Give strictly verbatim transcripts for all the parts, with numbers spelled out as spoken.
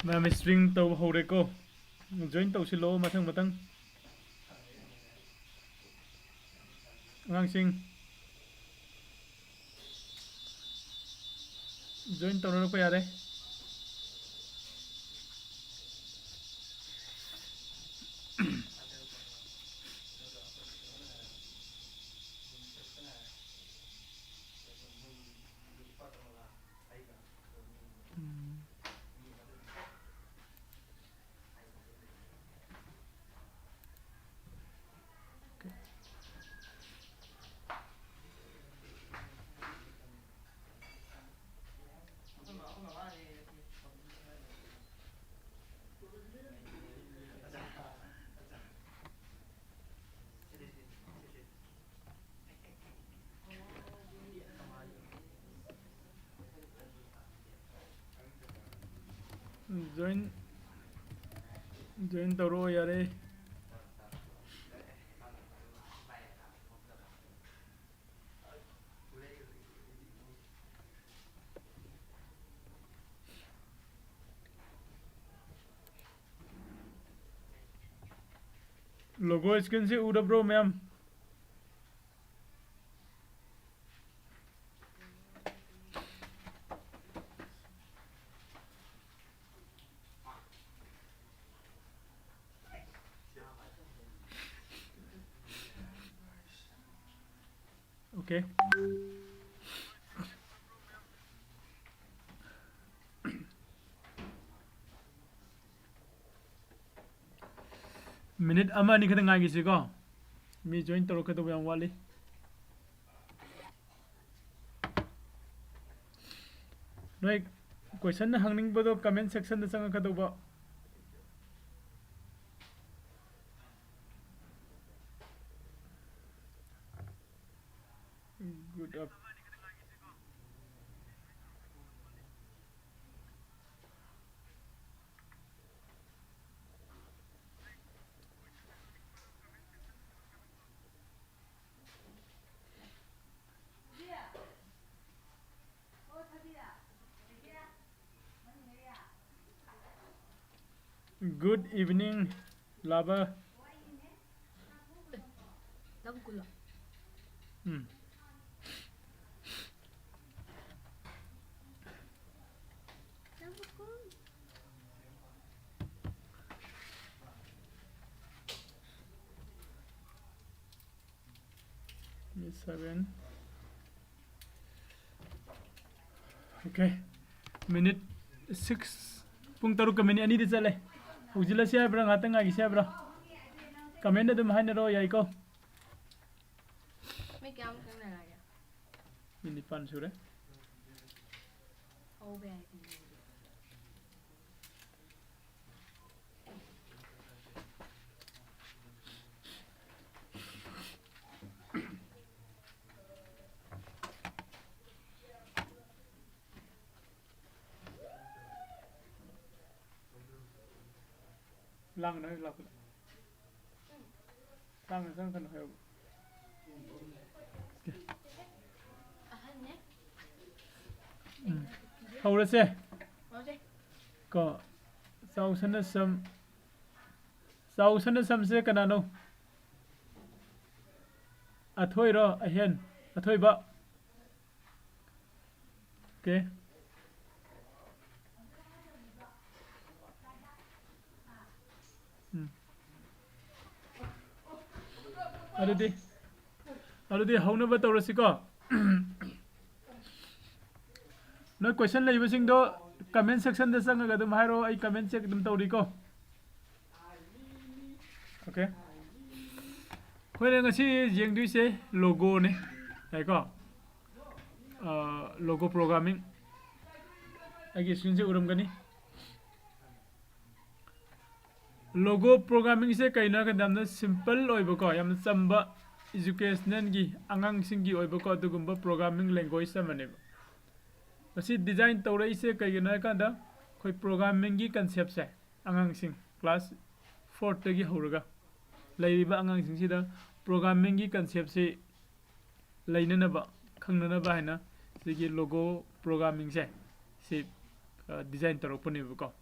ꯃꯌꯥꯝ ꯁ꯭ꯇ꯭ꯔꯤꯡ ꯇꯧꯕ ꯍꯧꯔꯦꯀꯣ꯫ ꯖꯣꯏꯟ ꯇꯧꯁꯤꯜꯂꯣ ꯃꯊꯪ ꯃꯊꯪ꯫ ꯑꯉꯥꯡꯁꯤꯡ, ꯖꯣꯏꯟ ꯇꯧꯅꯔꯛꯄ ꯌꯥꯔꯦ꯫ ꯖꯣꯏꯟ, ꯖꯣꯏꯟ ꯇꯧꯔꯛꯑꯣ ꯌꯥꯔꯦ꯫ ꯂꯣꯒꯣ ꯁ꯭ꯀ꯭ꯔꯤꯟꯁꯦ ꯎꯔꯕ꯭ꯔꯣ ꯃꯌꯥꯝ? Okay. ꯃꯤꯅꯤꯠ ꯑꯃ ꯑꯅꯤ ꯈꯛꯇ ꯉꯥꯏꯈꯤꯁꯤꯀꯣ꯫ ꯃꯤ ꯖꯣꯏꯟ ꯇꯧꯔꯛꯀꯗꯧꯕ ꯌꯥꯝ ꯋꯥꯠꯂꯤ꯫ ꯅꯣꯏ ꯀꯣꯏꯁꯟ ꯍꯪꯅꯤꯡꯕꯗꯣ ꯀꯃꯦꯟ ꯁꯦꯛꯁꯟꯗ ꯆꯪꯉꯛꯀꯗꯧꯕ꯫ Good up. Good evening, lover. Lam kulo. ꯎꯝ꯫ Minute seven. Okay. Minute six. ꯄꯨꯡ ꯇꯔꯨꯛꯀ ꯃꯤꯅꯤꯠ ꯑꯅꯤꯗꯤ ꯆꯠꯂꯦ꯫ ꯍꯧꯖꯤꯜꯂꯁꯤ ꯍꯥꯏꯕ꯭ꯔꯥ, ꯉꯥꯛꯇꯪ ꯉꯥꯏꯈꯤꯁꯤ ꯍꯥꯏꯕ꯭ꯔꯥ? Comment ꯑꯗꯨꯝ ꯍꯥꯏꯅꯔꯣ, ꯌꯥꯏꯀꯣ? ꯃꯤ ꯀꯌꯥꯃꯨꯛ ꯆꯪꯅꯔꯒꯦ? ꯃꯤ ꯅꯤꯄꯥꯟ ꯁꯨꯔꯦ꯫ ꯍꯧꯕ ꯌꯥꯏ꯫ ꯂꯥꯡꯒꯅꯨ, ꯍꯦꯛ ꯂꯥꯛꯄꯗ꯫ ꯂꯥꯡꯒꯅꯨ, ꯆꯪꯉꯛꯀꯅꯨ ꯍꯥꯏꯌꯣꯕ꯫ ꯑꯍꯟꯅꯦ꯫ ꯎꯝ꯫ ꯍꯧꯔꯁꯦ꯫ ꯍꯧꯔꯁꯦ꯫ ꯀꯣ, ꯆꯥꯎꯁꯅ ꯁꯝ, ꯆꯥꯎꯁꯅ ꯁꯝꯁꯦ ꯀꯅꯥꯅꯣ? ꯑꯊꯣꯏꯔꯣ? ꯑꯍꯦꯟ? ꯑꯊꯣꯏꯕ? Okay. ꯎꯝ꯫ ꯑꯗꯨꯗꯤ, ꯑꯗꯨꯗꯤ ꯍꯧꯅꯕ ꯇꯧꯔꯁꯤꯀꯣ꯫ ꯅꯣꯏ question ꯂꯩꯕꯁꯤꯡꯗꯣ comment section ꯗ ꯆꯪꯉꯒ ꯑꯗꯨꯝ ꯍꯥꯏꯔꯛꯑꯣ, ꯑꯩ comment check ꯑꯗꯨꯝ ꯇꯧꯔꯤꯀꯣ꯫ Okay. ꯑꯩꯈꯣꯏꯅ ꯉꯁꯤ ꯌꯦꯡꯗꯣꯏꯁꯦ logo ꯅꯦ꯫ ꯌꯥꯏꯀꯣ? ꯑ, logo programming꯫ ꯑꯩꯒꯤ screen ꯁꯦ ꯎꯔꯝꯒꯅꯤ꯫ Logo programming ꯁꯦ ꯀꯩꯅꯣ ꯍꯥꯏ ꯀꯥꯟꯗ ꯌꯥꯝꯅ simple ꯑꯣꯏꯕꯀꯣ, ꯌꯥꯝꯅ ꯆꯝꯕ, educational ꯒꯤ, ꯑꯉꯥꯡꯁꯤꯡꯒꯤ ꯑꯣꯏꯕꯀꯣ, ꯑꯗꯨꯒꯨꯝꯕ programming language ꯑꯃꯅꯦꯕ꯫ ꯃꯁꯤ design ꯇꯧꯔꯛꯏꯁꯦ ꯀꯩꯒꯤꯅꯣ ꯍꯥꯏ ꯀꯥꯟꯗ, ꯑꯩꯈꯣꯏ programming ꯒꯤ concept ꯁꯦ ꯑꯉꯥꯡꯁꯤꯡ class four ꯗꯒꯤ ꯍꯧꯔꯒ ꯂꯩꯔꯤꯕ ꯑꯉꯥꯡꯁꯤꯡꯁꯤꯗ programming ꯒꯤ concept ꯁꯤ ꯂꯩꯅꯅꯕ, ꯈꯪꯅꯅꯕ ꯍꯥꯏꯅ ꯁꯤꯒꯤ logo programming ꯁꯦ ꯁꯤ, ꯑ, design ꯇꯧꯔꯛꯄꯅꯦꯕꯀꯣ꯫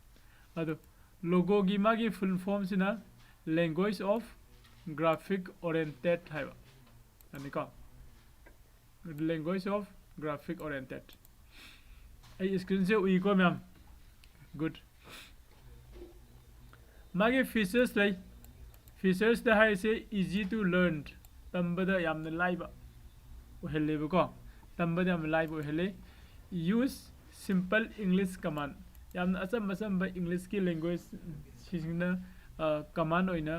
ꯑꯗꯣ Logoꯒꯤ ꯃꯥꯒꯤ full formꯁꯤꯅ Language of Graphic Oriented ꯍꯥꯏꯕ ꯑꯅꯤꯀꯣ꯫ Language of Graphic Oriented. ꯑꯩ screenꯁꯦ ꯎꯏꯀꯣ ꯃꯌꯥꯝ? Good. ꯃꯥꯒꯤ features ꯂꯩ꯫ Featuresꯇ ꯍꯥꯏꯔꯤꯁꯦ easy to learn, ꯇꯝꯕꯗ ꯌꯥꯝꯅ ꯂꯥꯏꯕ ꯑꯣꯏꯍꯜꯂꯦꯕꯀꯣ꯫ ꯇꯝꯕꯗ ꯌꯥꯝꯅ ꯂꯥꯏꯕ ꯑꯣꯏꯍꯜꯂꯦ꯫ Use simple English command, ꯌꯥꯝꯅ ꯑꯆꯝ ꯑꯆꯝꯕ Englishꯀꯤ language ꯁꯤꯡꯁꯤꯅ command ꯑꯣꯏꯅ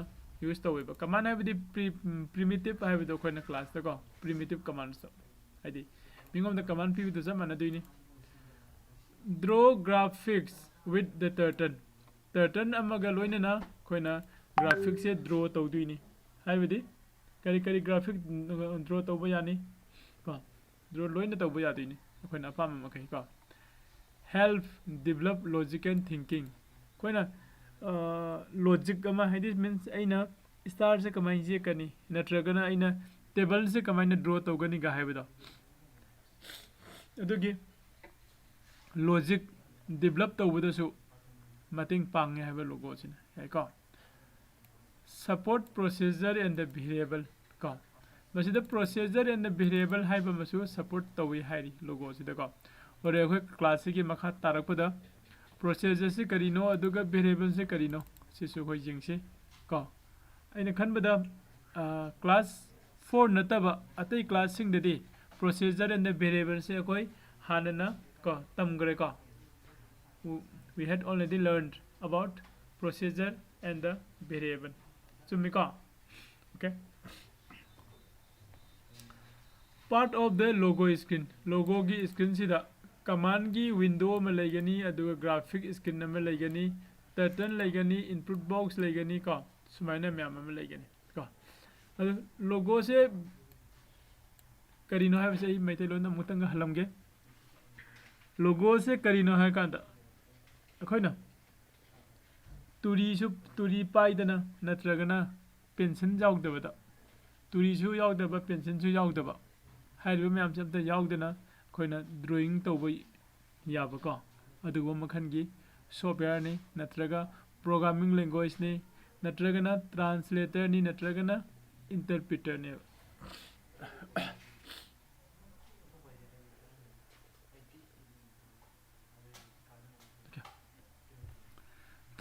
use ꯇꯧꯋꯦꯕ꯫ Command ꯍꯥꯏꯕꯗꯤ primitive ꯍꯥꯏꯕꯗꯣ ꯑꯩꯈꯣꯏꯅ classꯇꯀꯣ, primitive commandsꯇꯣ, ꯍꯥꯏꯗꯤ ꯃꯤꯉꯣꯟꯗ command ꯄꯤꯕꯗꯣ ꯆꯞ ꯃꯥꯟꯅꯗꯣꯏꯅꯤ꯫ Draw graphics with the Turtle. Turtle ꯑꯃꯒ ꯂꯣꯏꯅꯅ ꯑꯩꯈꯣꯏꯅ graphicꯁꯦ draw ꯇꯧꯗꯣꯏꯅꯤ꯫ ꯍꯥꯏꯕꯗꯤ ꯀꯔꯤ ꯀꯔꯤ graphic draw ꯇꯧꯕ ꯌꯥꯅꯤ ꯀꯣ? Draw ꯂꯣꯏꯅ ꯇꯧꯕ ꯌꯥꯗꯣꯏꯅꯤ ꯑꯩꯈꯣꯏꯅ ꯑꯄꯥꯝꯕ ꯃꯈꯩ ꯀꯣ꯫ Help develop logic and thinking. ꯑꯩꯈꯣꯏꯅ logic ꯑꯃ, ꯍꯥꯏꯗꯤ means ꯑꯩꯅ starꯁꯦ ꯀꯃꯥꯏꯅ ꯌꯦꯛꯀꯅꯤ, ꯅꯠꯇ꯭ꯔꯒꯅ ꯑꯩꯅ tableꯁꯦ ꯀꯃꯥꯏꯅ draw ꯇꯧꯒꯅꯤꯒ ꯍꯥꯏꯕꯗꯣ, ꯑꯗꯨꯒꯤ logic develop ꯇꯧꯕꯗꯁꯨ ꯃꯇꯦꯡ ꯄꯥꯡꯉꯦ ꯍꯥꯏꯕ logoꯁꯤꯅ, ꯌꯥꯏꯀꯣ? Support procedure and the variable ꯀꯣ꯫ ꯃꯁꯤꯗ procedure and the variable ꯍꯥꯏꯕ ꯑꯃꯁꯨ support ꯇꯧꯏ ꯍꯥꯏꯔꯤ logoꯁꯤꯗꯀꯣ꯫ ꯍꯣꯔꯦꯟ ꯑꯩꯈꯣꯏ classꯁꯤꯒꯤ ꯃꯈꯥ ꯇꯥꯔꯛꯄꯗ procedureꯁꯤ ꯀꯔꯤꯅꯣ ꯑꯗꯨꯒ variableꯁꯤ ꯀꯔꯤꯅꯣ, ꯁꯤꯁꯨ ꯑꯩꯈꯣꯏ ꯌꯦꯡꯁꯤ ꯀꯣ꯫ ꯑꯩꯅ ꯈꯟꯕꯗ class four ꯅꯠꯇꯕ ꯑꯇꯩ classꯁꯤꯡꯗꯗꯤ procedure and the variableꯁꯦ ꯑꯩꯈꯣꯏ ꯍꯥꯟꯅꯅ ꯀꯣ ꯇꯝꯈ꯭ꯔꯦꯀꯣ꯫ We had already learned about procedure and the variable. ꯆꯨꯝꯃꯤꯀꯣ? Okay. Part of the logo screen. Logoꯒꯤ screenꯁꯤꯗ commandꯒꯤ window ꯑꯃ ꯂꯩꯒꯅꯤ, ꯑꯗꯨꯒ graphic screen ꯑꯃ ꯂꯩꯒꯅꯤ, turtle ꯂꯩꯒꯅꯤ, input box ꯂꯩꯒꯅꯤ ꯀꯣ, ꯁꯨꯃꯥꯏꯅ ꯃꯌꯥꯝ ꯑꯃ ꯂꯩꯒꯅꯤ ꯀꯣ꯫ ꯑꯗꯨ logoꯁꯦ ꯀꯔꯤꯅꯣ ꯍꯥꯏꯕꯁꯦ ꯑꯩ ꯃꯩꯇꯩꯂꯣꯟꯗ ꯑꯃꯨꯛꯇꯪꯒ ꯍꯜꯂꯝꯒꯦ꯫ Logoꯁꯦ ꯀꯔꯤꯅꯣ ꯍꯥꯏ ꯀꯥꯟꯗ ꯑꯩꯈꯣꯏꯅ ꯇꯨꯔꯤꯁꯨ, ꯇꯨꯔꯤ ꯄꯥꯏꯗꯅ ꯅꯠꯇ꯭ꯔꯒꯅ pencil ꯌꯥꯎꯗꯕꯗ, ꯇꯨꯔꯤꯁꯨ ꯌꯥꯎꯗꯕ, pencilꯁꯨ ꯌꯥꯎꯗꯕ, ꯍꯥꯏꯔꯤꯕ ꯃꯌꯥꯝꯁꯦ ꯑꯝꯇ ꯌꯥꯎꯗꯅ ꯑꯩꯈꯣꯏꯅ drawing ꯇꯧꯕ ꯌꯥꯕꯀꯣ, ꯑꯗꯨꯒꯨꯝꯕ ꯃꯈꯜꯒꯤ softwareꯅꯤ ꯅꯠꯇ꯭ꯔꯒ programming languageꯅꯤ, ꯅꯠꯇ꯭ꯔꯒꯅ translatorꯅꯤ, ꯅꯠꯇ꯭ꯔꯒꯅ interpreterꯅꯦꯕ꯫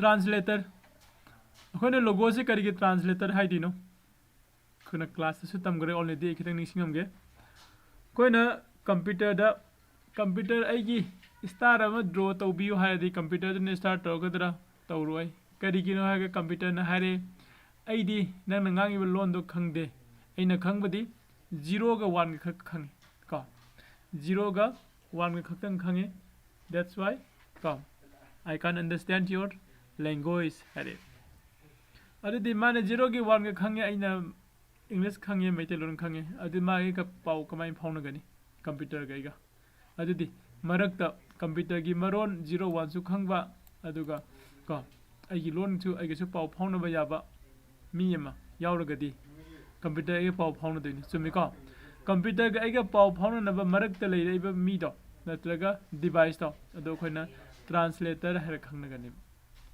Translator, ꯑꯩꯈꯣꯏꯅ logoꯁꯦ ꯀꯔꯤꯒꯤ translator ꯍꯥꯏꯗꯣꯏꯅꯣ? ꯑꯩꯈꯣꯏꯅ classꯇꯁꯨ ꯇꯝꯈ꯭ꯔꯦ already, ꯑꯩ ꯈꯤꯇꯪ ꯅꯤꯡꯁꯤꯡꯉꯝꯒꯦ꯫ ꯑꯩꯈꯣꯏꯅ computerꯗ, computer ꯑꯩꯒꯤ star ꯑꯃ draw ꯇꯧꯕꯤꯌꯨ ꯍꯥꯏꯔꯗꯤ computerꯗꯨꯅ star ꯇꯧꯔꯛꯀꯗ꯭ꯔꯥ? ꯇꯧꯔꯣꯏ꯫ ꯀꯔꯤꯒꯤꯅꯣ ꯍꯥꯏꯔꯒ computerꯅ ꯍꯥꯏꯔꯦ, "ꯑꯩꯗꯤ ꯅꯪꯅ ꯉꯥꯡꯉꯤꯕ ꯂꯣꯟꯗꯣ ꯈꯪꯗꯦ, ꯑꯩꯅ ꯈꯪꯕꯗꯤ zeroꯒ oneꯒ ꯈꯛ ꯈꯪꯉꯤ" ꯀꯣ꯫ Zeroꯒ oneꯒ ꯈꯛꯇꯪ ꯈꯪꯉꯤ꯫ That's why ꯀꯣ, "I can't understand your language" ꯍꯥꯏꯔꯦ꯫ ꯑꯗꯨꯗꯤ ꯃꯥꯅ zeroꯒꯤ oneꯒ ꯈꯪꯉꯦ, ꯑꯩꯅ English ꯈꯪꯉꯦ, ꯃꯩꯇꯩꯂꯣꯟ ꯈꯪꯉꯦ, ꯑꯗꯨ ꯃꯥꯒꯤ ꯀ-, ꯄꯥꯎ ꯀꯃꯥꯏꯅ ꯐꯥꯎꯅꯒꯅꯤ computerꯒ ꯑꯩꯒ? ꯑꯗꯨꯗꯤ ꯃꯔꯛꯇ computerꯒꯤ ꯃꯔꯣꯟ zero oneꯁꯨ ꯈꯪꯕ, ꯑꯗꯨꯒ ꯀꯣ, ꯑꯩꯒꯤ ꯂꯣꯟꯁꯨ, ꯑꯩꯒꯁꯨ ꯄꯥꯎ ꯐꯥꯎꯅꯕ ꯌꯥꯕ ꯃꯤ ꯑꯃ ꯌꯥꯎꯔꯒꯗꯤ computer ꯑꯩꯒ ꯄꯥꯎ ꯐꯥꯎꯅꯗꯣꯏꯅꯤ꯫ ꯆꯨꯝꯃꯤꯀꯣ? Computerꯒ ꯑꯩꯒ ꯄꯥꯎ ꯐꯥꯎꯅꯅꯕ ꯃꯔꯛꯇ ꯂꯩꯔꯛꯏꯕ ꯃꯤꯗꯣ, ꯅꯠꯇ꯭ꯔꯒ deviceꯇꯣ, ꯑꯗꯣ ꯑꯩꯈꯣꯏꯅ translator ꯍꯥꯏꯔ ꯈꯪꯅꯒꯅꯤ꯫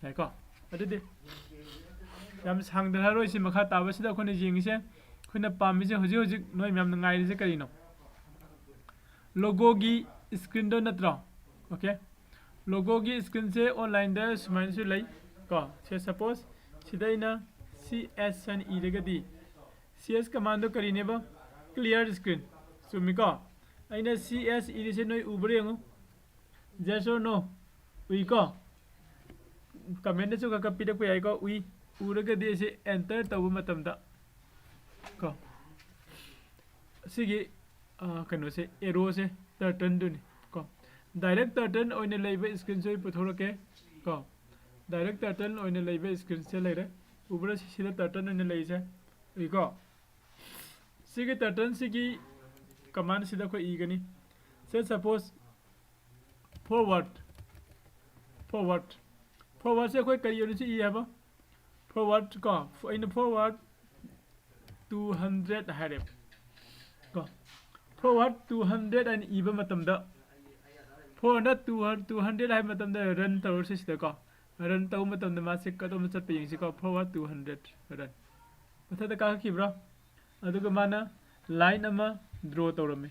ꯌꯥꯏꯀꯣ? ꯑꯗꯨꯗꯤ ꯌꯥꯝ ꯁꯥꯡꯗꯅ ꯍꯥꯏꯔꯣꯏꯁꯤ, ꯃꯈꯥ ꯇꯥꯕꯁꯤꯗ ꯑꯩꯈꯣꯏꯅ ꯌꯦꯡꯉꯤꯁꯦ, ꯑꯩꯈꯣꯏꯅ ꯄꯥꯝꯃꯤꯁꯦ, ꯍꯧꯖꯤꯛ ꯍꯧꯖꯤꯛ ꯅꯣꯏ ꯃꯌꯥꯝꯅ ꯉꯥꯏꯔꯤꯁꯦ ꯀꯔꯤꯅꯣ? Logoꯒꯤ screenꯗꯣ ꯅꯠꯇ꯭ꯔꯣ? Okay, logoꯒꯤ screenꯁꯦ onlineꯗ ꯁꯨꯃꯥꯏꯅꯁꯨ ꯂꯩ ꯀꯣ꯫ ꯁꯦ, suppose ꯁꯤꯗ ꯑꯩꯅ C S ꯍꯥꯏꯅ ꯏꯔꯒꯗꯤ, C S commandꯗꯣ ꯀꯔꯤꯅꯦꯕ? Clear screen꯫ ꯆꯨꯝꯃꯤꯀꯣ? ꯑꯩꯅ C S ꯏꯔꯤꯁꯦ ꯅꯣꯏ ꯎꯕ꯭ꯔꯥ ꯌꯦꯡꯉꯨ꯫ Yes or no? ꯎꯏꯀꯣ? Commentꯗꯁꯨ ꯈꯔ ꯈꯔ ꯄꯤꯔꯛꯄ ꯌꯥꯏꯀꯣ꯫ ꯎꯏ꯫ ꯎꯔꯒꯗꯤ ꯑꯩꯁꯦ enter ꯇꯧꯕ ꯃꯇꯝꯗ ꯀꯣ, ꯁꯤꯒꯤ, ꯑ, ꯀꯩꯅꯣꯁꯦ, arrowꯁꯦ turtleꯗꯨꯅꯤ ꯀꯣ꯫ Direct turtle ꯑꯣꯏꯅ ꯂꯩꯕ screenꯁꯨ ꯑꯩ ꯄꯨꯊꯣꯔꯛꯀꯦ ꯀꯣ꯫ Direct turtle ꯑꯣꯏꯅ ꯂꯩꯕ screenꯁꯦ ꯂꯩꯔꯦ꯫ ꯎꯕ꯭ꯔꯥ? ꯁꯤꯗ turtle ꯑꯣꯏꯅ ꯂꯩꯁꯦ꯫ ꯎꯏꯀꯣ? ꯁꯤꯒꯤ turtleꯁꯤꯒꯤ commandꯁꯤꯗ ꯑꯩꯈꯣꯏ ꯏꯒꯅꯤ꯫ Say suppose forward, forward, forwardꯁꯦ ꯑꯩꯈꯣꯏ ꯀꯔꯤ ꯑꯣꯏꯅꯁꯨ ꯏ ꯍꯥꯏꯕ? Forward ꯀꯣ, ꯑꯩꯅ forward two hundred ꯍꯥꯏꯔꯦ ꯀꯣ꯫ Forward two hundred ꯍꯥꯏꯅ ꯏꯕ ꯃꯇꯝꯗ, forward two hundred, two hundred ꯍꯥꯏꯕ ꯃꯇꯝꯗ run ꯇꯧꯔꯁꯤ ꯁꯤꯗꯀꯣ꯫ Run ꯇꯧꯕ ꯃꯇꯝꯗ ꯃꯥꯁꯦ ꯀꯗꯣꯝꯗ ꯆꯠꯄ ꯌꯦꯡꯁꯤꯀꯣ꯫ Forward two hundred, run꯫ ꯃꯊꯛꯇ ꯀꯥꯈꯠꯈꯤꯕ꯭ꯔꯣ? ꯑꯗꯨꯒ ꯃꯥꯅ line ꯑꯃ draw ꯇꯧꯔꯝꯃꯦ꯫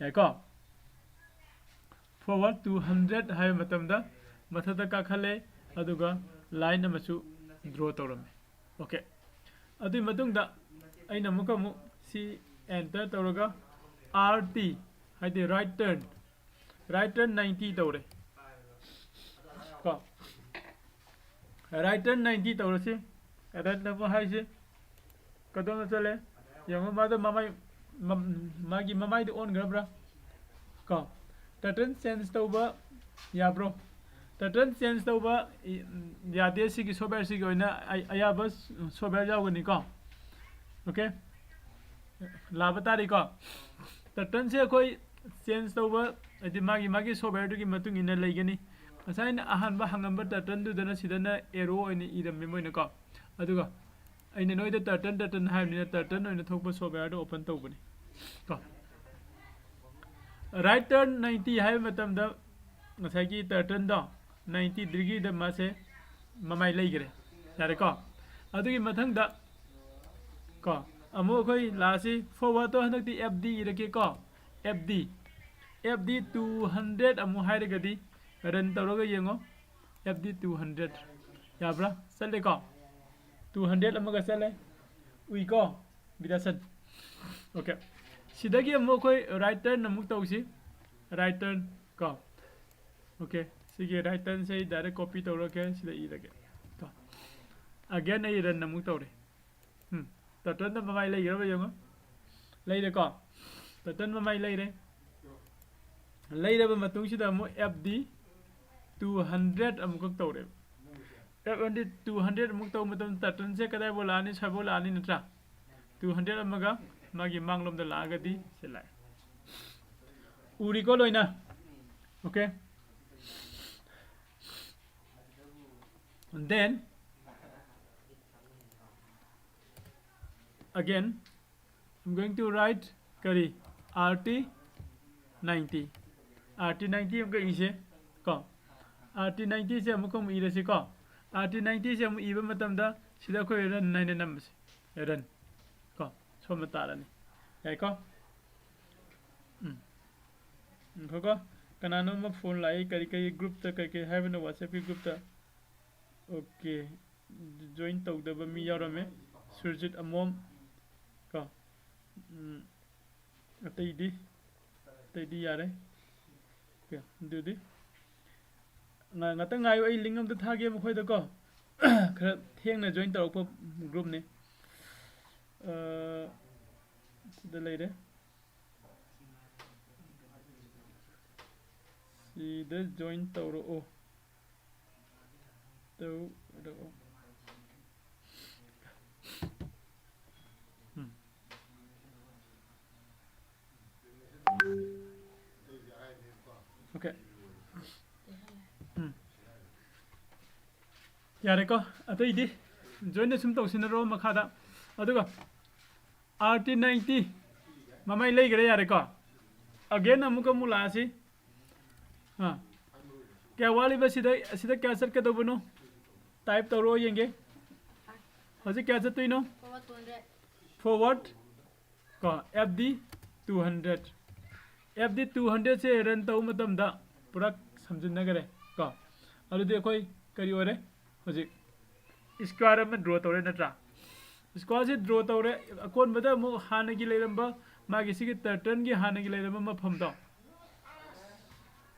ꯌꯥꯏꯀꯣ? Forward two hundred ꯍꯥꯏꯕ ꯃꯇꯝꯗ ꯃꯊꯛꯇ ꯀꯥꯈꯠꯂꯦ, ꯑꯗꯨꯒ line ꯑꯃꯁꯨ draw ꯇꯧꯔꯝꯃꯦ꯫ Okay, ꯑꯗꯨꯒꯤ ꯃꯇꯨꯡꯗ ꯑꯩꯅ ꯑꯃꯨꯛꯀ ꯑꯃꯨꯛ ꯁꯤ enter ꯇꯧꯔꯒ R T, ꯍꯥꯏꯗꯤ right turn, right turn ninety ꯇꯧꯔꯦ ꯀꯣ꯫ Right turn ninety ꯇꯧꯔꯁꯤ꯫ Run ꯑꯃꯨꯛ ꯍꯥꯏꯁꯤ ꯀꯗꯣꯝꯗ ꯆꯠꯂꯦ? ꯌꯦꯡꯉꯣ, ꯃꯥꯗꯣ ꯃꯃꯥꯏ, ꯃꯝ-, ꯃꯥꯒꯤ ꯃꯃꯥꯏꯗꯣ ꯑꯣꯟꯈ꯭ꯔꯕ꯭ꯔꯥ? ꯀꯣ, turn turn change ꯇꯧꯕ ꯌꯥꯕ꯭ꯔꯣ? Turn turn change ꯇꯧꯕ ꯌꯥꯗꯦ꯫ ꯁꯤꯒꯤ software ꯁꯤꯒꯤ ꯑꯣꯏꯅ ꯑꯩ-, ꯑꯌꯥꯕ software ꯌꯥꯎꯒꯅꯤꯀꯣ꯫ Okay, ꯂꯥꯕ ꯇꯥꯔꯦꯀꯣ꯫ Turn turn ꯁꯦ ꯑꯩꯈꯣꯏ change ꯇꯧꯕ, ꯍꯥꯏꯗꯤ ꯃꯥꯒꯤ, ꯃꯥꯒꯤ software ꯗꯨꯒꯤ ꯃꯇꯨꯡ ꯏꯟꯅ ꯂꯩꯒꯅꯤ꯫ ꯉꯁꯥꯏ ꯑꯩꯅ ꯑꯍꯥꯟꯕ ꯍꯪꯉꯝꯕ turn turn ꯗꯨꯗꯅ ꯁꯤꯗꯅ arrow ꯑꯣꯏꯅ ꯏꯔꯝꯃꯦ ꯃꯣꯏꯅ ꯀꯣ꯫ ꯑꯗꯨꯒ ꯑꯩꯅ ꯅꯣꯏꯗ turn turn, turn turn ꯍꯥꯏꯕꯅꯤꯅ turn turn ꯑꯣꯏꯅ ꯊꯣꯛꯄ software ꯗꯨ open ꯇꯧꯕꯅꯤ ꯀꯣ꯫ Right turn ninety ꯍꯥꯏꯕ ꯃꯇꯝꯗ ꯉꯁꯥꯏꯒꯤ turn turn ꯗꯣ ninety degree ꯗ ꯃꯥꯁꯦ ꯃꯃꯥꯏ ꯂꯩꯈ꯭ꯔꯦ꯫ ꯌꯥꯔꯦꯀꯣ? ꯑꯗꯨꯒꯤ ꯃꯊꯪꯗ ꯀꯣ, ꯑꯃꯨꯛ ꯑꯩꯈꯣꯏ ꯂꯥꯛꯑꯁꯤ꯫ Forward ꯇꯣ ꯍꯟꯗꯛꯇꯤ F D ꯏꯔꯒꯦꯀꯣ꯫ F D, F D two hundred ꯑꯃꯨꯛ ꯍꯥꯏꯔꯒꯗꯤ run ꯇꯧꯔꯒ ꯌꯦꯡꯉꯣ꯫ F D two hundred ꯌꯥꯕ꯭ꯔꯥ? ꯆꯠꯂꯦꯀꯣ? Two hundred ꯑꯃꯒ ꯆꯠꯂꯦ꯫ ꯎꯏꯀꯣ, ꯕꯤꯗꯥꯁꯟ? Okay, ꯁꯤꯗꯒꯤ ꯑꯃꯨꯛ ꯑꯩꯈꯣꯏ right turn ꯑꯃꯨꯛ ꯇꯧꯁꯤ꯫ Right turn ꯀꯣ꯫ Okay, ꯁꯤꯒꯤ right turn ꯁꯦ ꯑꯩ direct copy ꯇꯧꯔꯒꯦ, ꯁꯤꯗ ꯏꯔꯒꯦ ꯀꯣ꯫ Again ꯑꯩ run ꯑꯃꯨꯛ ꯇꯧꯔꯦ꯫ ꯎꯝ, turn turn ꯗ ꯃꯃꯥꯏ ꯂꯩꯈ꯭ꯔꯕ ꯌꯦꯡꯉꯣ꯫ ꯂꯩꯔꯦꯀꯣ? Turn turn ꯃꯃꯥꯏ ꯂꯩꯔꯦ꯫ ꯂꯩꯔꯕ ꯃꯇꯨꯡꯁꯤꯗ ꯑꯃꯨꯛ F D two hundred ꯑꯃꯨꯛꯈꯛ ꯇꯧꯔꯦꯕ꯫ F D two hundred ꯑꯃꯨꯛ ꯇꯧꯕ ꯃꯇꯝꯗ turn turn ꯁꯦ ꯀꯗꯥꯏꯐꯥꯎ ꯂꯥꯛꯑꯅꯤ? ꯁ꯭ꯋꯥꯏꯐꯥꯎ ꯂꯥꯛꯑꯅꯤ ꯅꯠꯇ꯭ꯔꯥ? Two hundred ꯑꯃꯒ ꯃꯥꯒꯤ ꯃꯥꯡꯂꯣꯝꯗ ꯂꯥꯛꯑꯒꯗꯤ ꯁꯤ ꯂꯥꯛꯑꯦ꯫ ꯎꯔꯤꯀꯣ ꯂꯣꯏꯅ? Okay, then again I'm going to write ꯀꯔꯤ? R T ninety꯫ R T ninety ꯑꯃꯨꯛꯀ ꯏꯁꯦ ꯀꯣ꯫ RT ninety ꯁꯦ ꯑꯃꯨꯛꯀ ꯑꯃꯨꯛ ꯏꯔꯁꯤꯀꯣ꯫ RT ninety ꯁꯦ ꯑꯃꯨꯛ ꯏꯕ ꯃꯇꯝꯗ ꯁꯤꯗ ꯑꯩꯈꯣꯏ run ꯍꯥꯏꯅ ꯅꯝꯕꯁꯦ, run ꯀꯣ, ꯁꯣꯝꯗ ꯇꯥꯔꯅꯤ꯫ ꯌꯥꯏꯀꯣ? ꯎꯝ꯫ ꯉꯥꯏꯈꯣꯀꯣ, ꯀꯅꯥꯅꯣꯝꯃ phone ꯂꯥꯛꯏ꯫ ꯀꯔꯤ ꯀꯔꯤ group ꯇ ꯀꯔꯤ ꯀꯔꯤ ꯍꯥꯏꯕꯅꯣ? WhatsApp ꯀꯤ group ꯇ꯫ OK, join ꯇꯧꯗꯕ ꯃꯤ ꯌꯥꯎꯔꯝꯃꯦ꯫ ꯁꯨꯔꯖꯤꯠ ꯑꯃꯣꯝ ꯀꯣ꯫ ꯎꯝ, ꯑꯇꯩꯗꯤ, ꯑꯇꯩꯗꯤ ꯌꯥꯔꯦ꯫ OK, ꯑꯗꯨꯗꯤ ꯉ-, ꯉꯥꯛꯇꯪ ꯉꯥꯏꯌꯨ, ꯑꯩ link ꯑꯝꯇ ꯊꯥꯒꯦ ꯃꯈꯣꯏꯗꯀꯣ꯫ ꯈꯔ ꯊꯦꯡꯅ join ꯇꯧꯔꯛꯄ group ꯅꯤ꯫ ꯑ, ꯁꯤꯗ ꯂꯩꯔꯦ꯫ ꯁꯤꯗ join ꯇꯧꯔꯛꯑꯣ꯫ ꯇꯧꯔꯛꯑꯣ꯫ ꯎꯝ꯫ OK꯫ ꯎꯝ꯫ ꯌꯥꯔꯦꯀꯣ? ꯑꯇꯩꯗꯤ join ꯁꯨꯝ ꯇꯧꯁꯤꯟꯅꯔꯣ ꯃꯈꯥꯗ꯫ ꯑꯗꯨꯒ RT ninety ꯃꯃꯩ ꯂꯩꯈ꯭ꯔꯦ, ꯌꯥꯔꯦꯀꯣ? Again ꯑꯃꯨꯛꯀ ꯑꯃꯨꯛ ꯂꯥꯛꯑꯁꯤ꯫ ꯑꯥ꯫ ꯀꯌꯥ ꯋꯥꯠꯂꯤꯕ ꯁꯤꯗ, ꯑꯁꯤꯗ ꯀꯌꯥ ꯆꯠꯀꯗꯧꯕꯅꯣ? Type ꯇꯧꯔꯣ ꯌꯦꯡꯒꯦ꯫ ꯍꯧꯖꯤꯛ ꯀꯌꯥ ꯆꯠꯇꯣꯏꯅꯣ? Forward two hundred꯫ Forward ꯀꯣ, FD two hundred꯫ FD two hundred ꯁꯦ run ꯇꯧꯕ ꯃꯇꯝꯗ ꯄꯨꯔꯥ ꯁꯝꯖꯤꯟꯅꯈꯔꯦ ꯀꯣ꯫ ꯑꯗꯨꯗꯤ ꯑꯩꯈꯣꯏ ꯀꯔꯤ ꯑꯣꯏꯔꯦ? ꯍꯧꯖꯤꯛ square ꯑꯃ draw ꯇꯧꯔꯦ ꯅꯠꯇ꯭ꯔꯥ? Square ꯁꯦ draw ꯇꯧꯔꯦ꯫ ꯑꯀꯣꯟꯕꯗ ꯑꯃꯨꯛ ꯍꯥꯟꯅꯒꯤ ꯂꯩꯔꯝꯕ ꯃꯥꯒꯤ ꯁꯤꯒꯤ turtle ꯒꯤ ꯍꯥꯟꯅꯒꯤ ꯂꯩꯔꯝꯕ ꯃꯐꯝꯗꯣ,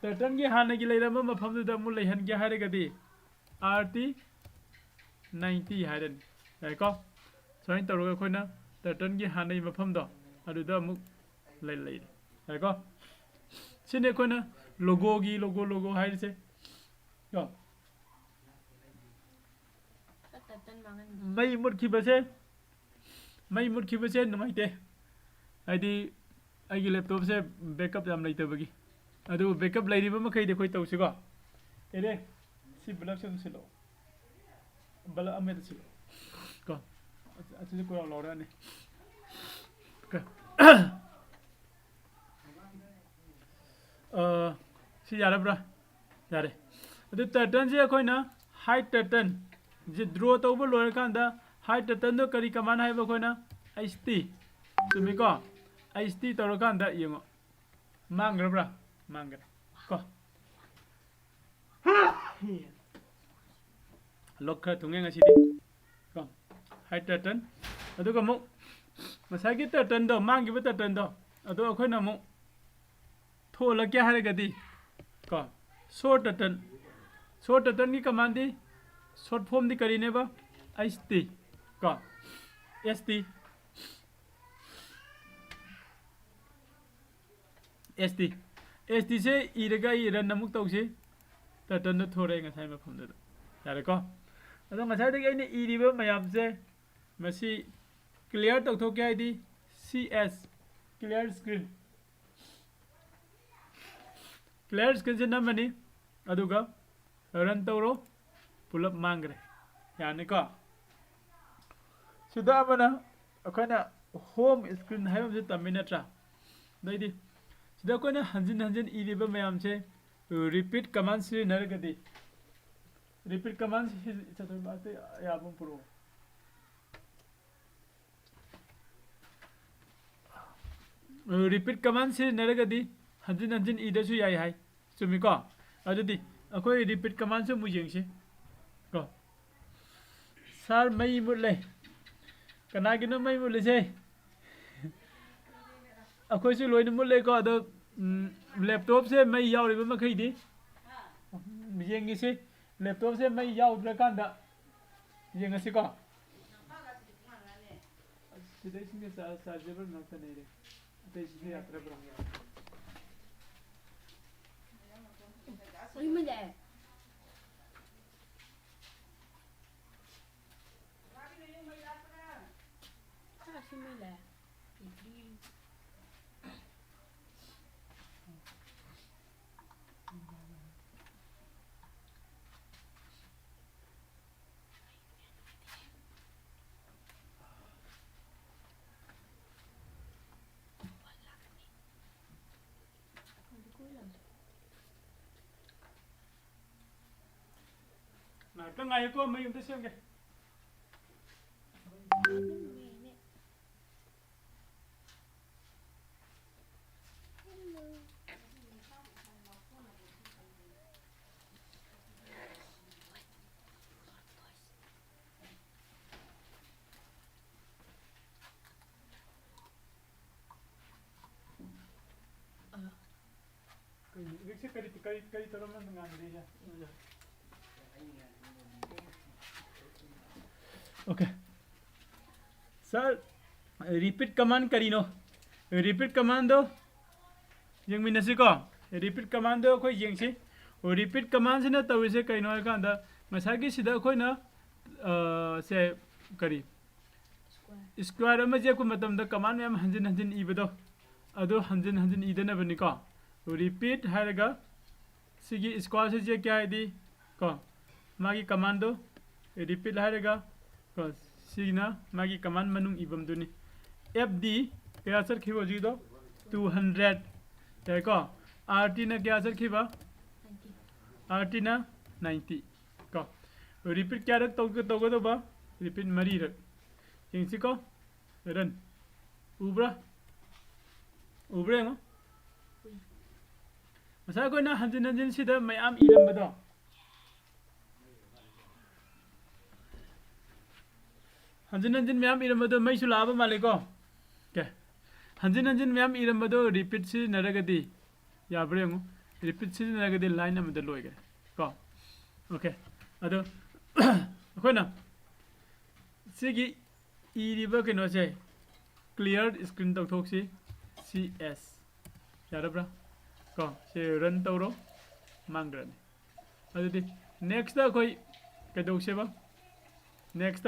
turtle ꯒꯤ ꯍꯥꯟꯅꯒꯤ ꯂꯩꯔꯝꯕ ꯃꯐꯝꯗꯨꯗ ꯑꯃꯨꯛ ꯂꯩꯍꯟꯒꯦ ꯍꯥꯏꯔꯒꯗꯤ RT ninety ꯍꯥꯏꯔꯅꯤ꯫ ꯌꯥꯏꯀꯣ? ꯁꯨꯃꯥꯏꯅ ꯇꯧꯔꯒ ꯑꯩꯈꯣꯏꯅ turtle ꯒꯤ ꯍꯥꯟꯅꯒꯤ ꯃꯐꯝꯗꯣ ꯑꯗꯨꯗ ꯑꯃꯨꯛ ꯂꯩ-, ꯂꯩꯔꯦ꯫ ꯌꯥꯏꯀꯣ? ꯁꯤꯅꯤ ꯑꯩꯈꯣꯏꯅ logo ꯒꯤ logo, logo ꯍꯥꯏꯔꯤꯁꯦ꯫ ꯀꯣ? ꯃꯩ ꯃꯨꯠꯈꯤꯕꯁꯦ, ꯃꯩ ꯃꯨꯠꯈꯤꯕꯁꯦ ꯅꯨꯡꯉꯥꯏꯇꯦ꯫ ꯍꯥꯏꯗꯤ ꯑꯩꯒꯤ laptop ꯁꯦ backup ꯌꯥꯝ ꯂꯩꯇꯕꯒꯤ꯫ ꯑꯗꯨꯕꯨ backup ꯂꯩꯔꯤꯕ ꯃꯈꯩꯗꯤ ꯑꯩꯈꯣꯏ ꯇꯧꯁꯤꯀꯣ꯫ ꯑꯦꯔꯦ, ꯁꯤ bulb ꯁꯦ ꯑꯗꯨꯝ ꯁꯤꯜꯂꯛꯑꯣ꯫ Bulb ꯑꯃꯗ ꯁꯤꯜꯂꯛꯑꯣ꯫ ꯀꯣ꯫ ꯑꯁꯤ-, ꯑꯁꯤꯁꯨ ꯀꯣꯏꯔꯥꯎ ꯂꯥꯎꯔꯛꯑꯅꯤ꯫ ꯀꯣ꯫ ꯑ, ꯁꯤ ꯌꯥꯔꯕ꯭ꯔꯥ? ꯌꯥꯔꯦ꯫ ꯑꯗꯨ turtleꯁꯦ ꯑꯩꯈꯣꯏꯅ hide turtle ꯁꯦ draw ꯇꯧꯕ ꯂꯣꯏꯔꯀꯥꯟꯗ hide turtleꯗꯣ ꯀꯔꯤ command ꯍꯥꯏꯕ ꯑꯩꯈꯣꯏꯅ? H T꯫ ꯆꯨꯝꯃꯤꯀꯣ? H T ꯇꯧꯔꯀꯥꯟꯗ ꯌꯦꯡꯉꯣ꯫ ꯃꯥꯡꯈ꯭ꯔꯕ꯭ꯔꯥ? ꯃꯥꯡꯈ꯭ꯔꯦ꯫ ꯀꯣ꯫ ꯂꯣꯛ ꯈꯔ ꯊꯨꯡꯉꯦ ꯉꯁꯤꯗꯤ꯫ ꯀꯣ꯫ Hide turtle꯫ ꯑꯗꯨꯒ ꯑꯃꯨꯛ ꯉꯁꯥꯏꯒꯤ turtleꯗꯣ, ꯃꯥꯡꯈꯤꯕ turtleꯗꯣ, ꯑꯗꯣ ꯑꯩꯈꯣꯏꯅ ꯑꯃꯨꯛ ꯊꯣꯛꯍꯜꯂꯛꯀꯦ ꯍꯥꯏꯔꯒꯗꯤ, ꯀꯣ, show turtle꯫ Show turtleꯒꯤ commandꯗꯤ, short formꯗꯤ ꯀꯔꯤꯅꯦꯕ? H T꯫ ꯀꯣ꯫ H T꯫ H T꯫ H Tꯁꯦ ꯏꯔꯒ ꯑꯩ run ꯑꯃꯨꯛ ꯇꯧꯁꯤ꯫ Turtleꯗꯣ ꯊꯣꯔꯛꯑꯦ ꯉꯁꯥꯏ ꯃꯐꯝꯗꯨꯗ꯫ ꯌꯥꯔꯦꯀꯣ? ꯑꯗꯣ ꯉꯁꯥꯏꯗꯒꯤ ꯑꯩꯅ ꯏꯔꯤꯕ ꯃꯌꯥꯝꯁꯦ, ꯃꯁꯤ clear ꯇꯧꯊꯣꯛꯀꯦ ꯍꯥꯏꯗꯤ C S, clear screen꯫ Clear screenꯁꯦ ꯅꯝꯃꯅꯤ, ꯑꯗꯨꯒ run ꯇꯧꯔꯣ, ꯄꯨꯂꯞ ꯃꯥꯡꯈ꯭ꯔꯦ꯫ ꯌꯥꯅꯤꯀꯣ? ꯁꯤꯗ ꯑꯃꯅ ꯑꯩꯈꯣꯏꯅ home screen ꯍꯥꯏꯕ ꯑꯃꯁꯨ ꯇꯝꯃꯤ ꯅꯠꯇ꯭ꯔꯥ? ꯑꯗꯩꯗꯤ ꯁꯤꯗ ꯑꯩꯈꯣꯏꯅ ꯍꯟꯖꯤꯟ ꯍꯟꯖꯤꯟ ꯏꯔꯤꯕ ꯃꯌꯥꯝꯁꯦ repeat command ꯁꯤꯖꯤꯟꯅꯔꯒꯗꯤ, repeat command ꯁꯤ-, ꯆꯠꯊꯣꯛ-, ꯑꯇꯩ ꯑꯌꯥꯕ ꯑꯃ ꯄꯨꯔꯛꯑꯣ꯫ Repeat command ꯁꯤꯖꯤꯟꯅꯔꯒꯗꯤ ꯍꯟꯖꯤꯟ ꯍꯟꯖꯤꯟ ꯏꯗꯁꯨ ꯌꯥꯏ ꯍꯥꯏ꯫ ꯆꯨꯝꯃꯤꯀꯣ? ꯑꯗꯨꯗꯤ ꯑꯩꯈꯣꯏ repeat commandꯁꯨ ꯑꯃꯨꯛ ꯌꯦꯡꯁꯤ꯫ ꯀꯣ꯫ Sir, ꯃꯩ ꯃꯨꯠꯂꯦ꯫ ꯀꯅꯥꯒꯤꯅꯣ ꯃꯩ ꯃꯨꯠꯂꯤꯁꯦ? ꯑꯩꯈꯣꯏꯁꯨ ꯂꯣꯏꯅ ꯃꯨꯠꯂꯦꯀꯣ꯫ ꯑꯗꯣ, ꯎꯝ, laptopꯁꯦ ꯃꯩ ꯌꯥꯎꯔꯤꯕ ꯃꯈꯩꯗꯤ ꯌꯦꯡꯉꯤꯁꯤ꯫ Laptopꯁꯦ ꯃꯩ ꯌꯥꯎꯗ꯭ꯔꯀꯥꯟꯗ ꯌꯦꯡꯉꯁꯤꯀꯣ꯫ ꯁꯤꯗꯩꯁꯤꯅ ꯆꯥ-, chargeable ꯉꯥꯛꯇꯅꯦ꯫ ꯑꯇꯩꯁꯤꯗꯤ ꯌꯥꯗ꯭ꯔꯕ꯭ꯔꯥ? ꯎꯏꯃꯅꯦ꯫ ꯁꯤ ꯃꯩ ꯂꯥꯛꯑꯦ꯫ ꯉꯥꯏꯌꯨꯀꯣ, ꯃꯌꯨꯝꯗ ꯁꯦꯝꯒꯦ꯫ ꯀꯩꯅꯣ, ꯍꯧꯖꯤꯛꯁꯦ ꯀꯔꯤ, ꯀꯔꯤ, ꯀꯔꯤ ꯇꯧꯔꯝꯃ ꯉꯥꯡꯅꯔꯤꯁꯦ? Okay. Sir, repeat command ꯀꯔꯤꯅꯣ? Repeat commandꯗꯣ ꯌꯦꯡꯃꯤꯟꯅꯁꯤꯀꯣ꯫ Repeat commandꯗꯣ ꯑꯩꯈꯣꯏ ꯌꯦꯡꯁꯤ꯫ Repeat commandꯁꯤꯅ ꯇꯧꯔꯤꯁꯦ ꯀꯩꯅꯣ ꯍꯥꯏꯀꯥꯟꯗ, ꯉꯁꯥꯏꯒꯤ ꯁꯤꯗ ꯑꯩꯈꯣꯏꯅ, ꯑ, ꯁꯦ, ꯀꯔꯤ? Square ꯑꯃ ꯌꯦꯛꯄ ꯃꯇꯝꯗ command ꯃꯌꯥꯝ ꯍꯟꯖꯤꯟ ꯍꯟꯖꯤꯟ ꯏꯕꯗꯣ, ꯑꯗꯨ ꯍꯟꯖꯤꯟ ꯍꯟꯖꯤꯟ ꯏꯗꯅꯕꯅꯤꯀꯣ꯫ Repeat ꯍꯥꯏꯔꯒ ꯁꯤꯒꯤ squareꯁꯦ ꯌꯦꯛꯀꯦ ꯍꯥꯏꯗꯤ ꯀꯣ, ꯃꯥꯒꯤ commandꯗꯣ repeat ꯍꯥꯏꯔꯒ ꯀꯣ, ꯁꯤꯒꯤꯅ ꯃꯥꯒꯤ command ꯃꯅꯨꯡ ꯏꯐꯝꯗꯨꯅꯤ꯫ F D ꯀꯌꯥ ꯆꯠꯈꯤꯕ ꯍꯧꯖꯤꯛꯗꯣ? Two hundred꯫ ꯌꯥꯏꯀꯣ? R Tꯅ ꯀꯌꯥ ꯆꯠꯈꯤꯕ? R Tꯅ ninety꯫ ꯀꯣ, repeat ꯀꯌꯥꯔꯛ ꯇꯧꯒ-, ꯇꯧꯒꯗꯧꯕ? Repeat ꯃꯔꯤꯔꯛ꯫ ꯌꯦꯡꯁꯤꯀꯣ꯫ Run꯫ ꯎꯕ꯭ꯔꯥ? ꯎꯕ꯭ꯔꯥ ꯌꯦꯡꯉꯣ꯫ ꯉꯁꯥꯏ ꯑꯩꯈꯣꯏꯅ ꯍꯟꯖꯤꯟ ꯍꯟꯖꯤꯟ ꯁꯤꯗ ꯃꯌꯥꯝ ꯏꯔꯝꯕꯗꯣ, ꯍꯟꯖꯤꯟ ꯍꯟꯖꯤꯟ ꯃꯌꯥꯝ ꯏꯔꯝꯕꯗꯣ ꯃꯩꯁꯨ ꯂꯥꯛꯑꯕ ꯃꯥꯜꯂꯦꯀꯣ꯫ Okay꯫ ꯍꯟꯖꯤꯟ ꯍꯟꯖꯤꯟ ꯃꯌꯥꯝ ꯏꯔꯝꯕꯗꯣ repeat ꯁꯤꯖꯤꯟꯅꯔꯒꯗꯤ ꯌꯥꯕ꯭ꯔꯥ ꯌꯦꯡꯉꯨ꯫ Repeat ꯁꯤꯖꯤꯟꯅꯔꯒꯗꯤ line ꯑꯃꯗ ꯂꯣꯏꯈ꯭ꯔꯦ ꯀꯣ꯫ Okay꯫ ꯑꯗꯣ ꯑꯩꯈꯣꯏꯅ ꯁꯤꯒꯤ ꯏꯔꯤꯕ ꯀꯩꯅꯣꯁꯦ clear screen ꯇꯧꯊꯣꯛꯁꯤ꯫ C S꯫ ꯌꯥꯔꯕ꯭ꯔꯥ? ꯀꯣ, ꯁꯤ run ꯇꯧꯔꯣ꯫ ꯃꯥꯡꯈ꯭ꯔꯅꯤ꯫ ꯑꯗꯨꯗꯤ next ꯑꯩꯈꯣꯏ ꯀꯩꯗꯧꯁꯦꯕ? Next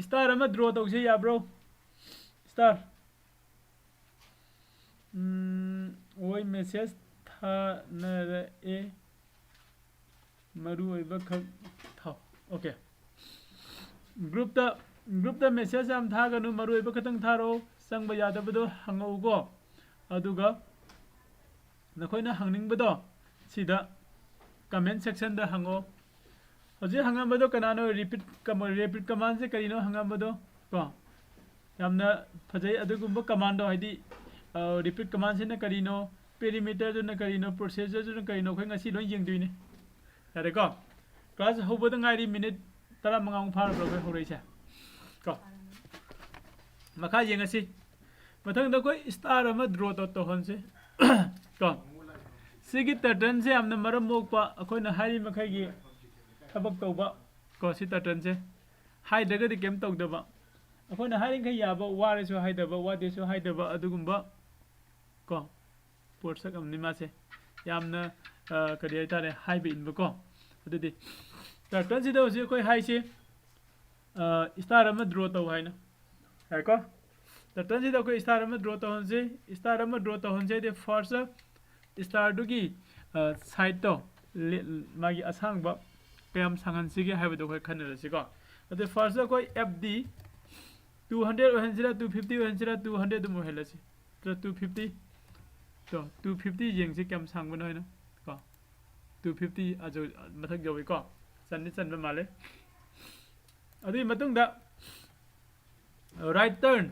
star ꯑꯃ draw ꯇꯧꯁꯦ, ꯌꯥꯕ꯭ꯔꯣ? Star꯫ ꯎꯝ, ꯍꯣꯏ, message ꯊꯥꯅꯔꯛꯑꯦ꯫ ꯃꯔꯨ ꯑꯣꯏꯕ ꯈꯛ ꯊꯥꯎ꯫ Okay꯫ Groupꯇ, groupꯇ message ꯌꯥꯝ ꯊꯥꯒꯅꯨ, ꯃꯔꯨ ꯑꯣꯏꯕ ꯈꯛꯇꯪ ꯊꯥꯔꯛꯑꯣ꯫ ꯆꯪꯕ ꯌꯥꯗꯕꯗꯣ ꯍꯪꯉꯛꯎꯀꯣ꯫ ꯑꯗꯨꯒ ꯅꯈꯣꯏꯅ ꯍꯪꯅꯤꯡꯕꯗꯣ ꯁꯤꯗ comment sectionꯗ ꯍꯪꯉꯣ꯫ ꯍꯧꯖꯤꯛ ꯍꯪꯉꯝꯕꯗꯣ ꯀꯅꯥꯅꯣ? Repeat repeat commandꯁꯦ ꯀꯔꯤꯅꯣ ꯍꯪꯉꯝꯕꯗꯣ? ꯀꯣ, ꯌꯥꯝꯅ ꯐꯖꯩ ꯑꯗꯨꯒꯨꯝꯕ commandꯗꯣ, ꯍꯥꯏꯗꯤ repeat commandꯁꯤꯅ ꯀꯔꯤꯅꯣ, perimeterꯗꯨꯅ ꯀꯔꯤꯅꯣ, procedurꯗꯨꯅ ꯀꯔꯤꯅꯣ, ꯑꯩꯈꯣꯏ ꯉꯁꯤ ꯂꯣꯏ ꯌꯦꯡꯗꯣꯏꯅꯦ꯫ ꯌꯥꯔꯦꯀꯣ? Class ꯍꯧꯕꯗ ꯉꯥꯏꯔꯤ, minute ꯇꯔꯥꯃꯉꯥꯃꯨꯛ ꯐꯥꯔꯕ꯭ꯔꯥ ꯑꯩꯈꯣꯏ ꯍꯧꯔꯛꯏꯁꯦ? ꯀꯣ, ꯃꯈꯥ ꯌꯦꯡꯉꯁꯤ꯫ ꯃꯊꯪꯗ ꯑꯩꯈꯣꯏ star ꯑꯃ draw ꯇꯧ ꯇꯧꯍꯟꯁꯤ꯫ ꯀꯣ, ꯁꯤꯒꯤ turtleꯁꯦ ꯌꯥꯝꯅ ꯃꯔꯝ ꯃꯣꯛꯄ, ꯑꯩꯈꯣꯏꯅ ꯍꯥꯏꯔꯤ ꯃꯈꯩꯒꯤ ꯊꯕꯛ ꯇꯧꯕ꯫ ꯀꯣ, ꯁꯤ turtleꯁꯦ ꯍꯥꯏꯗ꯭ꯔꯒꯗꯤ ꯀꯩꯝ ꯇꯧꯗꯕ, ꯑꯩꯈꯣꯏꯅ ꯍꯥꯏꯔꯤꯈꯩ ꯌꯥꯕ, ꯋꯥꯔꯁꯨ ꯍꯥꯏꯗꯕ, ꯋꯥꯗꯦꯁꯨ ꯍꯥꯏꯗꯕ, ꯑꯗꯨꯒꯨꯝꯕ ꯀꯣ ꯄꯣꯠꯁꯛ ꯑꯃꯅꯤ ꯃꯥꯁꯦ꯫ ꯌꯥꯝꯅ ꯀꯔꯤ ꯍꯥꯏꯇꯥꯔꯦ, ꯍꯥꯏꯕ ꯏꯟꯕꯀꯣ꯫ ꯑꯗꯨꯗꯤ turtleꯁꯤꯗ ꯍꯧꯖꯤꯛ ꯑꯩꯈꯣꯏ ꯍꯥꯏꯁꯦ star ꯑꯃ draw ꯇꯧ ꯍꯥꯏꯅ꯫ ꯌꯥꯏꯀꯣ? Turtleꯁꯤꯗ ꯑꯩꯈꯣꯏ star ꯑꯃ draw ꯇꯧꯍꯟꯁꯦ꯫ Star ꯑꯃ draw ꯇꯧꯍꯟꯁꯦ ꯍꯥꯏꯗꯤ first starꯗꯨꯒꯤ sideꯇꯣ, ꯃꯥꯒꯤ ꯑꯁꯥꯡꯕ ꯀꯌꯥꯝ ꯁꯥꯡꯍꯟꯁꯤꯒꯦ ꯍꯥꯏꯕꯗꯣ ꯑꯩꯈꯣꯏ ꯈꯟꯅꯔꯁꯤꯀꯣ꯫ ꯑꯗꯨ firstꯇ ꯑꯩꯈꯣꯏ F D two hundred ꯑꯣꯏꯍꯟꯁꯤꯔꯥ, two fifty ꯑꯣꯏꯍꯟꯁꯤꯔꯥ, two hundred ꯑꯗꯨꯝ ꯑꯣꯏꯍꯜꯂꯁꯤ꯫ ꯅꯠꯇ꯭ꯔ two fifty, ꯇꯣ, two fifty ꯌꯦꯡꯁꯤ ꯀꯌꯥꯝ ꯁꯥꯡꯕꯅꯣ ꯍꯥꯏꯅ꯫ ꯀꯣ, two fifty ꯑꯗꯨ ꯃꯊꯛ ꯌꯧꯏꯀꯣ꯫ ꯆꯟꯗꯤ ꯆꯟꯕ ꯃꯥꯜꯂꯦ꯫ ꯑꯗꯨꯒꯤ ꯃꯇꯨꯡꯗ right turn,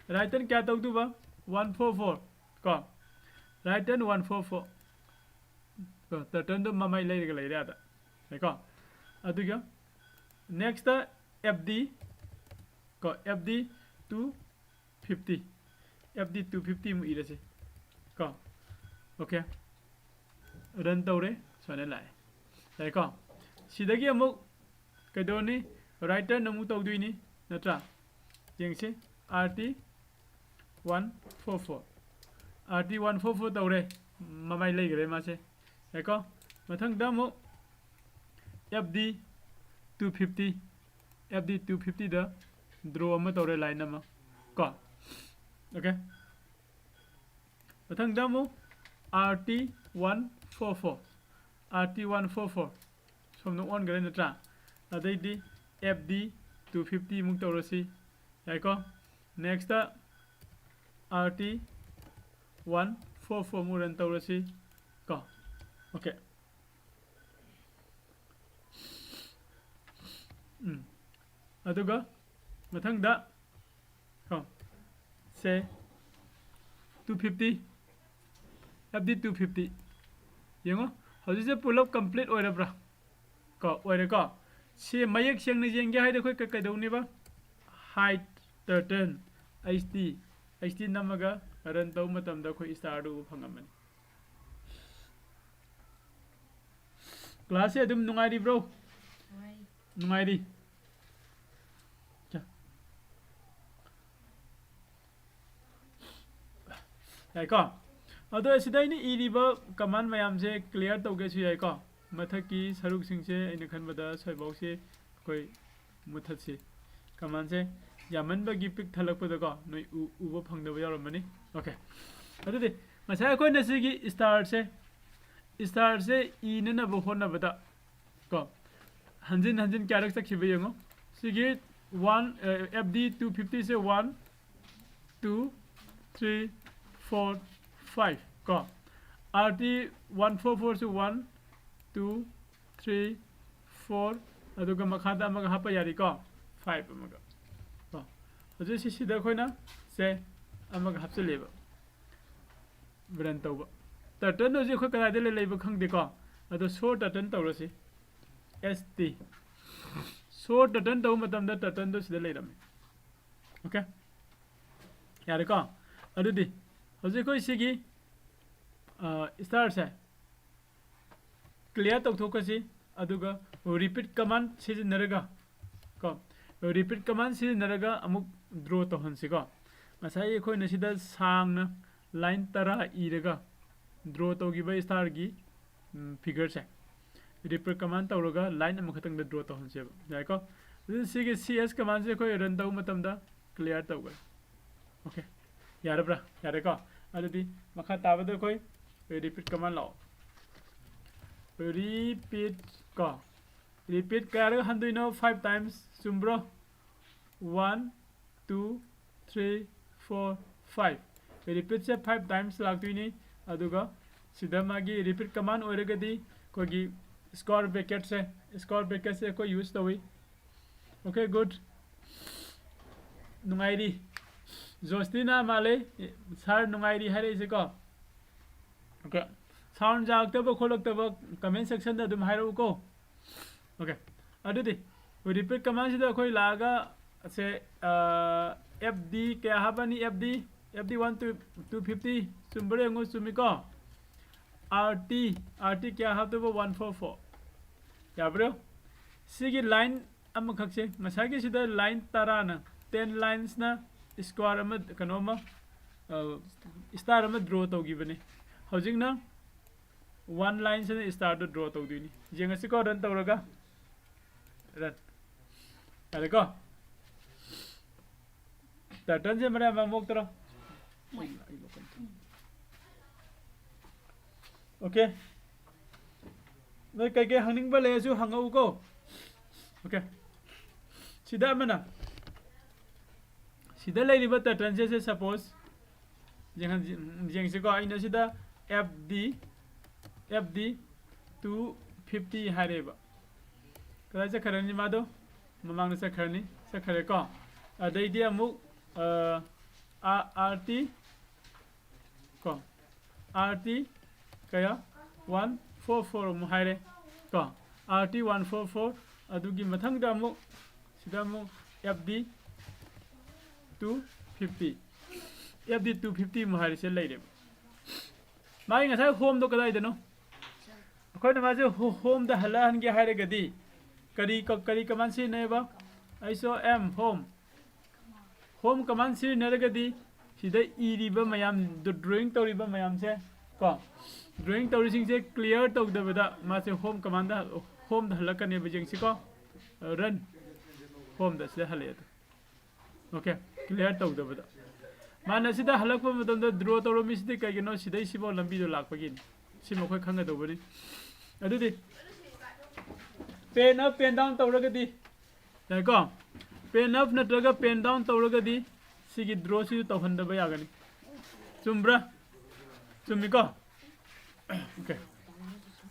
right turn ꯀꯌꯥ ꯇꯧꯗꯣꯏꯕ? One four four꯫ ꯀꯣ, right turn one four four꯫ ꯀꯣ, turtleꯗꯣ ꯃꯃꯥꯏ ꯂꯩꯔꯒ ꯂꯩꯔꯦ ꯑꯗ꯫ ꯀꯣ, ꯑꯗꯨꯒ nextꯇ F D꯫ ꯀꯣ, F D two fifty, F D two fifty ꯑꯃꯨꯛ ꯏꯔꯁꯤ꯫ ꯀꯣ, okay, run ꯇꯧꯔꯦ꯫ ꯁꯨꯃꯥꯏꯅ ꯂꯥꯛꯑꯦ꯫ ꯌꯥꯏꯀꯣ? ꯁꯤꯗꯒꯤ ꯑꯃꯨꯛ ꯀꯩꯗꯧꯔꯅꯤ? Right turn ꯑꯃꯨꯛ ꯇꯧꯗꯣꯏꯅꯤ, ꯅꯠꯇ꯭ꯔꯥ? ꯌꯦꯡꯁꯤ꯫ R T one four four, R T one four four ꯇꯧꯔꯦ꯫ ꯃꯃꯥꯏ ꯂꯩꯈ꯭ꯔꯦ ꯃꯥꯁꯦ꯫ ꯌꯥꯏꯀꯣ? ꯃꯊꯪꯗ ꯑꯃꯨꯛ F D two fifty, F D two fiftyꯗ draw ꯑꯃ ꯇꯧꯔꯦ, line ꯑꯃ꯫ ꯀꯣ, okay, ꯃꯊꯪꯗ ꯑꯃꯨꯛ R T one four four, R T one four four ꯁꯣꯝꯗ ꯑꯣꯟꯈ꯭ꯔꯦ, ꯅꯠꯇ꯭ꯔꯥ? ꯑꯗꯩꯗꯤ F D two fifty ꯑꯃꯨꯛ ꯇꯧꯔꯁꯤ꯫ ꯌꯥꯏꯀꯣ? Nextꯇ R T one four four ꯑꯃꯨꯛ run ꯇꯧꯔꯁꯤ꯫ ꯀꯣ, okay, ꯎꯝ꯫ ꯑꯗꯨꯒ ꯃꯊꯪꯗ ꯀꯣ, ꯁꯦ, two fifty, F D two fifty꯫ ꯌꯦꯡꯉꯣ, ꯍꯧꯖꯤꯛꯁꯦ ꯄꯨꯂꯞ complete ꯑꯣꯏꯔꯕ꯭ꯔꯥ? ꯀꯣ, ꯑꯣꯏꯔꯦꯀꯣ꯫ ꯁꯤ ꯃꯌꯦꯛ ꯁꯦꯡꯅ ꯌꯦꯡꯒꯦ ꯍꯥꯏꯗꯤ ꯑꯩꯈꯣꯏ ꯀ-, ꯀꯩꯗꯧꯅꯦꯕ? Height, turtle, H D, H D ꯅꯝꯃꯒ run ꯇꯧꯕ ꯃꯇꯝꯗ ꯑꯩꯈꯣꯏ starꯗꯨ ꯎꯕ ꯐꯪꯉꯝꯃꯅꯤ꯫ Classꯁꯦ ꯑꯗꯨꯝ ꯅꯨꯡꯉꯥꯏꯔꯤꯕ꯭ꯔꯣ? ꯅꯨꯡꯉꯥꯏꯔꯤ꯫ ꯌꯥꯏꯀꯣ? ꯑꯗꯣ ꯁꯤꯗ ꯑꯩꯅ ꯏꯔꯤꯕ command ꯃꯌꯥꯝꯁꯦ clear ꯇꯧꯒꯦꯁꯨ ꯌꯥꯏꯀꯣ? ꯃꯊꯛꯀꯤ ꯁꯔꯨꯛꯁꯤꯡꯁꯦ ꯑꯩꯅ ꯈꯟꯕꯗ ꯁ꯭ꯋꯥꯏꯐꯥꯎꯁꯦ ꯑꯩꯈꯣꯏ ꯃꯨꯊꯠꯁꯤ꯫ Commandꯁꯦ ꯌꯥꯝꯃꯟꯕꯒꯤ ꯄꯤꯛ ꯊꯜꯂꯛꯄꯗꯀꯣ ꯅꯣꯏ ꯎ-, ꯎꯕ ꯐꯪꯗꯕ ꯌꯥꯎꯔꯝꯃꯅꯤ꯫ Okay꯫ ꯑꯗꯨꯗꯤ ꯉꯁꯥꯏ ꯑꯩꯈꯣꯏꯅ ꯁꯤꯒꯤ starꯁꯦ, starꯁꯦ ꯏꯅꯅꯕ ꯍꯣꯠꯅꯕꯗ ꯀꯣ, ꯍꯟꯖꯤꯟ ꯍꯟꯖꯤꯟ ꯀꯌꯥꯔꯛ ꯆꯠꯈꯤꯕ ꯌꯦꯡꯉꯣ꯫ ꯁꯤꯒꯤ one, ꯑ, F D two fiftyꯁꯦ one, two, three, four, five ꯀꯣ꯫ R T one four fourꯁꯨ one, two, three, four, ꯑꯗꯨꯒ ꯃꯈꯥꯗ ꯑꯃꯒ ꯍꯥꯞꯄ ꯌꯥꯔꯤꯀꯣ, five ꯑꯃꯒ ꯀꯣ꯫ ꯍꯧꯖꯤꯛ ꯁꯤ ꯁꯤꯗ ꯑꯩꯈꯣꯏꯅ ꯁꯦ ꯑꯃꯒ ꯍꯥꯞꯆꯤꯜꯂꯦꯕ꯫ Run ꯇꯧꯕ꯫ Turtleꯗꯣ ꯍꯧꯖꯤꯛ ꯑꯩꯈꯣꯏ ꯀꯗꯥꯏꯗ ꯂꯩ-, ꯂꯩꯕ ꯈꯪꯗꯦꯀꯣ꯫ ꯑꯗꯣ show turtle ꯇꯧꯔꯁꯤ꯫ S T꯫ Show turtle ꯇꯧꯕ ꯃꯇꯝꯗ turtleꯗꯣ ꯁꯤꯗ ꯂꯩꯔꯝꯃꯦ꯫ Okay? ꯌꯥꯔꯦꯀꯣ? ꯑꯗꯨꯗꯤ ꯍꯧꯖꯤꯛ ꯑꯩꯈꯣꯏ ꯁꯤꯒꯤ, ꯑ, starꯁꯦ clear ꯇꯧꯊꯣꯛꯀꯁꯤ, ꯑꯗꯨꯒ repeat command ꯁꯤꯖꯤꯟꯅꯔꯒ ꯀꯣ, repeat command ꯁꯤꯖꯤꯟꯅꯔꯒ ꯑꯃꯨꯛ draw ꯇꯧꯍꯟꯁꯤꯀꯣ꯫ ꯉꯁꯥꯏ ꯑꯩꯈꯣꯏꯅ ꯁꯤꯗ ꯁꯥꯡꯅ line ꯇꯔꯥ ꯏꯔꯒ draw ꯇꯧꯈꯤꯕ starꯒꯤ, ꯎꯝ, figureꯁꯦ repeat command ꯇꯧꯔꯒ line ꯑꯃꯈꯛꯇꯪꯗ draw ꯇꯧꯍꯟꯁꯦꯕ꯫ ꯌꯥꯏꯀꯣ? ꯑꯗꯨ ꯁꯤꯒꯤ C S commandꯁꯦ ꯑꯩꯈꯣꯏ run ꯇꯧꯕ ꯃꯇꯝꯗ clear ꯇꯧꯒꯅꯤ꯫ Okay꯫ ꯌꯥꯔꯕ꯭ꯔꯥ? ꯌꯥꯔꯦꯀꯣ? ꯑꯗꯨꯗꯤ ꯃꯈꯥ ꯇꯥꯕꯗ ꯑꯩꯈꯣꯏ repeat command ꯂꯥꯛꯑꯣ꯫ Repeat ꯀꯣ꯫ Repeat ꯀꯌꯥꯔꯛ ꯍꯟꯗꯣꯏꯅꯣ? Five times꯫ ꯆꯨꯝꯕ꯭ꯔꯣ? One, two, three, four, five꯫ Repeatꯁꯦ five times ꯂꯥꯛꯇꯣꯏꯅꯤ꯫ ꯑꯗꯨꯒ ꯁꯤꯗ ꯃꯥꯒꯤ repeat command ꯑꯣꯏꯔꯒꯗꯤ ꯑꯩꯈꯣꯏꯒꯤ square bracketꯁꯦ, square bracketꯁꯦ ꯑꯩꯈꯣꯏ use ꯇꯧꯏ꯫ Okay, good. ꯅꯨꯡꯉꯥꯏꯔꯤ꯫ ꯖꯣꯁꯇꯤꯅ ꯃꯥꯜꯂꯦ꯫ Sir ꯅꯨꯡꯉꯥꯏꯔꯤ ꯍꯥꯏꯔꯛꯏꯁꯦꯀꯣ꯫ Okay. Sound ꯌꯥꯔꯛꯇꯕ ꯈꯣꯠꯂꯛꯇꯕ comment section ꯗ ꯑꯗꯨꯝ ꯍꯥꯏꯔꯛꯎꯀꯣ꯫ Okay. ꯑꯗꯨꯗꯤ repeat command ꯁꯤꯗ ꯑꯩꯈꯣꯏ ꯂꯥꯛꯑꯒ ꯁꯦ, ꯑ, F D ꯀꯌꯥ ꯍꯥꯞꯄꯅꯤ? F D, F D one to two fifty ꯆꯨꯝꯕ꯭ꯔꯥ ꯌꯦꯡꯉꯨ, ꯆꯨꯝꯃꯤꯀꯣ? R T, R T ꯀꯌꯥ ꯍꯥꯞꯇꯣꯏꯕ? One four four꯫ ꯌꯥꯕ꯭ꯔꯣ? ꯁꯤꯒꯤ line ꯑꯃꯈꯛꯁꯦ, ꯉꯁꯥꯏꯒꯤ ꯁꯤꯗ line ꯇꯔꯥꯅ, ten lines ꯅ square ꯑꯃ, ꯀꯩꯅꯣ ꯑꯃ, ꯑ, star ꯑꯃ draw ꯇꯧꯈꯤꯕꯅꯤ꯫ ꯍꯧꯖꯤꯛꯅ one line ꯁꯤꯅ star ꯗꯣ draw ꯇꯧꯗꯣꯏꯅꯤ꯫ ꯌꯦꯡꯉꯁꯤꯀꯣ, run ꯇꯧꯔꯒ꯫ Run꯫ ꯌꯥꯔꯦꯀꯣ? Turtle ꯁꯦ ꯃꯔꯛ ꯑꯃ ꯃꯣꯛꯇꯔꯣ? Okay. ꯅꯣꯏ ꯀꯩꯀꯩ ꯍꯪꯅꯤꯡꯕ ꯂꯩꯔꯁꯨ ꯍꯪꯉꯛꯎꯀꯣ꯫ Okay. ꯁꯤꯗ ꯑꯃꯅ, ꯁꯤꯗ ꯂꯩꯔꯤꯕ turtle ꯁꯦ, ꯁꯦ suppose, ꯌꯦꯡꯍꯟ-, ꯌꯦꯡꯁꯤꯀꯣ꯫ ꯑꯩꯅ ꯁꯤꯗ F D, F D two fifty ꯍꯥꯏꯔꯦꯕ꯫ ꯀꯗꯥꯏ ꯆꯠꯈ꯭ꯔꯅꯤ ꯃꯥꯗꯣ? ꯃꯃꯥꯡꯗ ꯆꯠꯈ꯭ꯔꯅꯤ꯫ ꯆꯠꯈ꯭ꯔꯦꯀꯣ꯫ ꯑꯗꯩꯗꯤ ꯑꯃꯨꯛ, ꯑ, ꯑ, R T ꯀꯣ, R T ꯀꯌꯥ? One four four ꯑꯃꯨꯛ ꯍꯥꯏꯔꯦ ꯀꯣ, R T one four four꯫ ꯑꯗꯨꯒꯤ ꯃꯊꯪꯗ ꯑꯃꯨꯛ, ꯁꯤꯗ ꯑꯃꯨꯛ F D two fifty, F D two fifty ꯑꯃꯨꯛ ꯍꯥꯏꯔꯤꯁꯦ ꯂꯩꯔꯦꯕ꯫ ꯃꯥꯒꯤ ꯉꯁꯥꯏ home ꯗꯣ ꯀꯗꯥꯏꯗꯅꯣ? ꯑꯩꯈꯣꯏꯅ ꯃꯥꯁꯦ ho-, home ꯗ ꯍꯜꯂꯛꯍꯟꯒꯦ ꯍꯥꯏꯔꯒꯗꯤ ꯀꯔꯤ ꯀ-, ꯀꯔꯤ command ꯁꯤꯖꯤꯟꯅꯩꯕ? H O M, home꯫ Home command ꯁꯤꯖꯤꯟꯅꯔꯒꯗꯤ ꯁꯤꯗ ꯏꯔꯤꯕ ꯃꯌꯥꯝꯗꯣ, drawing ꯇꯧꯔꯤꯕ ꯃꯌꯥꯝꯁꯦ ꯀꯣ, drawing ꯇꯧꯔꯤꯁꯤꯡꯁꯦ clear ꯇꯧꯗꯕꯗ ꯃꯥꯁꯦ home command ꯗ, home ꯗ ꯍꯜꯂꯛꯀꯅꯦꯕ꯫ ꯌꯦꯡꯁꯤꯀꯣ꯫ Run꯫ Home ꯗ ꯁꯤꯗ ꯍꯜꯂꯛꯑꯦ ꯑꯗꯣ꯫ Okay, clear ꯇꯧꯗꯕꯗ꯫ ꯃꯥꯅ ꯁꯤꯗ ꯍꯜꯂꯛꯄ ꯃꯇꯝꯗ draw ꯇꯧꯔꯝꯃꯤꯁꯤꯗꯤ ꯀꯩꯒꯤꯅꯣ? ꯁꯤꯗꯩ ꯁꯤꯐꯥꯎ ꯂꯝꯕꯤꯗꯣ ꯂꯥꯛꯄꯒꯤꯅꯤ꯫ ꯁꯤꯃ ꯑꯩꯈꯣꯏ ꯈꯪꯒꯗꯧꯕꯅꯤ꯫ ꯑꯗꯨꯗꯤ pen up, pen down ꯇꯧꯔꯒꯗꯤ, ꯌꯥꯏꯀꯣ? Pen up ꯅꯠꯇ꯭ꯔꯒ pen down ꯇꯧꯔꯒꯗꯤ ꯁꯤꯒꯤ draw ꯁꯤꯁꯨ ꯇꯧꯍꯟꯗꯕ ꯌꯥꯒꯅꯤ꯫ ꯆꯨꯝꯕ꯭ꯔꯥ? ꯆꯨꯝꯃꯤꯀꯣ? Okay.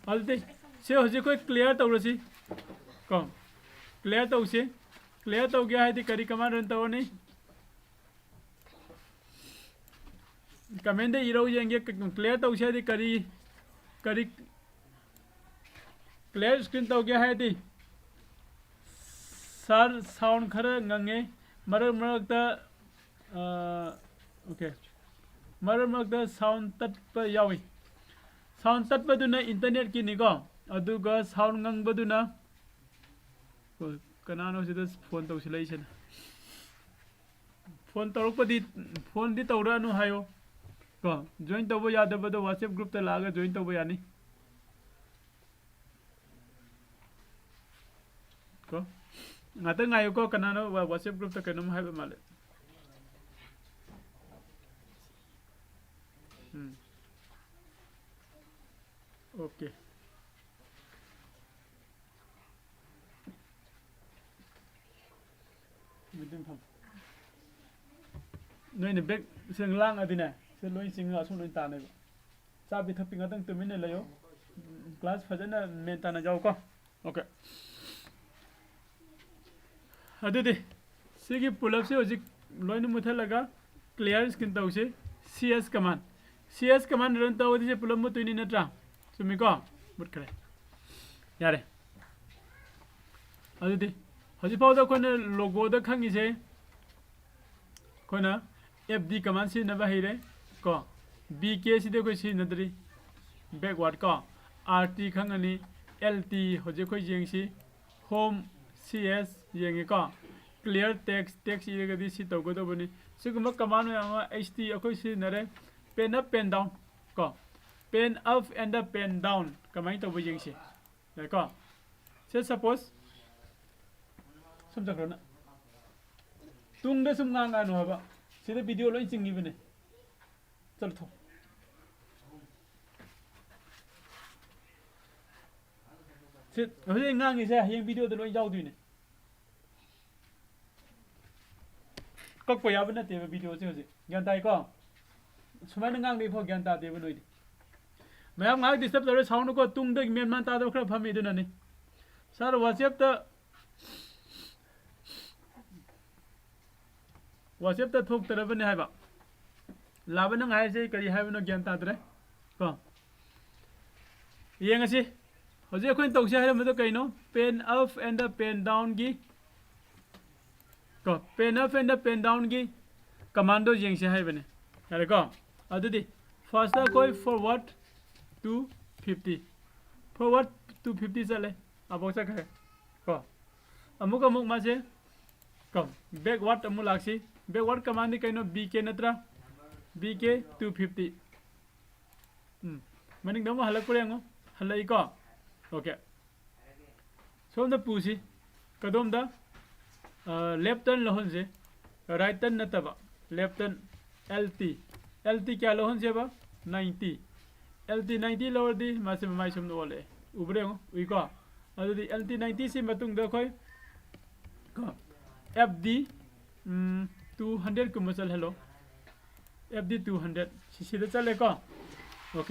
ꯑꯗꯨꯗꯤ ꯁꯤ ꯍꯧꯖꯤꯛ ꯑꯩꯈꯣꯏ clear ꯇꯧꯔꯁꯤ ꯀꯣ꯫ Clear ꯇꯧꯁꯤ꯫ Clear ꯇꯧꯒꯦ ꯍꯥꯏꯗꯤ ꯀꯔꯤ command run ꯇꯧꯔꯅꯤ? Comment ꯏꯔꯧ ꯌꯦꯡꯒꯦ꯫ Clear ꯇꯧꯁꯦ ꯍꯥꯏꯗꯤ ꯀꯔꯤ, ꯀꯔꯤ clear screen ꯇꯧꯒꯦ ꯍꯥꯏꯗꯤ? Sir, sound ꯈꯔ ꯉꯪꯉꯦ꯫ ꯃꯔꯛ ꯃꯔꯛꯇ, ꯑ, okay꯫ ꯃꯔꯛ ꯃꯔꯛꯇ sound ꯇꯠꯄ ꯌꯥꯎꯏ꯫ Sound ꯇꯠꯄꯗꯨꯅ internetꯀꯤꯅꯤꯀꯣ꯫ ꯑꯗꯨꯒ sound ꯉꯪꯕꯗꯨꯅ, ꯀꯅꯥꯅꯣ ꯁꯤꯗ phone ꯇꯧꯁꯤꯜꯂꯛꯏꯁꯤꯅ? Phone ꯇꯧꯔꯛꯄꯗꯤ, phoneꯗꯤ ꯇꯧꯔꯛꯑꯅꯨ ꯍꯥꯏꯌꯣ꯫ ꯀꯣ, join ꯇꯧꯕ ꯌꯥꯗꯕꯗꯣ WhatsApp groupꯇ ꯂꯥꯛꯑꯒ join ꯇꯧꯕ ꯌꯥꯅꯤ꯫ ꯀꯣ, ꯉꯥꯛꯇꯪ ꯉꯥꯏꯌꯨꯀꯣ, ꯀꯅꯥꯅꯣ ꯋꯥ-, WhatsApp groupꯇ ꯀꯩꯅꯣꯝ ꯍꯥꯏꯕ ꯃꯥꯜꯂꯦ꯫ ꯎꯝ꯫ Okay꯫ ꯅꯣꯏꯅ back ꯁꯦ ꯂꯥꯡꯉꯗꯤꯅꯦ, ꯁꯤ ꯂꯣꯏ ꯆꯤꯡꯉꯒ ꯑꯁꯨꯝ ꯂꯣꯏ ꯇꯥꯅꯦꯕ꯫ ꯆꯥꯕꯤ ꯊꯛꯄꯤ ꯉꯥꯛꯇꯪ ꯇꯨꯃꯤꯟꯅ ꯂꯩꯌꯣ꯫ Class ꯐꯖꯅ ꯃꯦꯟ ꯇꯥꯅ ꯌꯥꯎꯀꯣ꯫ Okay꯫ ꯑꯗꯨꯗꯤ ꯁꯤꯒꯤ pull-up ꯁꯤ ꯍꯧꯖꯤꯛ ꯂꯣꯏꯅ ꯃꯨꯊꯠꯂꯒ clear screen ꯇꯧꯁꯤ꯫ CS command꯫ CS command run ꯇꯧꯔꯗꯤ ꯁꯤ pull-up ꯃꯨꯠꯇꯣꯏꯅꯤ ꯅꯠꯇ꯭ꯔꯥ? ꯆꯨꯝꯃꯤꯀꯣ? ꯃꯨꯠꯈ꯭ꯔꯦ꯫ ꯌꯥꯔꯦ꯫ ꯑꯗꯨꯗꯤ ꯍꯧꯖꯤꯛꯐꯥꯎꯗ ꯑꯩꯈꯣꯏꯅ logoꯗ ꯈꯪꯉꯤꯁꯦ, ꯑꯩꯈꯣꯏꯅ FD command ꯁꯤꯖꯤꯟꯅꯕ ꯍꯩꯔꯦ ꯀꯣ꯫ BK ꯁꯤꯗꯤ ꯑꯩꯈꯣꯏ ꯁꯤꯖꯤꯟꯅꯗ꯭ꯔꯤ, backward ꯀꯣ꯫ RT ꯈꯪꯉꯅꯤ, LT ꯍꯧꯖꯤꯛ ꯑꯩꯈꯣꯏ ꯌꯦꯡꯁꯤ, home, CS ꯌꯦꯡꯉꯦꯀꯣ꯫ Clear text, text ꯏꯔꯒꯗꯤ ꯁꯤ ꯇꯧꯒꯗꯧꯕꯅꯤ꯫ ꯁꯤꯒꯨꯝꯕ command ꯃꯌꯥꯝ ꯑꯃ HT ꯑꯩꯈꯣꯏ ꯁꯤꯖꯤꯟꯅꯔꯦ꯫ Pen up, pen down ꯀꯣ꯫ Pen up and pen down ꯀꯃꯥꯏꯅ ꯇꯧꯕ ꯌꯦꯡꯁꯤ꯫ ꯌꯥꯏꯀꯣ? ꯁꯦ, suppose ꯁꯨꯝ ꯆꯠꯈ꯭ꯔꯣꯅ꯫ ꯇꯨꯡꯗ ꯁꯨꯝ ꯉꯥꯡꯉꯛꯑꯅꯨ ꯍꯥꯏꯕ꯫ ꯁꯤꯗ video ꯂꯣꯏ ꯆꯤꯡꯉꯤꯕꯅꯦ꯫ ꯆꯠꯂꯣ, ꯊꯣꯛ꯫ ꯁꯤ ꯍꯧꯖꯤꯛ ꯉꯥꯡꯉꯤꯁꯦ ꯍꯌꯦꯡ videoꯗ ꯂꯣꯏ ꯌꯥꯎꯗꯣꯏꯅꯦ꯫ ꯀꯛꯄ ꯌꯥꯕ ꯅꯠꯇꯦꯕ videoꯁꯦ ꯍꯧꯖꯤꯛ꯫ ꯒ꯭ꯌꯥꯟ ꯇꯥꯏꯀꯣ? ꯁꯨꯃꯥꯏꯅ ꯉꯥꯡꯗ꯭ꯔꯤꯐꯥꯎ ꯒ꯭ꯌꯥꯟ ꯇꯥꯗꯦꯕ ꯅꯣꯏꯗꯤ꯫ ꯃꯌꯥꯝ ꯉꯥꯏꯍꯥꯛ disturb ꯇꯧꯔꯦ, ꯁꯥꯎꯅꯨꯀꯣ꯫ ꯇꯨꯡꯗꯒꯤ ꯃꯦꯟ ꯃꯥꯟ ꯇꯥꯗꯕ ꯈꯔ ꯐꯝꯃꯤ ꯑꯗꯨꯅꯅꯤ꯫ Sir, WhatsAppꯇ WhatsApp-ꯇ ꯊꯣꯛꯇꯔꯕꯅꯤ ꯍꯥꯏꯕ꯫ ꯂꯥꯕ ꯅꯪ ꯍꯥꯏꯔꯤꯁꯦ ꯀꯔꯤ ꯍꯥꯏꯕꯅꯣ ꯒ꯭ꯌꯥꯟ ꯇꯥꯗ꯭ꯔꯦ꯫ ꯀꯣ, ꯌꯦꯡꯉꯁꯤ꯫ ꯍꯧꯖꯤꯛ ꯑꯩꯈꯣꯏꯅ ꯇꯧꯁꯦ ꯍꯥꯏꯔꯝꯕꯗꯣ ꯀꯩꯅꯣ? Pen up and the pen down-ꯒꯤ, ꯀꯣ, pen up and the pen down-ꯒꯤ command-ꯗꯣ ꯌꯦꯡꯁꯦ ꯍꯥꯏꯕꯅꯦ꯫ ꯌꯥꯔꯦꯀꯣ? ꯑꯗꯨꯗꯤ first-ꯇ ꯑꯩꯈꯣꯏ forward two fifty, forward two fifty ꯆꯠꯂꯦ, ꯑꯕꯣꯛ ꯆꯠꯈ꯭ꯔꯦ꯫ ꯀꯣ, ꯑꯃꯨꯛ ꯑꯃꯨꯛ ꯃꯥꯁꯦ, ꯀꯣ, backward ꯑꯃꯨꯛ ꯂꯥꯛꯁꯤ꯫ Backward command-ꯗꯤ ꯀꯩꯅꯣ? B K ꯅꯠꯇ꯭ꯔꯥ? B K two fifty꯫ ꯎꯝ, ꯃꯅꯤꯡꯗ ꯑꯃꯨꯛ ꯍꯜꯂꯛꯄ꯭ꯔꯥ ꯌꯦꯡꯉꯣ꯫ ꯍꯜꯂꯛꯏꯀꯣ? OK꯫ ꯁꯣꯝꯗ ꯄꯨꯁꯤ꯫ ꯀꯗꯣꯝꯗ? ꯑ, left turn ꯂꯧꯍꯟꯁꯦ꯫ Right turn ꯅꯠꯇꯕ, left turn꯫ L T꯫ L T ꯀꯌꯥ ꯂꯧꯍꯟꯁꯦꯕ? Ninety꯫ L T ninety ꯂꯧꯔꯗꯤ ꯃꯥꯁꯦ ꯃꯃꯥꯏ ꯁꯨꯝꯅ ꯑꯣꯜꯂꯛꯑꯦ꯫ ꯎꯕ꯭ꯔꯥ ꯌꯦꯡꯉꯣ, ꯎꯏꯀꯣ? ꯑꯗꯨꯗꯤ L T ninety ꯁꯤ ꯃꯇꯨꯡꯗ ꯑꯩꯈꯣꯏ, ꯀꯣ, F D, ꯎꯝ, two hundred ꯀꯨꯝꯕ ꯆꯠꯍꯜꯂꯣ꯫ F D two hundred꯫ ꯁꯤ ꯁꯤꯗ ꯆꯠꯂꯦꯀꯣ? OK꯫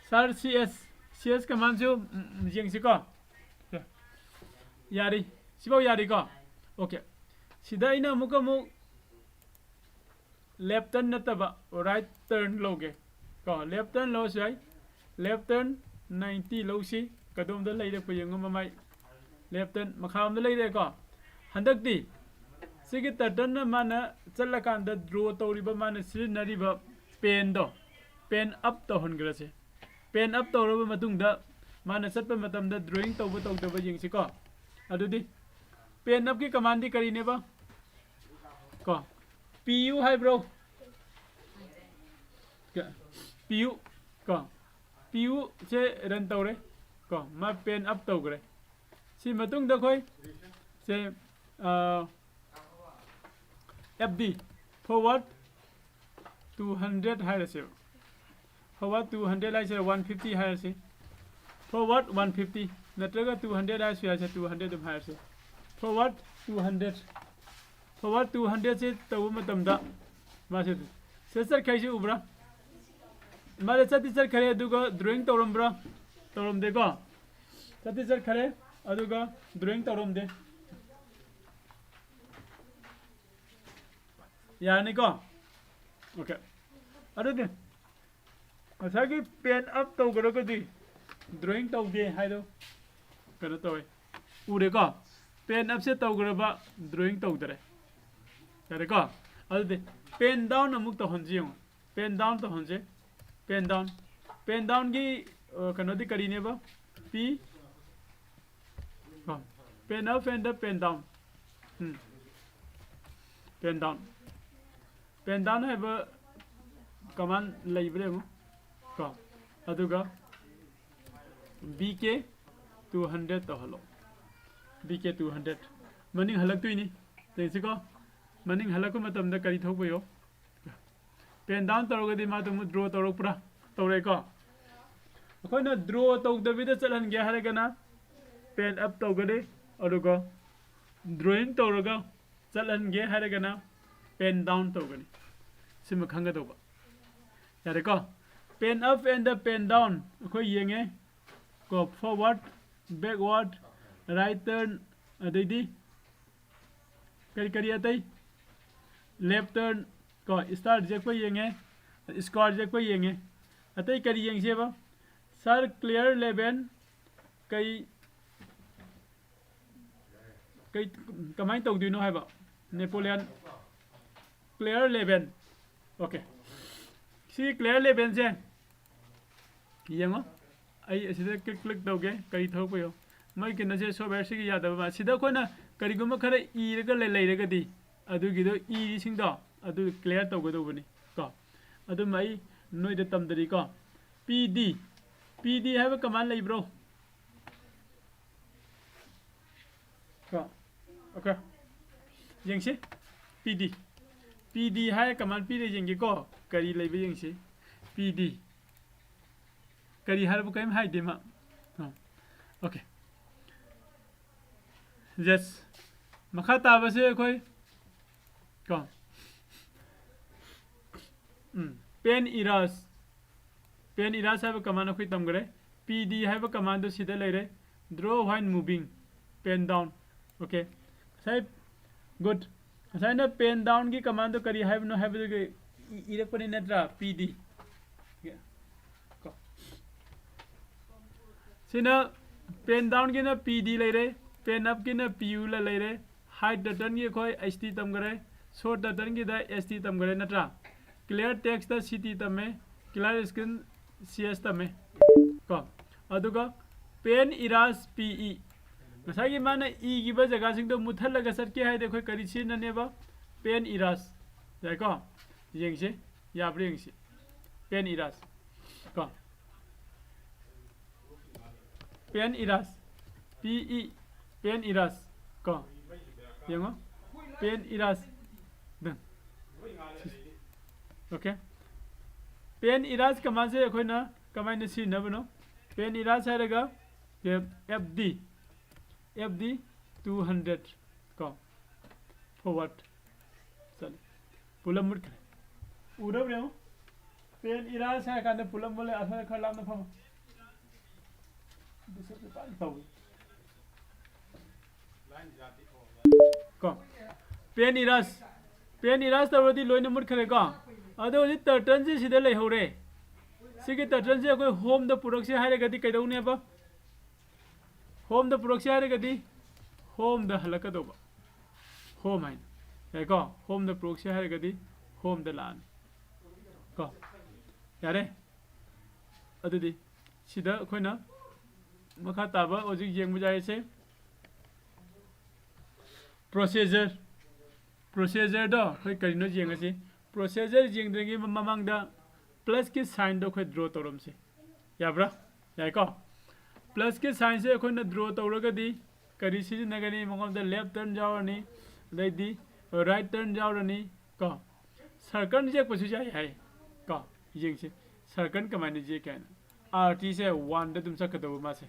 Sir, C S, C S command-ꯁꯨ, ꯎꯝ, ꯎꯝ, ꯌꯦꯡꯁꯤꯀꯣ? ꯁꯦ꯫ ꯌꯥꯔꯤ꯫ ꯁꯤꯐꯥꯎ ꯌꯥꯔꯤꯀꯣ? OK꯫ ꯁꯤꯗ ꯑꯩꯅ ꯑꯃꯨꯛꯀ ꯑꯃꯨꯛ left turn ꯅꯠꯇꯕ right turn ꯂꯧꯒꯦ꯫ ꯀꯣ, left turn ꯂꯧꯔꯁꯨ ꯌꯥꯏ꯫ Left turn ninety ꯂꯧꯁꯤ꯫ ꯀꯗꯣꯝꯗ ꯂꯩꯔꯛꯄ ꯌꯦꯡꯉꯣ ꯃꯃꯥꯏ꯫ Left turn ꯃꯈꯥꯔꯣꯝꯗ ꯂꯩꯔꯦꯀꯣ꯫ ꯍꯟꯗꯛꯇꯤ ꯁꯤꯒꯤ turtle-ꯅ ꯃꯥꯅ ꯆꯠꯂꯀꯥꯟꯗ draw ꯇꯧꯔꯤꯕ, ꯃꯥꯅ ꯁꯤꯖꯤꯟꯅꯔꯤꯕ pen-ꯗꯣ, pen up ꯇꯧꯍꯟꯈ꯭ꯔꯁꯦ꯫ Pen up ꯇꯧꯔꯕ ꯃꯇꯨꯡꯗ ꯃꯥꯅ ꯆꯠꯄ ꯃꯇꯝꯗ drawing ꯇꯧꯕ ꯇꯧꯗꯕ ꯌꯦꯡꯁꯤꯀꯣ꯫ ꯑꯗꯨꯗꯤ pen up-ꯀꯤ command-ꯗꯤ ꯀꯔꯤꯅꯦꯕ? ꯀꯣ, P U ꯍꯥꯏꯕ꯭ꯔꯣ? P U꯫ ꯀꯣ, P U ꯁꯦ run ꯇꯧꯔꯦ꯫ ꯀꯣ, ꯃꯥ pen up ꯇꯧꯈ꯭ꯔꯦ꯫ ꯁꯤ ꯃꯇꯨꯡꯗ ꯑꯩꯈꯣꯏ ꯁꯦ, ꯑ, F D, forward two hundred ꯍꯥꯏꯔꯁꯦꯕ꯫ Forward two hundred ꯍꯥꯏꯁꯤꯔ one fifty ꯍꯥꯏꯔꯁꯤ꯫ Forward one fifty ꯅꯠꯇ꯭ꯔꯒ two hundred ꯍꯥꯏꯔꯁꯨ ꯌꯥꯏꯁꯦ, two hundred ꯑꯗꯨꯝ ꯍꯥꯏꯔꯁꯤ꯫ Forward two hundred꯫ Forward two hundred ꯁꯦ ꯇꯧꯕ ꯃꯇꯝꯗ ꯃꯥꯁꯦ ꯁꯤꯗ ꯆꯠꯈ꯭ꯔꯤꯁꯦ ꯎꯕ꯭ꯔꯥ? ꯃꯥꯁꯦ ꯆꯠꯇꯤ ꯆꯠꯈ꯭ꯔꯦ, ꯑꯗꯨꯒ drawing ꯇꯧꯔꯝꯕ꯭ꯔꯥ? ꯇꯧꯔꯝꯗꯦꯀꯣ? ꯆꯠꯇꯤ ꯆꯠꯈ꯭ꯔꯦ, ꯑꯗꯨꯒ drawing ꯇꯧꯔꯝꯗꯦ꯫ ꯌꯥꯔꯅꯤꯀꯣ? Okay. ꯑꯗꯨꯗꯤ ꯉꯁꯥꯏꯒꯤ pen up ꯇꯧꯈ꯭ꯔꯒꯗꯤ drawing ꯇꯧꯗꯦ ꯍꯥꯏꯗꯣ ꯀꯩꯅꯣ ꯇꯧꯋꯦ, ꯎꯔꯦꯀꯣ? Pen up ꯁꯦ ꯇꯧꯈ꯭ꯔꯕ, drawing ꯇꯧꯗꯔꯦ꯫ ꯌꯥꯔꯦꯀꯣ? ꯑꯗꯨꯗꯤ pen down ꯑꯃꯨꯛ ꯇꯧꯍꯟꯁꯤ ꯌꯦꯡꯉꯣ꯫ Pen down ꯇꯧꯍꯟꯁꯦ꯫ Pen down, pen down ꯒꯤ ꯀꯩꯅꯣꯗꯤ ꯀꯔꯤꯅꯦꯕ? P, pen up and the pen down. Um, pen down, pen down ꯍꯥꯏꯕ command ꯂꯩꯕ꯭ꯔꯥ ꯌꯦꯡꯉꯣ ꯀꯣ꯫ ꯑꯗꯨꯒ B K two hundred ꯇꯧꯍꯜꯂꯣ꯫ B K two hundred꯫ ꯃꯅꯤꯡ ꯍꯜꯂꯛꯇꯣꯏꯅꯤ꯫ ꯌꯦꯡꯁꯤꯀꯣ꯫ ꯃꯅꯤꯡ ꯍꯜꯂꯛꯄ ꯃꯇꯝꯗ ꯀꯔꯤ ꯊꯣꯛꯄ ꯌꯦꯡꯉꯣ꯫ Pen down ꯇꯧꯔꯒꯗꯤ ꯃꯥꯗꯣ ꯑꯃꯨꯛ draw ꯇꯧꯔꯛꯄ꯭ꯔꯥ? ꯇꯧꯔꯦꯀꯣ꯫ ꯑꯩꯈꯣꯏꯅ draw ꯇꯧꯗꯕꯤꯗ ꯆꯠꯍꯟꯒꯦ ꯍꯥꯏꯔꯒꯅ pen up ꯇꯧꯒꯅꯤ, ꯑꯗꯨꯒ drawing ꯇꯧꯔꯒ ꯆꯠꯍꯟꯒꯦ ꯍꯥꯏꯔꯒꯅ pen down ꯇꯧꯒꯅꯤ꯫ ꯁꯤꯃ ꯈꯪꯒꯗꯧꯕ꯫ ꯌꯥꯔꯦꯀꯣ? Pen up and the pen down ꯑꯩꯈꯣꯏ ꯌꯦꯡꯉꯦ ꯀꯣ꯫ Forward, backward, right turn, ꯑꯗꯩꯗꯤ ꯀꯔꯤ ꯀꯔꯤ ꯑꯇꯩ? Left turn ꯀꯣ, star ꯌꯦꯛꯄ ꯌꯦꯡꯉꯦ, square ꯌꯦꯛꯄ ꯌꯦꯡꯉꯦ꯫ ꯑꯇꯩ ꯀꯔꯤ ꯌꯦꯡꯁꯦꯕ? Sir, clear eleven ꯀꯩ, ꯀꯩ, ꯀꯃꯥꯏꯅ ꯇꯧꯗꯣꯏꯅꯣ ꯍꯥꯏꯕ? Napoleon, clear eleven꯫ Okay, ꯁꯤ clear eleven ꯁꯦ ꯌꯦꯡꯉꯣ꯫ ꯑꯩ ꯑꯁꯤꯗ click click ꯇꯧꯒꯦ, ꯀꯔꯤ ꯊꯣꯛꯂꯛꯄ ꯌꯦꯡꯉꯣ꯫ ꯃꯣꯏ ꯀꯩꯅꯣꯁꯦ, software ꯁꯤꯒꯤ ꯌꯥꯗꯕ ꯃꯥꯜꯂꯦ꯫ ꯁꯤꯗ ꯑꯩꯈꯣꯏꯅ ꯀꯔꯤꯒꯨꯝꯕ ꯈꯔ ꯏꯔꯒ ꯂꯩ-, ꯂꯩꯔꯒꯗꯤ ꯑꯗꯨꯒꯤꯗꯣ ꯏꯔꯤꯁꯤꯡꯗꯣ ꯑꯗꯨ clear ꯇꯧꯒꯗꯧꯕꯅꯤ ꯀꯣ꯫ ꯑꯗꯨꯝ ꯑꯩ ꯅꯣꯏꯗ ꯇꯝꯗꯔꯤꯀꯣ꯫ P D, P D ꯍꯥꯏꯕ command ꯂꯩꯕ꯭ꯔꯣ? ꯀꯣ꯫ Okay, ꯌꯦꯡꯁꯤ꯫ P D, P D ꯍꯥꯏꯔ command ꯄꯤꯔ ꯌꯦꯡꯒꯦꯀꯣ꯫ ꯀꯔꯤ ꯂꯩꯕ ꯌꯦꯡꯁꯤ꯫ P D꯫ ꯀꯔꯤ ꯍꯥꯏꯔꯕ? ꯀꯔꯤꯝ ꯍꯥꯏꯗꯦ ꯃꯥ꯫ ꯑꯣ꯫ Okay, yes꯫ ꯃꯈꯥ ꯇꯥꯕꯁꯦ ꯑꯩꯈꯣꯏ ꯀꯣ, ꯎꯝ, pen erase, pen erase ꯍꯥꯏꯕ command ꯑꯩꯈꯣꯏ ꯇꯝꯈ꯭ꯔꯦ꯫ P D ꯍꯥꯏꯕ command ꯗꯨ ꯁꯤꯗ ꯂꯩꯔꯦ꯫ Draw while moving, pen down꯫ Okay, ꯉꯁꯥꯏ, good꯫ ꯉꯁꯥꯏꯅ pen downꯒꯤ commandꯗꯣ ꯀꯔꯤ ꯍꯥꯏꯕꯅꯣ ꯍꯥꯏꯕꯗꯨꯒꯤ ꯏ- ꯏꯔꯛꯄꯅꯤ ꯅꯠꯇ꯭ꯔꯥ? P D꯫ ꯀꯣ꯫ ꯁꯤꯅ pen downꯒꯤꯅ P D ꯂꯩꯔꯦ, pen upꯀꯤꯅ P U ꯂꯩꯔꯦ, hide turtleꯒꯤ ꯑꯩꯈꯣꯏ H T ꯇꯝꯈꯔꯦ, show turtleꯒꯤꯗ S T ꯇꯝꯈꯔꯦ ꯅꯠꯇ꯭ꯔꯥ? Clear textꯇ C T ꯇꯝꯃꯦ, clear screen C S ꯇꯝꯃꯦ꯫ ꯀꯣ꯫ ꯑꯗꯨꯒ pen erase P E꯫ ꯉꯁꯥꯏꯒꯤ ꯃꯥꯅ ꯏꯈꯤꯕ ꯖꯒꯥꯁꯤꯡꯗꯣ ꯃꯨꯠꯊꯠꯂꯒ ꯆꯠꯀꯦ ꯍꯥꯏꯔꯗꯤ ꯑꯩꯈꯣꯏ ꯀꯔꯤ ꯁꯤꯖꯤꯟꯅꯅꯦꯕ? Pen erase꯫ ꯌꯥꯏꯀꯣ? ꯌꯦꯡꯁꯤ꯫ ꯌꯥꯕ꯭ꯔꯥ ꯌꯦꯡꯁꯤ꯫ Pen erase꯫ ꯀꯣ꯫ Pen erase꯫ P E꯫ Pen erase꯫ ꯀꯣ꯫ ꯌꯦꯡꯉꯣ꯫ Pen erase꯫ Done꯫ Okay꯫ Pen erase commandꯁꯦ ꯑꯩꯈꯣꯏꯅ ꯀꯃꯥꯏꯅ ꯁꯤꯖꯤꯟꯅꯕꯅꯣ? Pen erase ꯍꯥꯏꯔꯒ F D꯫ F D two hundred꯫ ꯀꯣ꯫ Forward꯫ ꯆꯠꯂꯦ꯫ ꯄꯨꯂꯞ ꯃꯨꯠꯈ꯭ꯔꯦ꯫ ꯎꯔꯕ꯭ꯔꯥ ꯌꯦꯡꯉꯣ꯫ Pen erase ꯍꯥꯏꯔ ꯀꯥꯟꯗ ꯄꯨꯂꯞ ꯃꯨꯠꯂꯦ꯫ ꯑꯁꯣꯝꯗ ꯈꯔ ꯂꯥꯞꯅ ꯐꯝꯃꯣ꯫ Disturb ꯐꯖꯅ ꯇꯧꯏ꯫ ꯀꯣ꯫ Pen erase꯫ Pen erase ꯇꯧꯔꯗꯤ ꯂꯣꯏꯅ ꯃꯨꯠꯈ꯭ꯔꯦꯀꯣ꯫ ꯑꯗꯣ ꯍꯧꯖꯤꯛ turtleꯁꯦ ꯁꯤꯗ ꯂꯩꯍꯧꯔꯦ꯫ ꯁꯤꯒꯤ turtleꯁꯦ ꯑꯩꯈꯣꯏ homeꯗ ꯄꯨꯔꯛꯁꯦ ꯍꯥꯏꯔꯒꯗꯤ ꯀꯩꯗꯧꯅꯦꯕ? Homeꯗ ꯄꯨꯔꯛꯁꯦ ꯍꯥꯏꯔꯒꯗꯤ homeꯗ ꯍꯜꯂꯛꯀꯗꯧꯕ꯫ Home ꯍꯥꯏꯅ꯫ ꯌꯥꯏꯀꯣ? Homeꯗ ꯄꯨꯔꯛꯁꯦ ꯍꯥꯏꯔꯒꯗꯤ homeꯗ ꯂꯥꯛꯑꯅꯤ꯫ ꯀꯣ꯫ ꯌꯥꯔꯦ? ꯑꯗꯨꯗꯤ ꯁꯤꯗ ꯑꯩꯈꯣꯏꯅ ꯃꯈꯥ ꯇꯥꯕ ꯍꯧꯖꯤꯛ ꯌꯦꯡꯕ ꯌꯥꯔꯤꯁꯦ procedure꯫ Procedureꯗꯣ ꯑꯩꯈꯣꯏ ꯀꯔꯤꯅꯣ ꯌꯦꯡꯉꯁꯤ꯫ Procedure ꯌꯦꯡꯗ꯭ꯔꯤꯉꯩ ꯃꯃꯥꯡꯗ plusꯀꯤ signꯗꯣ ꯑꯩꯈꯣꯏ draw ꯇꯧꯔꯝꯁꯤ꯫ ꯌꯥꯕ꯭ꯔꯥ? ꯌꯥꯏꯀꯣ? Plusꯀꯤ signꯁꯦ ꯑꯩꯈꯣꯏꯅ draw ꯇꯧꯔꯒꯗꯤ ꯀꯔꯤ ꯁꯤꯖꯤꯟꯅꯒꯅꯤ? ꯃꯉꯣꯟꯗ left turn ꯌꯥꯎꯔꯅꯤ, ꯑꯗꯩꯗꯤ right turn ꯌꯥꯎꯔꯅꯤ꯫ ꯀꯣ꯫ Circle ꯌꯦꯛꯄꯁꯨ ꯌꯥꯏ ꯍꯥꯏ꯫ ꯀꯣ꯫ ꯌꯦꯡꯁꯤ꯫ Circle ꯀꯃꯥꯏꯅ ꯌꯦꯛꯀꯦ ꯍꯥꯏꯅ꯫ RTꯁꯦ oneꯗ ꯑꯗꯨꯝ ꯆꯠꯀꯗꯧꯕ ꯃꯥꯁꯦ꯫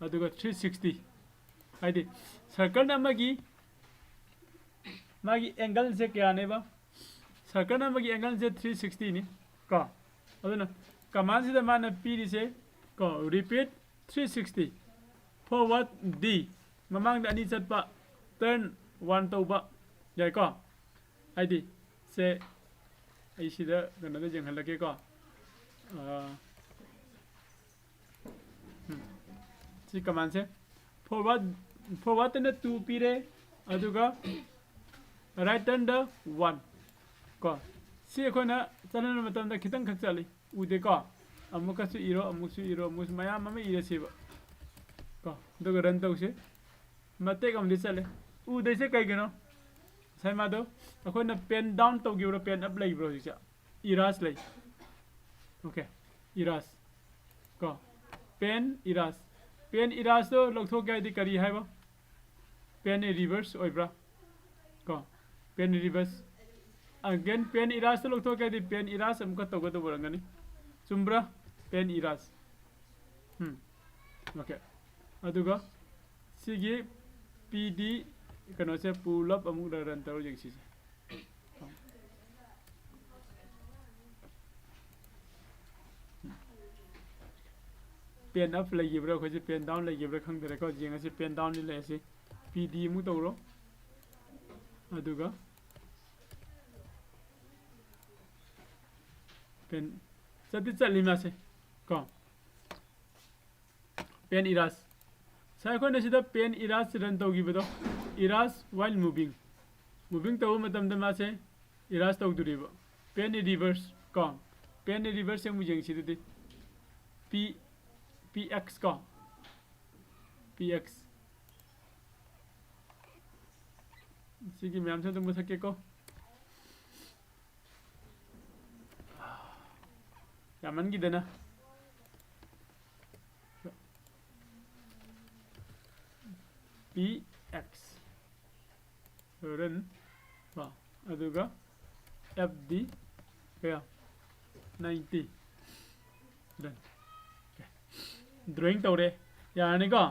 ꯑꯗꯨꯒ three sixty꯫ ꯍꯥꯏꯗꯤ circle ꯑꯃꯒꯤ ꯃꯥꯒꯤ angleꯁꯦ ꯀꯌꯥꯅꯦꯕ? Circle ꯑꯃꯒꯤ angleꯁꯦ three sixtyꯅꯤ꯫ ꯀꯣ꯫ ꯑꯗꯨꯅ commandꯁꯤꯗ ꯃꯥꯅ ꯄꯤꯔꯤꯁꯦ, ꯀꯣ, repeat three sixty꯫ Forward D꯫ ꯃꯃꯥꯡꯗ ꯑꯅꯤ ꯆꯠꯄ꯫ Turn one ꯇꯧꯕ꯫ ꯌꯥꯏꯀꯣ? ꯍꯥꯏꯗꯤ ꯁꯦ ꯑꯩ ꯁꯤꯗ ꯀꯩꯅꯣꯗ ꯌꯦꯡꯍꯜꯂꯛꯀꯦꯀꯣ꯫ ꯑꯥ, ꯎꯝ꯫ ꯁꯤ command ꯁꯦ forward, forward ꯇꯅ two ꯄꯤꯔꯦ, ꯑꯗꯨꯒ right turn ꯗ one ꯀꯣ꯫ ꯁꯤ ꯑꯩꯈꯣꯏꯅ ꯆꯠꯍꯟꯕ ꯃꯇꯝꯗ ꯈꯤꯇꯪ ꯈꯛ ꯆꯠꯂꯤ, ꯎꯗꯦꯀꯣ? ꯑꯃꯨꯛꯀꯁꯨ ꯏꯔꯣ, ꯑꯃꯨꯛꯁꯨ ꯏꯔꯣ, ꯑꯃꯨꯛꯁꯨ ꯃꯌꯥꯝ ꯑꯃ ꯏꯔꯁꯤꯕ ꯀꯣ꯫ ꯑꯗꯨꯒ run ꯇꯧꯁꯤ꯫ ꯃꯇꯦꯛ ꯑꯃꯗꯤ ꯆꯠꯂꯦ꯫ ꯎꯗꯩꯁꯦ ꯀꯩꯒꯤꯅꯣ? ꯉꯁꯥꯏ ꯃꯥꯗꯣ ꯑꯩꯈꯣꯏꯅ pen down ꯇꯧꯈꯤꯕ꯭ꯔꯣ, pen up ꯂꯩꯕ꯭ꯔꯣ ꯍꯧꯖꯤꯛꯁꯦ? Erase ꯂꯩ꯫ Okay, erase ꯀꯣ, pen erase꯫ Pen erase ꯇꯣ ꯂꯧꯊꯣꯛꯀꯦ ꯍꯥꯏꯗꯤ ꯀꯔꯤ ꯍꯥꯏꯕ? Pen reverse ꯑꯣꯏꯕ꯭ꯔꯥ? ꯀꯣ, pen reverse꯫ Again, pen erase ꯇꯣ ꯂꯧꯊꯣꯛꯀꯦ ꯍꯥꯏꯗꯤ pen erase ꯑꯃꯨꯛꯀ ꯇꯧꯒꯗꯧꯕ ꯑꯣꯏꯔꯝꯒꯅꯤ꯫ ꯆꯨꯝꯕ꯭ꯔꯥ? Pen erase꯫ ꯎꯝ꯫ Okay꯫ ꯑꯗꯨꯒ ꯁꯤꯒꯤ P D ꯀꯩꯅꯣꯁꯦ ꯄꯨꯂꯞ ꯑꯃꯨꯛ run ꯇꯧꯔ ꯌꯦꯡꯁꯤꯁꯦ꯫ Pen up ꯂꯩꯈꯤꯕ꯭ꯔꯥ, ꯑꯩꯈꯣꯏꯁꯦ pen down ꯂꯩꯈꯤꯕ꯭ꯔꯥ ꯈꯪꯗꯔꯦꯀꯣ꯫ ꯌꯦꯡꯉꯁꯤ, pen down ꯗꯤ ꯂꯩꯔꯁꯤ꯫ P D ꯑꯃꯨꯛ ꯇꯧꯔꯣ꯫ ꯑꯗꯨꯒ pen ꯆꯠꯇꯤ ꯆꯠꯂꯤ ꯃꯥꯁꯦ ꯀꯣ꯫ Pen erase꯫ ꯉꯁꯥꯏ ꯑꯩꯈꯣꯏꯅ ꯁꯤꯗ pen erase run ꯇꯧꯈꯤꯕꯗꯣ, erase while moving, moving ꯇꯧꯕ ꯃꯇꯝꯗ ꯃꯥꯁꯦ erase ꯇꯧꯗꯣꯔꯤꯕ꯫ Pen reverse ꯀꯣ, pen reverse ꯑꯃꯨꯛ ꯌꯦꯡꯁꯤ ꯑꯗꯨꯗꯤ꯫ P, P X ꯀꯣ, P X꯫ ꯁꯤꯒꯤ ꯃꯌꯥꯝꯁꯦ ꯑꯗꯨꯝ ꯃꯨꯊꯠꯀꯦꯀꯣ꯫ ꯌꯥꯝꯃꯟꯈꯤꯗꯅ꯫ P X꯫ Run ꯀꯣ, ꯑꯗꯨꯒ F D ꯀꯌꯥ? Ninety꯫ Run꯫ Okay꯫ Drawing ꯇꯧꯔꯦ꯫ ꯌꯥꯔꯅꯤꯀꯣ?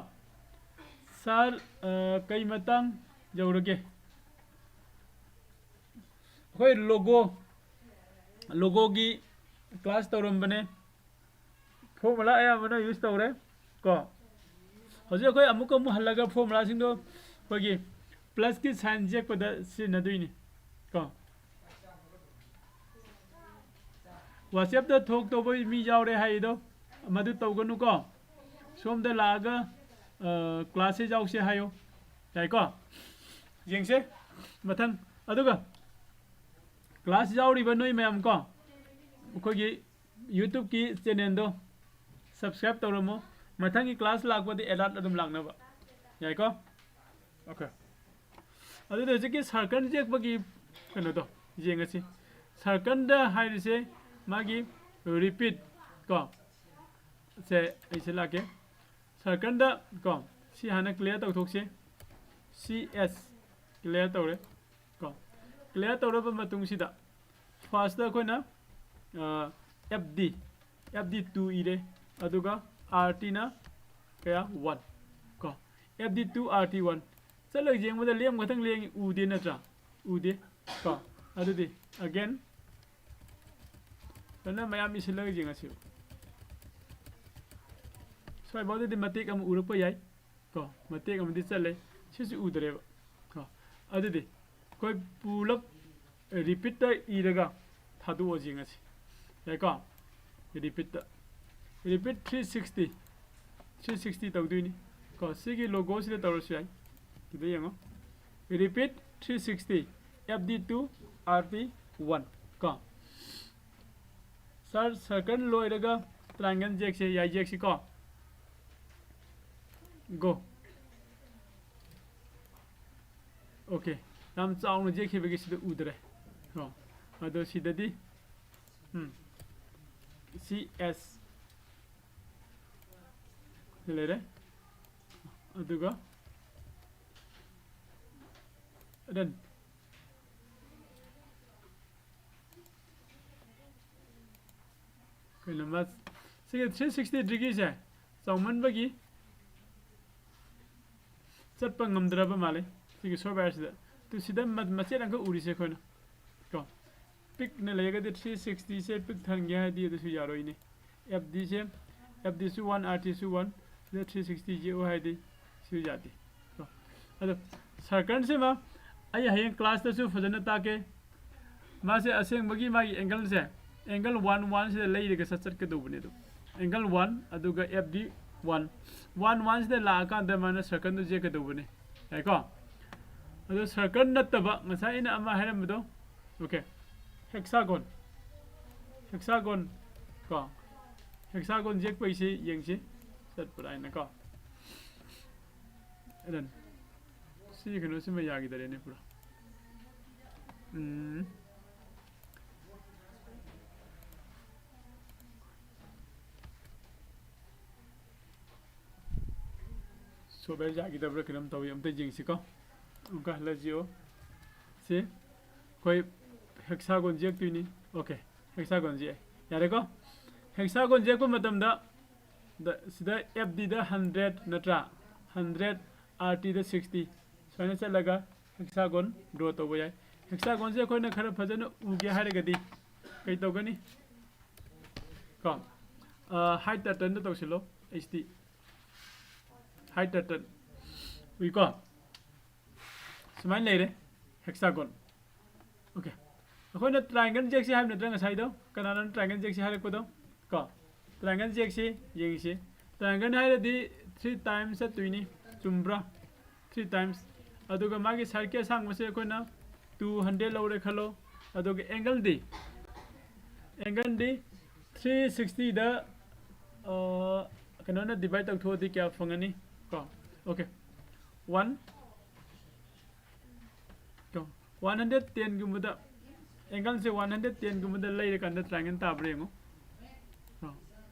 Sir, ꯑ, ꯀꯩ ꯃꯇꯥꯡ ꯌꯧꯔꯒꯦ? ꯑꯩꯈꯣꯏ logo, logo ꯒꯤ class ꯇꯧꯔꯝꯕꯅꯦ꯫ Formula ꯑꯌꯥꯝꯕꯅ use ꯇꯧꯔꯦ ꯀꯣ꯫ ꯍꯧꯖꯤꯛ ꯑꯩꯈꯣꯏ ꯑꯃꯨꯛꯀ ꯑꯃꯨꯛ ꯍꯜꯂꯒ formula ꯁꯤꯡꯗꯣ ꯑꯩꯈꯣꯏꯒꯤ plus ꯀꯤ sign ꯌꯦꯛꯄꯗ ꯁꯤꯖꯤꯟꯅꯗꯣꯏꯅꯤ ꯀꯣ꯫ WhatsApp-ꯇ ꯊꯣꯛ ꯇꯧꯕ ꯃꯤ ꯌꯥꯎꯔꯦ ꯍꯥꯏꯗꯣ, ꯃꯗꯨ ꯇꯧꯒꯅꯨꯀꯣ꯫ ꯁꯣꯝꯗ ꯂꯥꯛꯑꯒ, ꯑ, class-ꯁꯦ ꯌꯥꯎꯁꯦ ꯍꯥꯏꯌꯣ꯫ ꯌꯥꯏꯀꯣ? ꯌꯦꯡꯁꯦ ꯃꯊꯪ꯫ ꯑꯗꯨꯒ class ꯌꯥꯎꯔꯤꯕ ꯅꯣꯏ ꯃꯌꯥꯝ ꯀꯣ, ꯑꯩꯈꯣꯏꯒꯤ YouTube-ꯀꯤ channel-ꯗꯣ subscribe ꯇꯧꯔꯝꯃꯣ꯫ ꯃꯊꯪꯒꯤ class ꯂꯥꯛꯄꯗꯤ alert ꯑꯗꯨꯝ ꯂꯥꯛꯅꯕ꯫ ꯌꯥꯏꯀꯣ? Okay꯫ ꯑꯗꯨꯗꯤ ꯍꯧꯖꯤꯛꯀꯤ circle ꯌꯦꯛꯄꯒꯤ ꯀꯩꯅꯣꯗꯣ ꯌꯦꯡꯉꯁꯤ꯫ Circle-ꯗ ꯍꯥꯏꯔꯤꯁꯦ ꯃꯥꯒꯤ repeat ꯀꯣ꯫ ꯁꯦ ꯑꯩ ꯁꯤ ꯂꯥꯛꯀꯦ꯫ Circle-ꯗ ꯀꯣ, ꯁꯤ ꯍꯥꯟꯅ clear ꯇꯧꯊꯣꯛꯁꯦ꯫ ꯁꯤ ꯑꯦꯁ clear ꯇꯧꯔꯦ ꯀꯣ꯫ Clear ꯇꯧꯔꯕ ꯃꯇꯨꯡꯁꯤꯗ first-ꯇ ꯑꯩꯈꯣꯏꯅ, ꯑ, F D, F D two ꯏꯔꯦ, ꯑꯗꯨꯒ R T-ꯅ ꯀꯌꯥ? One ꯀꯣ꯫ F D two R T one꯫ ꯆꯠꯂꯒ ꯌꯦꯡꯕꯗ ꯂꯦꯝ ꯈꯛꯇꯪ ꯂꯦꯡꯉꯤ, ꯎꯗꯦ ꯅꯠꯇ꯭ꯔꯥ? ꯎꯗꯦ ꯀꯣ꯫ ꯑꯗꯨꯗꯤ again ꯐꯖꯅ ꯃꯌꯥꯝ ꯏꯁꯤꯜꯂꯒ ꯌꯦꯡꯉꯁꯤ꯫ ꯁ꯭ꯋꯥꯏꯐꯥꯎꯗꯗꯤ ꯃꯇꯦꯛ ꯑꯃ ꯎꯔꯛꯄ ꯌꯥꯏ ꯀꯣ, ꯃꯇꯦꯛ ꯑꯃꯗꯤ ꯆꯠꯂꯦ, ꯁꯤꯁꯨ ꯎꯗ꯭ꯔꯦꯕ ꯀꯣ꯫ ꯑꯗꯨꯗꯤ ꯑꯩꯈꯣꯏ ꯄꯨꯂꯞ repeat-ꯇ ꯏꯔꯒ ꯊꯥꯗꯣꯛꯑꯁꯤ ꯉꯁꯤ꯫ ꯌꯥꯏꯀꯣ? Repeat-ꯇ, repeat three sixty, three sixty ꯇꯧꯗꯣꯏꯅꯤ ꯀꯣ꯫ ꯁꯤꯒꯤ logo-ꯁꯤꯗ ꯇꯧꯔꯁꯨ ꯌꯥꯏ꯫ ꯁꯤꯗ ꯌꯦꯡꯉꯣ, repeat three sixty, F D two R T one ꯀꯣ꯫ Sir, circle ꯂꯣꯏꯔꯒ triangle ꯌꯦꯛꯁꯦ, ꯌꯥꯏ, ꯌꯦꯛꯁꯤꯀꯣ꯫ Go꯫ Okay, ꯌꯥꯝ ꯆꯥꯎꯅ ꯌꯦꯛꯈꯤꯕꯒꯤ ꯁꯤꯗ ꯎꯗ꯭ꯔꯦ꯫ ꯀꯣ, ꯑꯗꯣ ꯁꯤꯗꯗꯤ, ꯎꯝ, C S ꯁꯤ ꯂꯩꯔꯦ꯫ ꯑꯗꯨꯒ done꯫ ꯀꯩꯅꯣ ꯃꯥ, ꯁꯤꯒꯤ three sixty degree-ꯁꯦ ꯆꯥꯎꯃꯟꯕꯒꯤ ꯆꯠꯄ ꯉꯝꯗ꯭ꯔꯕ ꯃꯥꯜꯂꯦ ꯁꯤꯒꯤ software-ꯁꯤꯗ꯫ ꯑꯗꯨ ꯁꯤꯗ ꯃ-, ꯃꯆꯦꯠ ꯑꯃꯈꯛ ꯎꯔꯤꯁꯦ ꯑꯩꯈꯣꯏꯅ ꯀꯣ꯫ ꯄꯤꯛꯅ ꯂꯩꯔꯒꯗꯤ three sixty-ꯁꯦ ꯄꯤꯛ ꯊꯟꯒꯦ ꯍꯥꯏꯗꯤ ꯑꯗꯨꯁꯨ ꯌꯥꯔꯣꯏꯅꯦ꯫ F D-ꯁꯦ, F D-ꯁꯨ one, R T-ꯁꯨ one, ꯁꯤꯗ three sixty ꯌꯦꯛꯎ ꯍꯥꯏꯗꯤ ꯁꯤꯁꯨ ꯌꯥꯗꯦ ꯀꯣ꯫ ꯑꯗꯣ circle-ꯁꯤꯃ ꯑꯩ ꯍꯌꯦꯡ class-ꯇꯁꯨ ꯐꯖꯅ ꯇꯥꯛꯀꯦ꯫ ꯃꯥꯁꯦ ꯑꯁꯦꯡꯕꯒꯤ ꯃꯥꯒꯤ angle-ꯁꯦ ꯑꯦꯡꯒꯜ ꯋꯥꯟ ꯋꯥꯟꯁꯤꯗ ꯂꯩꯔꯒ ꯆꯠ ꯆꯠꯀꯗꯧꯕꯅꯦ ꯑꯗꯨ꯫ ꯑꯦꯡꯒꯜ ꯋꯥꯟ ꯑꯗꯨꯒ ꯑꯦꯐ ꯗꯤ ꯋꯥꯟ, ꯋꯥꯟ ꯋꯥꯟꯁꯤꯗ ꯂꯥꯛꯑꯀꯥꯟꯗ ꯃꯥꯅ ꯁꯔꯀꯜꯗꯨ ꯌꯦꯛꯀꯗꯧꯕꯅꯦ꯫ ꯌꯥꯏꯀꯣ? ꯑꯗꯣ ꯁꯔꯀꯜ ꯅꯠꯇꯕ ꯉꯁꯥꯏ ꯑꯩꯅ ꯑꯃ ꯍꯥꯏꯔꯝꯕꯗꯣ, ꯑꯣꯀꯦ, ꯍꯦꯛꯁꯥꯒꯣꯟ, ꯍꯦꯛꯁꯥꯒꯣꯟ ꯀꯣ, ꯍꯦꯛꯁꯥꯒꯣꯟ ꯌꯦꯛꯄꯩꯁꯤ ꯌꯦꯡꯁꯤ, ꯆꯠꯄ꯭ꯔꯥ ꯍꯥꯏꯅꯀꯣ꯫ ꯑꯗꯨꯅ ꯁꯤ ꯀꯩꯅꯣꯁꯤꯃ ꯌꯥꯈꯤꯗꯔꯦꯅꯦ ꯄꯨꯔꯥ꯫ ꯎꯝ꯫ ꯁꯣꯞꯋꯦꯌꯔ ꯌꯥꯈꯤꯗꯕ꯭ꯔꯥ ꯀꯩꯅꯣꯝ ꯇꯧꯏ, ꯑꯝꯇ ꯌꯦꯡꯁꯤꯀꯣ꯫ ꯑꯃꯨꯛꯀ ꯍꯜꯂꯁꯤꯑꯣ꯫ ꯁꯤ ꯑꯩꯈꯣꯏ ꯍꯦꯛꯁꯥꯒꯣꯟ ꯌꯦꯛꯇꯣꯏꯅꯤ꯫ ꯑꯣꯀꯦ, ꯍꯦꯛꯁꯥꯒꯣꯟ ꯌꯦꯛꯑꯦ꯫ ꯌꯥꯔꯦꯀꯣ? ꯍꯦꯛꯁꯥꯒꯣꯟ ꯌꯦꯛꯄ ꯃꯇꯝꯗ ꯗ-, ꯁꯤꯗ ꯑꯦꯐ ꯗꯤꯗ ꯍꯟꯗ꯭ꯔꯦꯠ ꯅꯠꯇ꯭ꯔꯥ? ꯍꯟꯗ꯭ꯔꯦꯠ, ꯑꯥꯔ ꯇꯤꯗ ꯁꯤꯛꯁꯇꯤ꯫ ꯁꯨꯃꯥꯏꯅ ꯆꯠꯂꯒ ꯍꯦꯛꯁꯥꯒꯣꯟ ꯗ꯭ꯔꯣ ꯇꯧꯕ ꯌꯥꯏ꯫ ꯍꯦꯛꯁꯥꯒꯣꯟꯁꯦ ꯑꯩꯈꯣꯏꯅ ꯈꯔ ꯐꯖꯅ ꯎꯒꯦ ꯍꯥꯏꯔꯒꯗꯤ ꯀꯩ ꯇꯧꯒꯅꯤ? ꯀꯣ, ꯍꯥꯏꯠ ꯇꯥꯏꯇꯟꯗ ꯇꯧꯁꯤꯜꯂꯣ, ꯑꯩꯆ ꯗꯤ꯫ ꯍꯥꯏꯠ ꯇꯥꯏꯇꯟ꯫ ꯎꯏꯀꯣ? ꯁꯨꯃꯥꯏꯅ ꯂꯩꯔꯦ, ꯍꯦꯛꯁꯥꯒꯣꯟ꯫ ꯑꯣꯀꯦ꯫ ꯑꯩꯈꯣꯏꯅ ꯇ꯭ꯔꯥꯏꯡꯒꯜ ꯌꯦꯛꯁꯤ ꯍꯥꯏꯕ ꯅꯠꯇ꯭ꯔꯥ ꯉꯁꯥꯏꯗꯣ? ꯀꯅꯥꯅꯣ ꯇ꯭ꯔꯥꯏꯡꯒꯜ ꯌꯦꯛꯁꯤ ꯍꯥꯏꯔꯛꯄꯗꯣ? ꯀꯣ, ꯇ꯭ꯔꯥꯏꯡꯒꯜ ꯌꯦꯛꯁꯤ, ꯌꯦꯡꯁꯤ꯫ ꯇ꯭ꯔꯥꯏꯡꯒꯜ ꯍꯥꯏꯔꯗꯤ ꯊ꯭ꯔꯤ ꯇꯥꯏꯝꯁ ꯆꯠꯇꯣꯏꯅꯤ, ꯆꯨꯝꯕ꯭ꯔꯥ? Three times. ꯑꯗꯨꯒ ꯃꯥꯒꯤ ꯁꯥꯏꯠꯀꯤ ꯑꯁꯥꯡꯕꯁꯦ ꯑꯩꯈꯣꯏꯅ ꯇꯨ ꯍꯟꯗ꯭ꯔꯦꯠ ꯂꯧꯔꯦ ꯈꯜꯂꯣ꯫ ꯑꯗꯨꯒ ꯑꯦꯡꯒꯜꯗꯤ, ꯑꯦꯡꯒꯜꯗꯤ ꯊ꯭ꯔꯤ ꯁꯤꯛꯁꯇꯤꯗ, ꯑ, ꯀꯩꯅꯣꯅ ꯗꯤꯚꯥꯏꯠ ꯇꯧꯊꯣꯛꯑꯗꯤ ꯀꯌꯥ ꯐꯪꯒꯅꯤ? ꯀꯣ, ꯑꯣꯀꯦ, ꯋꯥꯟ, ꯀꯣ, ꯋꯥꯟ ꯍꯟꯗ꯭ꯔꯦꯠ ꯇꯦꯟꯒꯨꯝꯕꯗ, ꯑꯦꯡꯒꯜꯁꯦ ꯋꯥꯟ ꯍꯟꯗ꯭ꯔꯦꯠ ꯇꯦꯟꯒꯨꯝꯕꯗ ꯂꯩꯔꯀꯥꯟꯗ ꯇ꯭ꯔꯥꯏꯡꯒꯜ ꯇꯥꯕ꯭ꯔꯥ ꯌꯦꯡꯉꯣ꯫ ꯀꯣ,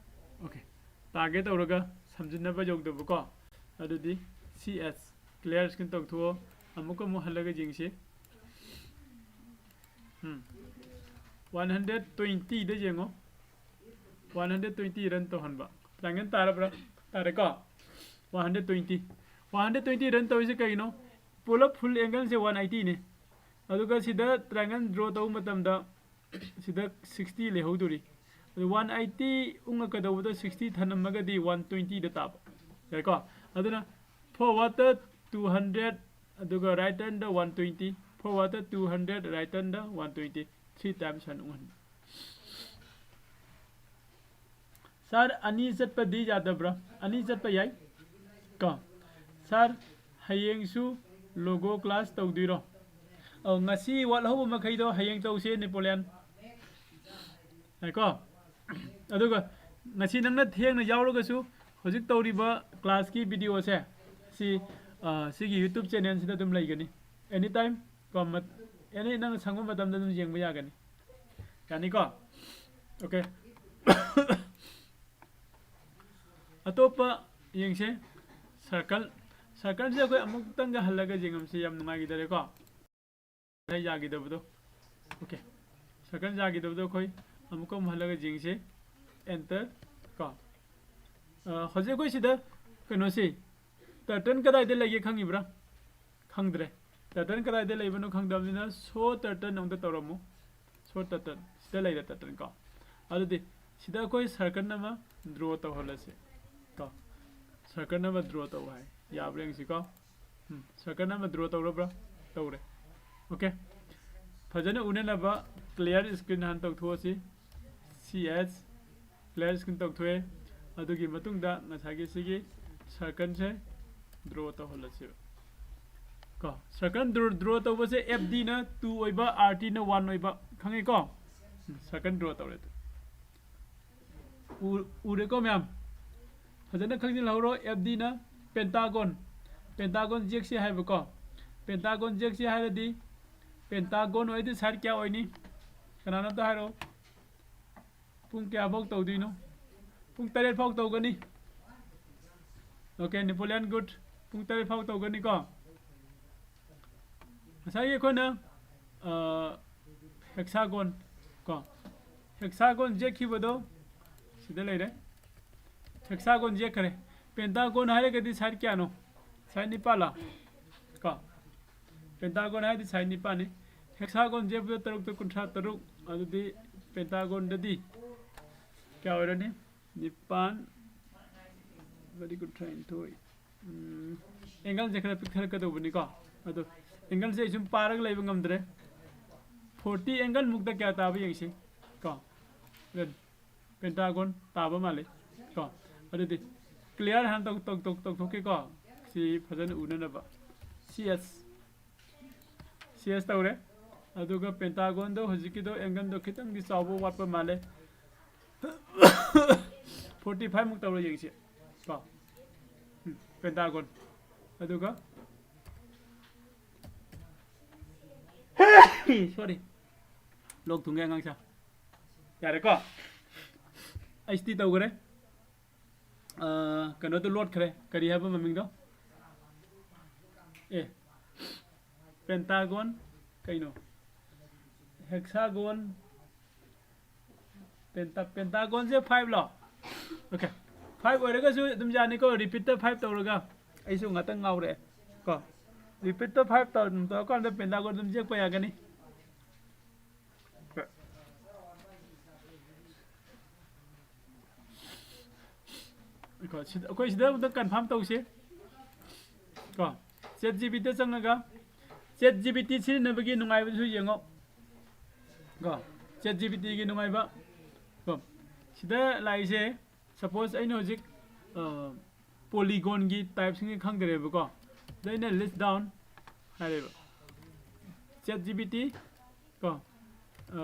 ꯑꯣꯀꯦ, ꯇꯥꯒꯦ ꯇꯧꯔꯒ ꯁꯝꯖꯤꯟꯅꯕ ꯌꯧꯗꯕꯀꯣ꯫ ꯑꯗꯨꯗꯤ ꯁꯤ ꯑꯦꯁ, ꯀ꯭ꯂꯤꯌꯥꯔ ꯁ꯭ꯀ꯭ꯔꯤꯟ ꯇꯧꯊꯣꯛꯑꯣ꯫ ꯑꯃꯨꯛꯀ ꯑꯃꯨꯛ ꯍꯜꯂꯒ ꯌꯦꯡꯁꯤ꯫ ꯎꯝ꯫ ꯋꯥꯟ ꯍꯟꯗ꯭ꯔꯦꯠ ꯇ꯭ꯋꯦꯟꯇꯤꯗ ꯌꯦꯡꯉꯣ꯫ ꯋꯥꯟ ꯍꯟꯗ꯭ꯔꯦꯠ ꯇ꯭ꯋꯦꯟꯇꯤ ꯔꯟ ꯇꯧꯍꯟꯕ꯫ ꯇ꯭ꯔꯥꯏꯡꯒꯜ ꯇꯥꯔꯕ꯭ꯔꯥ? ꯇꯥꯔꯦꯀꯣ? One hundred twenty. One hundred twenty run ꯇꯧꯔꯤꯁꯦ ꯀꯩꯒꯤꯅꯣ? ꯄꯨꯂꯞ ꯐꯨꯜ ꯑꯦꯡꯒꯜꯁꯦ ꯋꯥꯟ ꯑꯩꯇꯤꯅꯦ꯫ ꯑꯗꯨꯒ ꯁꯤꯗ ꯇ꯭ꯔꯥꯏꯡꯒꯜ ꯗ꯭ꯔꯣ ꯇꯧꯕ ꯃꯇꯝꯗ ꯁꯤꯗ ꯁꯤꯛꯁꯇꯤ ꯂꯩꯍꯧꯗꯣꯔꯤ꯫ ꯑꯗꯨ ꯋꯥꯟ ꯑꯩꯇꯤ ꯎꯪꯉꯛꯀꯗꯧꯕꯗ ꯁꯤꯛꯁꯇꯤ ꯊꯅꯝꯃꯒꯗꯤ ꯋꯥꯟ ꯇ꯭ꯋꯦꯟꯇꯤꯗ ꯇꯥꯕ꯫ ꯌꯥꯏꯀꯣ? ꯑꯗꯨꯅ ꯐꯣꯔꯋꯥꯔꯗꯇ ꯇꯨ ꯍꯟꯗ꯭ꯔꯦꯠ, ꯑꯗꯨꯒ ꯔꯥꯏꯠ ꯇꯔꯟꯗ ꯋꯥꯟ ꯇ꯭ꯋꯦꯟꯇꯤ, ꯐꯣꯔꯋꯥꯔꯗꯇ ꯇꯨ ꯍꯟꯗ꯭ꯔꯦꯠ, ꯔꯥꯏꯠ ꯇꯔꯟꯗ ꯋꯥꯟ ꯇ꯭ꯋꯦꯟꯇꯤ, ꯊ꯭ꯔꯤ ꯇꯥꯏꯝꯁ ꯍꯥꯏꯅ ꯎꯡꯍꯟꯕ꯫ ꯁꯥꯔ, ꯑꯅꯤ ꯆꯠꯄꯗꯤ ꯌꯥꯗꯕ꯭ꯔꯥ? ꯑꯅꯤ ꯆꯠꯄ ꯌꯥꯏ꯫ ꯀꯣ, ꯁꯥꯔ, ꯍꯌꯦꯡꯁꯨ ꯂꯣꯒꯣ ꯀ꯭ꯂꯥꯁ ꯇꯧꯗꯣꯏꯔꯣ? ꯑꯧ, ꯉꯁꯤ ꯋꯥꯠꯍꯧꯕ ꯃꯈꯩꯗꯣ ꯍꯌꯦꯡ ꯇꯧꯁꯦ, ꯅꯦꯄꯣꯂꯤꯌꯟ꯫ ꯍꯥꯏꯀꯣ? ꯑꯗꯨꯒ ꯉꯁꯤ ꯅꯪꯅ ꯊꯦꯡꯅ ꯌꯥꯎꯔꯒꯁꯨ ꯍꯧꯖꯤꯛ ꯇꯧꯔꯤꯕ ꯀ꯭ꯂꯥꯁꯀꯤ ꯚꯤꯗꯤꯑꯣꯁꯦ ꯁꯤ, ꯑ, ꯁꯤꯒꯤ ꯌꯨꯇ꯭ꯌꯨꯕ ꯆꯦꯅꯦꯜꯁꯤꯗ ꯑꯗꯨꯝ ꯂꯩꯒꯅꯤ꯫ ꯑꯦꯅꯤ ꯇꯥꯏꯝ ꯀꯣ, ꯃꯠ-, ꯑꯦꯅꯤ ꯅꯪꯅ ꯁꯪꯕ ꯃꯇꯝꯗ ꯑꯗꯨꯝ ꯌꯦꯡꯕ ꯌꯥꯒꯅꯤ꯫ ꯌꯥꯅꯤꯀꯣ? ꯑꯣꯀꯦ꯫ ꯑꯇꯣꯞꯄ ꯌꯦꯡꯁꯦ꯫ ꯁꯔꯀꯜ, ꯁꯔꯀꯜꯁꯦ ꯑꯩꯈꯣꯏ ꯑꯃꯨꯛꯇꯪꯒ ꯍꯜꯂꯒ ꯌꯦꯡꯉꯝꯁꯦ, ꯌꯥꯝ ꯅꯨꯡꯉꯥꯏꯈꯤꯗꯔꯦꯀꯣ꯫ ꯉꯁꯥꯏ ꯌꯥꯈꯤꯗꯕꯗꯣ꯫ ꯑꯣꯀꯦ꯫ ꯁꯔꯀꯜ ꯌꯥꯈꯤꯗꯕꯗꯣ ꯑꯩꯈꯣꯏ ꯑꯃꯨꯛꯀ ꯑꯃꯨꯛ ꯍꯜꯂꯒ ꯌꯦꯡꯁꯦ꯫ ꯑꯦꯟꯇꯔ ꯀꯣ꯫ ꯑ, ꯍꯧꯖꯤꯛ ꯑꯩꯈꯣꯏ ꯁꯤꯗ ꯀꯩꯅꯣꯁꯤ, ꯇꯔꯇꯜ ꯀꯗꯥꯏꯗ ꯂꯩꯒꯦ ꯈꯪꯉꯤꯕ꯭ꯔꯥ? ꯈꯪꯗ꯭ꯔꯦ꯫ ꯇꯔꯇꯜ ꯀꯗꯥꯏꯗ ꯂꯩꯕꯅꯣ ꯈꯪꯗꯕꯅꯤꯅ ꯁꯣ ꯇꯔꯇꯜ ꯑꯃꯨꯛꯇ ꯇꯧꯔꯝꯃꯨ꯫ ꯁꯣ ꯇꯔꯇꯜ꯫ ꯁꯤꯗ ꯂꯩꯔꯦ ꯇꯔꯇꯜ ꯀꯣ꯫ ꯑꯗꯨꯗꯤ ꯁꯤꯗ ꯑꯩꯈꯣꯏ ꯁꯔꯀꯜ ꯑꯃ ꯗ꯭ꯔꯣ ꯇꯧꯍꯜꯂꯁꯤ ꯀꯣ꯫ ꯁꯔꯀꯜ ꯑꯃ ꯗ꯭ꯔꯣ ꯇꯧ ꯍꯥꯏ꯫ ꯌꯥꯕ꯭ꯔꯥ ꯌꯦꯡꯁꯤꯀꯣ꯫ ꯎꯝ, ꯁꯔꯀꯜ ꯑꯃ ꯗ꯭ꯔꯣ ꯇꯧꯔꯕ꯭ꯔꯥ? ꯇꯧꯔꯦ꯫ ꯑꯣꯀꯦ꯫ ꯐꯖꯅ ꯎꯅꯅꯕ clear screen ꯍꯥꯟꯅ ꯇꯧꯊꯣꯛꯑꯁꯤ꯫ C S clear screen ꯇꯧꯊꯣꯛꯑꯦ꯫ ꯑꯗꯨꯒꯤ ꯃꯇꯨꯡꯗ ꯉꯁꯥꯏꯒꯤ ꯁꯤꯒꯤ ꯁꯔꯀꯜꯁꯦ ꯗ꯭ꯔꯣ ꯇꯧꯍꯜꯂꯁꯦꯕ꯫ ꯀꯣ, ꯁꯔꯀꯜ ꯗ꯭ꯔꯣ, ꯗ꯭ꯔꯣ ꯇꯧꯕꯁꯦ ꯑꯦꯐ ꯗꯤꯅ ꯇꯨ ꯑꯣꯏꯕ, ꯑꯥꯔ ꯇꯤꯅ ꯋꯥꯟ ꯑꯣꯏꯕ꯫ ꯈꯪꯉꯦꯀꯣ? ꯎꯝ, ꯁꯔꯀꯜ ꯗ꯭ꯔꯣ ꯇꯧꯔꯦ꯫ ꯎ-, ꯎꯔꯦꯀꯣ ꯃꯌꯥꯝ? ꯐꯖꯅ ꯈꯪꯖꯤꯜꯍꯧꯔꯣ꯫ ꯑꯦꯐ ꯗꯤꯅ ꯄꯦꯟꯇꯥꯒꯣꯟ, ꯄꯦꯟꯇꯥꯒꯣꯟ ꯌꯦꯛꯁꯤ ꯍꯥꯏꯕꯀꯣ꯫ ꯄꯦꯟꯇꯥꯒꯣꯟ ꯌꯦꯛꯁꯤ ꯍꯥꯏꯔꯗꯤ ꯄꯦꯟꯇꯥꯒꯣꯟ ꯑꯣꯏꯔꯗꯤ ꯁꯥꯏꯠ ꯀꯌꯥ ꯑꯣꯏꯅꯤ? ꯀꯅꯥꯅꯣꯝꯇ ꯍꯥꯏꯔꯛꯑꯣ꯫ ꯄꯨꯡ ꯀꯌꯥꯐꯥꯎ ꯇꯧꯗꯣꯏꯅꯣ? ꯄꯨꯡ ꯇꯔꯦꯠ ꯐꯥꯎ ꯇꯧꯒꯅꯤ꯫ Okay, Napoleon, good. ꯄꯨꯡ ꯇꯔꯦꯠ ꯐꯥꯎ ꯇꯧꯒꯅꯤꯀꯣ꯫ ꯉꯁꯥꯏꯒꯤ ꯑꯩꯈꯣꯏꯅ, ꯑ, ꯍꯦꯛꯁꯥꯒꯣꯟ ꯀꯣ, ꯍꯦꯛꯁꯥꯒꯣꯟ ꯌꯦꯛꯈꯤꯕꯗꯣ ꯁꯤꯗ ꯂꯩꯔꯦ꯫ ꯍꯦꯛꯁꯥꯒꯣꯟ ꯌꯦꯛꯈ꯭ꯔꯦ꯫ ꯄꯦꯟꯇꯥꯒꯣꯟ ꯍꯥꯏꯔꯒꯗꯤ ꯁꯥꯏꯠ ꯀꯌꯥꯅꯣ? ꯁꯥꯏꯠ ꯅꯤꯄꯥꯜꯂ? ꯀꯣ, ꯄꯦꯟꯇꯥꯒꯣꯟ ꯍꯥꯏꯔꯗꯤ ꯁꯥꯏꯠ ꯅꯤꯄꯥꯜꯅꯤ꯫ ꯍꯦꯛꯁꯥꯒꯣꯟ ꯌꯦꯛꯄꯗ ꯇꯔꯨꯛꯇ ꯀꯨꯟꯊ꯭ꯔꯥ ꯇꯔꯨꯛ, ꯑꯗꯨꯗꯤ ꯄꯦꯟꯇꯥꯒꯣꯟꯗꯗꯤ ꯀꯌꯥ ꯑꯣꯏꯔꯅꯤ? ꯅꯤꯄꯥꯟ, ꯃꯔꯤ ꯀꯨꯟꯊ꯭ꯔꯥ ꯅꯤꯊꯣꯏ꯫ ꯎꯝ, ꯑꯦꯡꯒꯜꯁꯦ ꯈꯔ ꯄꯤꯛꯊꯔꯛꯀꯗꯧꯕꯅꯤꯀꯣ꯫ ꯑꯗꯣ ꯑꯦꯡꯒꯜꯁꯦ ꯑꯩ ꯁꯨꯝ ꯄꯥꯔꯒ ꯂꯩꯕ ꯉꯝꯗ꯭ꯔꯦ꯫ ꯐꯣꯔꯇꯤ ꯑꯦꯡꯒꯜ ꯃꯨꯛꯇ ꯀꯌꯥ ꯇꯥꯕ ꯌꯦꯡꯁꯤ ꯀꯣ꯫ ꯑꯗꯨ Pentagon ꯇꯥꯕ ꯃꯥꯜꯂꯤ꯫ ꯀꯣ, ꯑꯗꯨꯗꯤ clear ꯍꯥꯟꯅ ꯇꯧ ꯇꯧ ꯇꯧ ꯇꯧꯊꯣꯛꯀꯦꯀꯣ꯫ ꯁꯤ ꯐꯖꯅ ꯎꯅꯅꯕ꯫ ꯁꯤ ꯑꯦꯁ ꯁꯤ ꯑꯦꯁ ꯇꯧꯔꯦ꯫ ꯑꯗꯨꯒ pentagonꯗꯣ ꯍꯧꯖꯤꯛꯀꯤꯗꯣ angleꯗꯣ ꯈꯤꯇꯪꯗꯤ ꯆꯥꯎꯕ ꯋꯥꯠꯄ ꯃꯥꯜꯂꯦ꯫ Forty five ꯃꯨꯛ ꯇꯧꯔ ꯌꯦꯡꯁꯤ꯫ ꯀꯣ, ꯎꯝ, pentagon꯫ ꯑꯗꯨꯒ sorry, ꯂꯣꯛ ꯊꯨꯡꯉꯦ ꯑꯉꯥꯡꯁꯥ꯫ ꯌꯥꯔꯦꯀꯣ? ꯑꯩꯁ ꯇꯤ ꯇꯧꯈ꯭ꯔꯦ꯫ ꯑ, ꯀꯩꯅꯣꯗꯣ ꯂꯣꯠꯈ꯭ꯔꯦ꯫ ꯀꯔꯤ ꯍꯥꯏꯕ ꯃꯃꯤꯡꯗꯣ? ꯑꯦ, pentagon ꯀꯩꯅꯣ? Hexagon꯫ Penta pentagonꯁꯦ fiveꯂꯣ? Okay, five ꯑꯣꯏꯔꯒꯁꯨ ꯑꯗꯨꯝ ꯌꯥꯅꯤꯀꯣ꯫ Repeatꯇ five ꯇꯧꯔꯒ꯫ ꯑꯩꯁꯨ ꯉꯥꯛꯇꯪ ꯉꯥꯎꯔꯛꯑꯦ ꯀꯣ꯫ Repeatꯇ five ꯇꯧ-, ꯇꯧꯔꯀꯥꯟꯗ pentagon ꯑꯗꯨꯝ ꯌꯦꯛꯄ ꯌꯥꯒꯅꯤ꯫ ꯀꯣ, ꯁꯤꯗ, ꯑꯩꯈꯣꯏ ꯁꯤꯗ ꯑꯝꯇ confirm ꯇꯧꯁꯤ꯫ ꯀꯣ, ChatGPTꯗ ꯆꯪꯉꯒ ChatGPT ꯁꯤꯖꯤꯟꯅꯕꯒꯤ ꯅꯨꯡꯉꯥꯏꯕꯗꯨꯁꯨ ꯌꯦꯡꯉꯣ꯫ ꯀꯣ, ChatGPTꯒꯤ ꯅꯨꯡꯉꯥꯏꯕ꯫ ꯀꯣ, ꯁꯤꯗ ꯂꯥꯛꯏꯁꯦ, suppose ꯑꯩꯅ ꯍꯧꯖꯤꯛ, ꯑ, polygonꯒꯤ typeꯁꯤꯡꯁꯦ ꯈꯪꯗ꯭ꯔꯦꯕꯀꯣ꯫ ꯑꯗ ꯑꯩꯅ list down ꯍꯥꯏꯔꯦꯕ꯫ ChatGPT ꯀꯣ, ꯑ,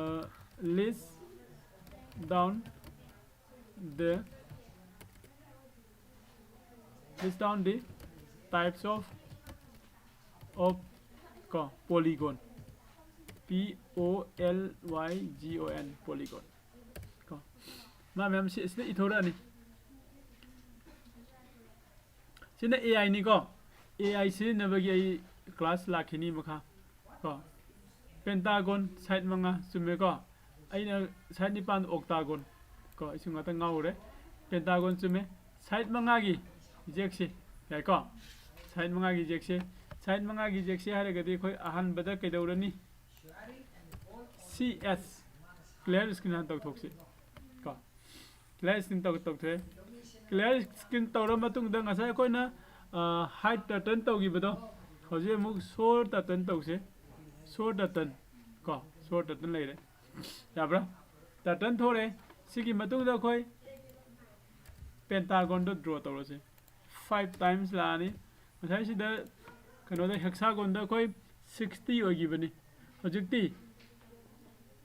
list down the, list down the types of, of ꯀꯣ, polygon, P O L Y G O N, polygon ꯀꯣ꯫ ꯃꯥ ꯃꯌꯥꯝ ꯁꯤ-, ꯁꯤꯗ ꯏꯊꯣꯔꯛꯑꯅꯤ꯫ ꯁꯤꯅ AI ꯅꯤꯀꯣ꯫ AI ꯁꯤꯖꯤꯟꯅꯕꯒꯤ ꯑꯩ class ꯂꯥꯛꯈꯤꯅꯤ ꯃꯈꯥ ꯀꯣ꯫ Pentagon side ꯃꯉꯥ ꯆꯨꯝꯃꯦꯀꯣ꯫ ꯑꯩꯅ side ꯅꯤꯄꯥꯟ octagon ꯀꯣ꯫ ꯑꯩꯁꯨ ꯉꯥꯛꯇꯪ ꯉꯥꯎꯔꯨꯔꯦ꯫ Pentagon ꯆꯨꯝꯃꯦ꯫ Side ꯃꯉꯥꯒꯤ ꯌꯦꯛꯁꯤ ꯌꯥꯏꯀꯣ꯫ Side ꯃꯉꯥꯒꯤ ꯌꯦꯛꯁꯤ꯫ Side ꯃꯉꯥꯒꯤ ꯌꯦꯛꯁꯤ ꯍꯥꯏꯔꯒꯗꯤ ꯑꯩꯈꯣꯏ ꯑꯍꯥꯟꯕꯗ ꯀꯩꯗꯧꯔꯅꯤ? ꯁꯤ ꯑꯦꯁ, clear screen ꯍꯥꯟꯅ ꯇꯧꯊꯣꯛꯁꯤ ꯀꯣ꯫ Clear screen ꯇꯧ-, ꯇꯧꯊꯣꯛꯑꯦ꯫ Clear screen ꯇꯧꯔ ꯃꯇꯨꯡꯗ ꯉꯁꯥꯏ ꯑꯩꯈꯣꯏꯅ, ꯑ, hide turtle ꯇꯧꯈꯤꯕꯗꯣ, ꯍꯧꯖꯤꯛ ꯑꯃꯨꯛ show turtle ꯇꯧꯁꯦ꯫ Show turtle ꯀꯣ, show turtle ꯂꯩꯔꯦ꯫ ꯌꯥꯕ꯭ꯔꯥ? Turtle ꯊꯣꯔꯛꯑꯦ꯫ ꯁꯤꯒꯤ ꯃꯇꯨꯡꯗ ꯑꯩꯈꯣꯏ ꯄꯦꯟꯇꯥꯒꯣꯟꯗꯣ ꯗ꯭ꯔꯣ ꯇꯧꯔꯁꯦ꯫ ꯐꯥꯏꯚ ꯇꯥꯏꯝꯁ ꯂꯥꯛꯑꯅꯤ꯫ ꯉꯁꯥꯏꯁꯤꯗ ꯀꯩꯅꯣꯗ ꯍꯦꯛꯁꯥꯒꯣꯟꯗ ꯑꯩꯈꯣꯏ ꯁꯤꯛꯁꯇꯤ ꯑꯣꯏꯈꯤꯕꯅꯤ꯫ ꯍꯧꯖꯤꯛꯇꯤ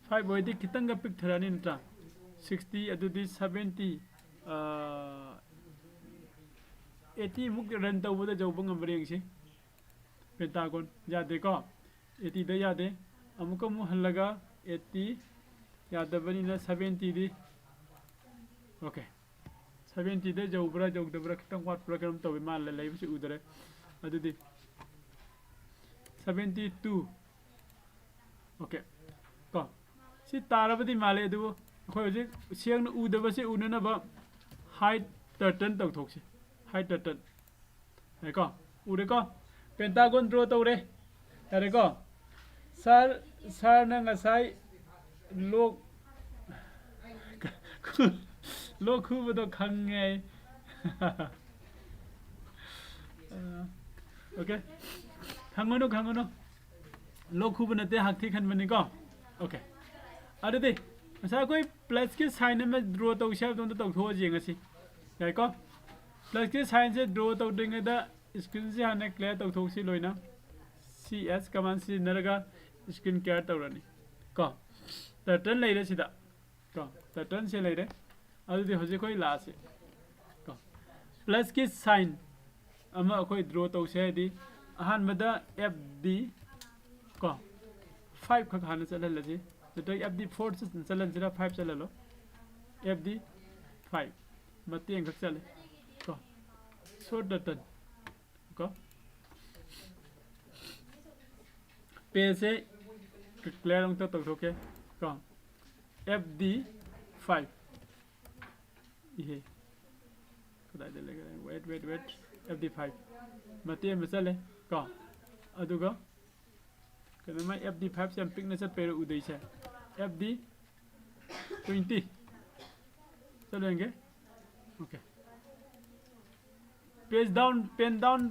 ꯐꯥꯏꯚ ꯑꯣꯏꯗꯤ ꯈꯤꯇꯪꯒ ꯄꯤꯛꯊꯔꯛꯑꯅꯤ ꯅꯠꯇ꯭ꯔꯥ? ꯁꯤꯛꯁꯇꯤ, ꯑꯗꯨꯗꯤ ꯁꯚꯦꯟꯇꯤ, ꯑꯩꯠꯇꯤꯃꯨꯛ ꯔꯟ ꯇꯧꯕꯗ ꯌꯧꯕ ꯉꯝꯕ꯭ꯔꯥ ꯌꯦꯡꯁꯤ꯫ ꯄꯦꯟꯇꯥꯒꯣꯟ ꯌꯥꯗꯦꯀꯣ, ꯑꯩꯠꯇꯤꯗ ꯌꯥꯗꯦ꯫ ꯑꯃꯨꯛꯀ ꯑꯃꯨꯛ ꯍꯜꯂꯒ ꯑꯩꯠꯇꯤ ꯌꯥꯗꯕꯅꯤꯅ ꯁꯚꯦꯟꯇꯤꯗꯤ, ꯑꯣꯀꯦ, ꯁꯚꯦꯟꯇꯤꯗ ꯌꯧꯕ꯭ꯔꯥ ꯌꯧꯗꯕ꯭ꯔꯥ, ꯈꯤꯇꯪ ꯋꯥꯠꯄ꯭ꯔꯥ ꯀꯩꯅꯣꯝ ꯇꯧꯋꯤ, ꯃꯥ ꯂꯩꯕꯁꯤ ꯎꯗꯔꯦ꯫ ꯑꯗꯨꯗꯤ ꯁꯚꯦꯟꯇꯤ ꯇꯨ, ꯑꯣꯀꯦ ꯀꯣ, ꯁꯤ ꯇꯥꯔꯕꯗꯤ ꯃꯥꯜꯂꯦ꯫ ꯑꯗꯨꯕꯨ ꯑꯩꯈꯣꯏ ꯍꯧꯖꯤꯛ ꯁꯦꯡꯅ ꯎꯗꯕꯁꯤ ꯎꯅꯅꯕ ꯍꯥꯏꯠ ꯇꯔꯇꯟ ꯇꯧꯊꯣꯛꯁꯤ꯫ ꯍꯥꯏꯠ ꯇꯔꯇꯟ꯫ ꯌꯥꯔꯦꯀꯣ? ꯎꯔꯦꯀꯣ? ꯄꯦꯟꯇꯥꯒꯣꯟ ꯗ꯭ꯔꯣ ꯇꯧꯔꯦ꯫ ꯌꯥꯔꯦꯀꯣ? ꯁꯥꯔ, ꯁꯥꯔꯅ ꯉꯁꯥꯏ ꯂꯣꯛ, ꯂꯣꯛ ꯈꯨꯕꯗꯣ ꯈꯪꯉꯦ ꯑꯩ꯫ ꯑꯣꯀꯦ, ꯈꯪꯉꯨꯅꯨ, ꯈꯪꯉꯨꯅꯨ꯫ ꯂꯣꯛ ꯈꯨꯕ ꯅꯠꯇꯦ, ꯍꯛꯊꯤ ꯈꯟꯕꯅꯤꯀꯣ꯫ ꯑꯣꯀꯦ, ꯑꯗꯨꯗꯤ ꯉꯁꯥꯏ ꯑꯩꯈꯣꯏ ꯄ꯭ꯂꯁꯀꯤ ꯁꯥꯏꯟ ꯑꯃ ꯗ꯭ꯔꯣ ꯇꯧꯁꯦ ꯍꯥꯏꯕꯗꯣ ꯑꯝꯇ ꯇꯧꯊꯣꯛꯑ ꯌꯦꯡꯉꯁꯤ꯫ ꯌꯥꯏꯀꯣ? ꯄ꯭ꯂꯁꯀꯤ ꯁꯥꯏꯟꯁꯦ ꯗ꯭ꯔꯣ ꯇꯧꯗ꯭ꯔꯤꯉꯩꯗ ꯁ꯭ꯀ꯭ꯔꯤꯟꯁꯦ ꯍꯥꯟꯅ ꯀ꯭ꯂꯤꯌꯥꯔ ꯇꯧꯊꯣꯛꯁꯤ ꯂꯣꯏꯅ꯫ ꯁꯤ ꯑꯦꯁ ꯀꯃꯥꯟ ꯁꯤꯖꯤꯟꯅꯔꯒ ꯁ꯭ꯀ꯭ꯔꯤꯟ ꯀ꯭ꯂꯤꯌꯥꯔ ꯇꯧꯔꯅꯤ ꯀꯣ꯫ ꯇꯔꯇꯟ ꯂꯩꯔꯦ ꯁꯤꯗ ꯀꯣ, ꯇꯔꯇꯟꯁꯦ ꯂꯩꯔꯦ꯫ ꯑꯗꯨꯗꯤ ꯍꯧꯖꯤꯛ ꯑꯩꯈꯣꯏ ꯂꯥꯛꯑꯁꯤ ꯀꯣ, ꯄ꯭ꯂꯁꯀꯤ ꯁꯥꯏꯟ ꯑꯃ ꯑꯩꯈꯣꯏ ꯗ꯭ꯔꯣ ꯇꯧꯁꯦ ꯍꯥꯏꯗꯤ ꯑꯍꯥꯟꯕꯗ ꯑꯦꯐ ꯗꯤ ꯀꯣ, ꯐꯥꯏꯚ ꯈꯛ ꯍꯥꯟꯅ ꯆꯠꯍꯜꯂꯁꯤ, ꯅꯠꯇ꯭ꯔꯒ ꯑꯦꯐ ꯗꯤ ꯐꯣꯔ ꯆꯠꯍꯟꯁꯤꯔꯥ, ꯐꯥꯏꯚ ꯆꯠꯍꯜꯂꯣ꯫ ꯑꯦꯐ ꯗꯤ ꯐꯥꯏꯚ ꯃꯇꯦꯡ ꯈꯛ ꯆꯠꯂꯦ ꯀꯣ, ꯁꯣꯔꯠ ꯇꯔꯇꯟ ꯀꯣ꯫ ꯄꯦꯖꯁꯦ ꯀ꯭ꯂꯤꯌꯥꯔ ꯑꯃꯨꯛꯇ ꯇꯧꯊꯣꯛꯀꯦ ꯀꯣ꯫ F D five. ꯏꯍꯦ꯫ ꯀꯗꯥꯏꯗ ꯂꯩꯈ꯭ꯔꯦ? Wait, wait, wait. F D five. ꯃꯇꯦꯛ ꯑꯃ ꯆꯠꯂꯦ ꯀꯣ꯫ ꯑꯗꯨꯒ ꯀꯩꯅꯣ, ꯃꯥꯏ ꯑꯦꯐ ꯗꯤ ꯐꯥꯏꯚꯁꯦ ꯌꯥꯝ ꯄꯤꯛꯅ ꯆꯠꯄꯩꯔ ꯎꯗꯣꯏꯁꯦ? F D twenty. ꯆꯠꯂꯦ ꯌꯦꯡꯒꯦ꯫ Okay. Pens down, pen down,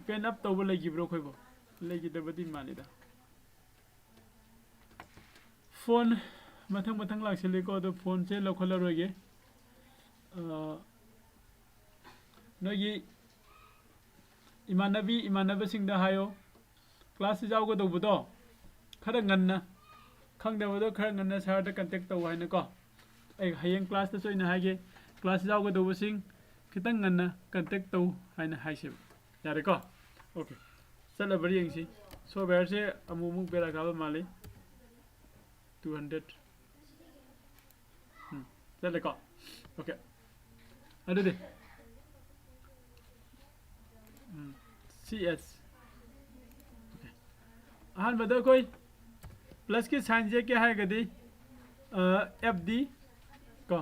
pen up ꯇꯧꯕ ꯂꯩꯈꯤꯕ꯭ꯔꯣ ꯑꯩꯈꯣꯏꯕꯨ? ꯂꯩꯈꯤꯗꯕꯗꯤ ꯃꯥꯜꯂꯤꯗ꯫ ꯐꯣꯟ, ꯃꯊꯪ ꯃꯊꯪ ꯂꯥꯛꯁꯤꯜꯂꯤꯀꯣ, ꯑꯗꯣ ꯐꯣꯟꯁꯦ ꯂꯧꯈꯠꯂꯔꯣꯏꯒꯦ꯫ ꯑ, ꯅꯣꯏꯒꯤ ꯏꯃꯥꯟꯅꯕꯤ ꯏꯃꯥꯟꯅꯕꯁꯤꯡꯗ ꯍꯥꯏꯌꯣ, ꯀ꯭ꯂꯥꯁꯁꯤ ꯌꯥꯎꯒꯗꯧꯕꯗꯣ ꯈꯔ ꯉꯟꯅ, ꯈꯪꯗꯕꯗꯣ ꯈꯔ ꯉꯟꯅ ꯁꯥꯔꯗ ꯀꯟꯇꯦꯛ ꯇꯧ ꯍꯥꯏꯅꯀꯣ꯫ ꯑꯩ ꯍꯌꯦꯡ ꯀ꯭ꯂꯥꯁꯇꯁꯨ ꯑꯩꯅ ꯍꯥꯏꯒꯦ, ꯀ꯭ꯂꯥꯁ ꯌꯥꯎꯒꯗꯧꯕꯁꯤꯡ ꯈꯤꯇꯪ ꯉꯟꯅ ꯀꯟꯇꯦꯛ ꯇꯧ ꯍꯥꯏꯅ ꯍꯥꯏꯁꯦꯕ꯫ ꯌꯥꯔꯦꯀꯣ? ꯑꯣꯀꯦ, ꯆꯠꯂꯕ꯭ꯔꯥ ꯌꯦꯡꯁꯤ꯫ ꯁꯣꯞꯋꯦꯌꯔꯁꯦ ꯑꯃꯨꯛ ꯑꯃꯨꯛ ꯕꯦꯔꯥ ꯀꯥꯕ ꯃꯥꯜꯂꯤ꯫ Two hundred. ꯎꯝ, ꯆꯠꯂꯦꯀꯣ? ꯑꯣꯀꯦ꯫ ꯑꯗꯨꯗꯤ, ꯎꯝ, ꯁꯤ ꯑꯦꯁ꯫ ꯑꯣꯀꯦ꯫ ꯑꯍꯥꯟꯕꯗ ꯑꯩꯈꯣꯏ ꯄ꯭ꯂꯁꯀꯤ ꯁꯥꯏꯟꯁꯦ ꯀꯩ ꯍꯥꯏꯔꯒꯗꯤ, ꯑ, ꯑꯦꯐ ꯗꯤ ꯀꯣ,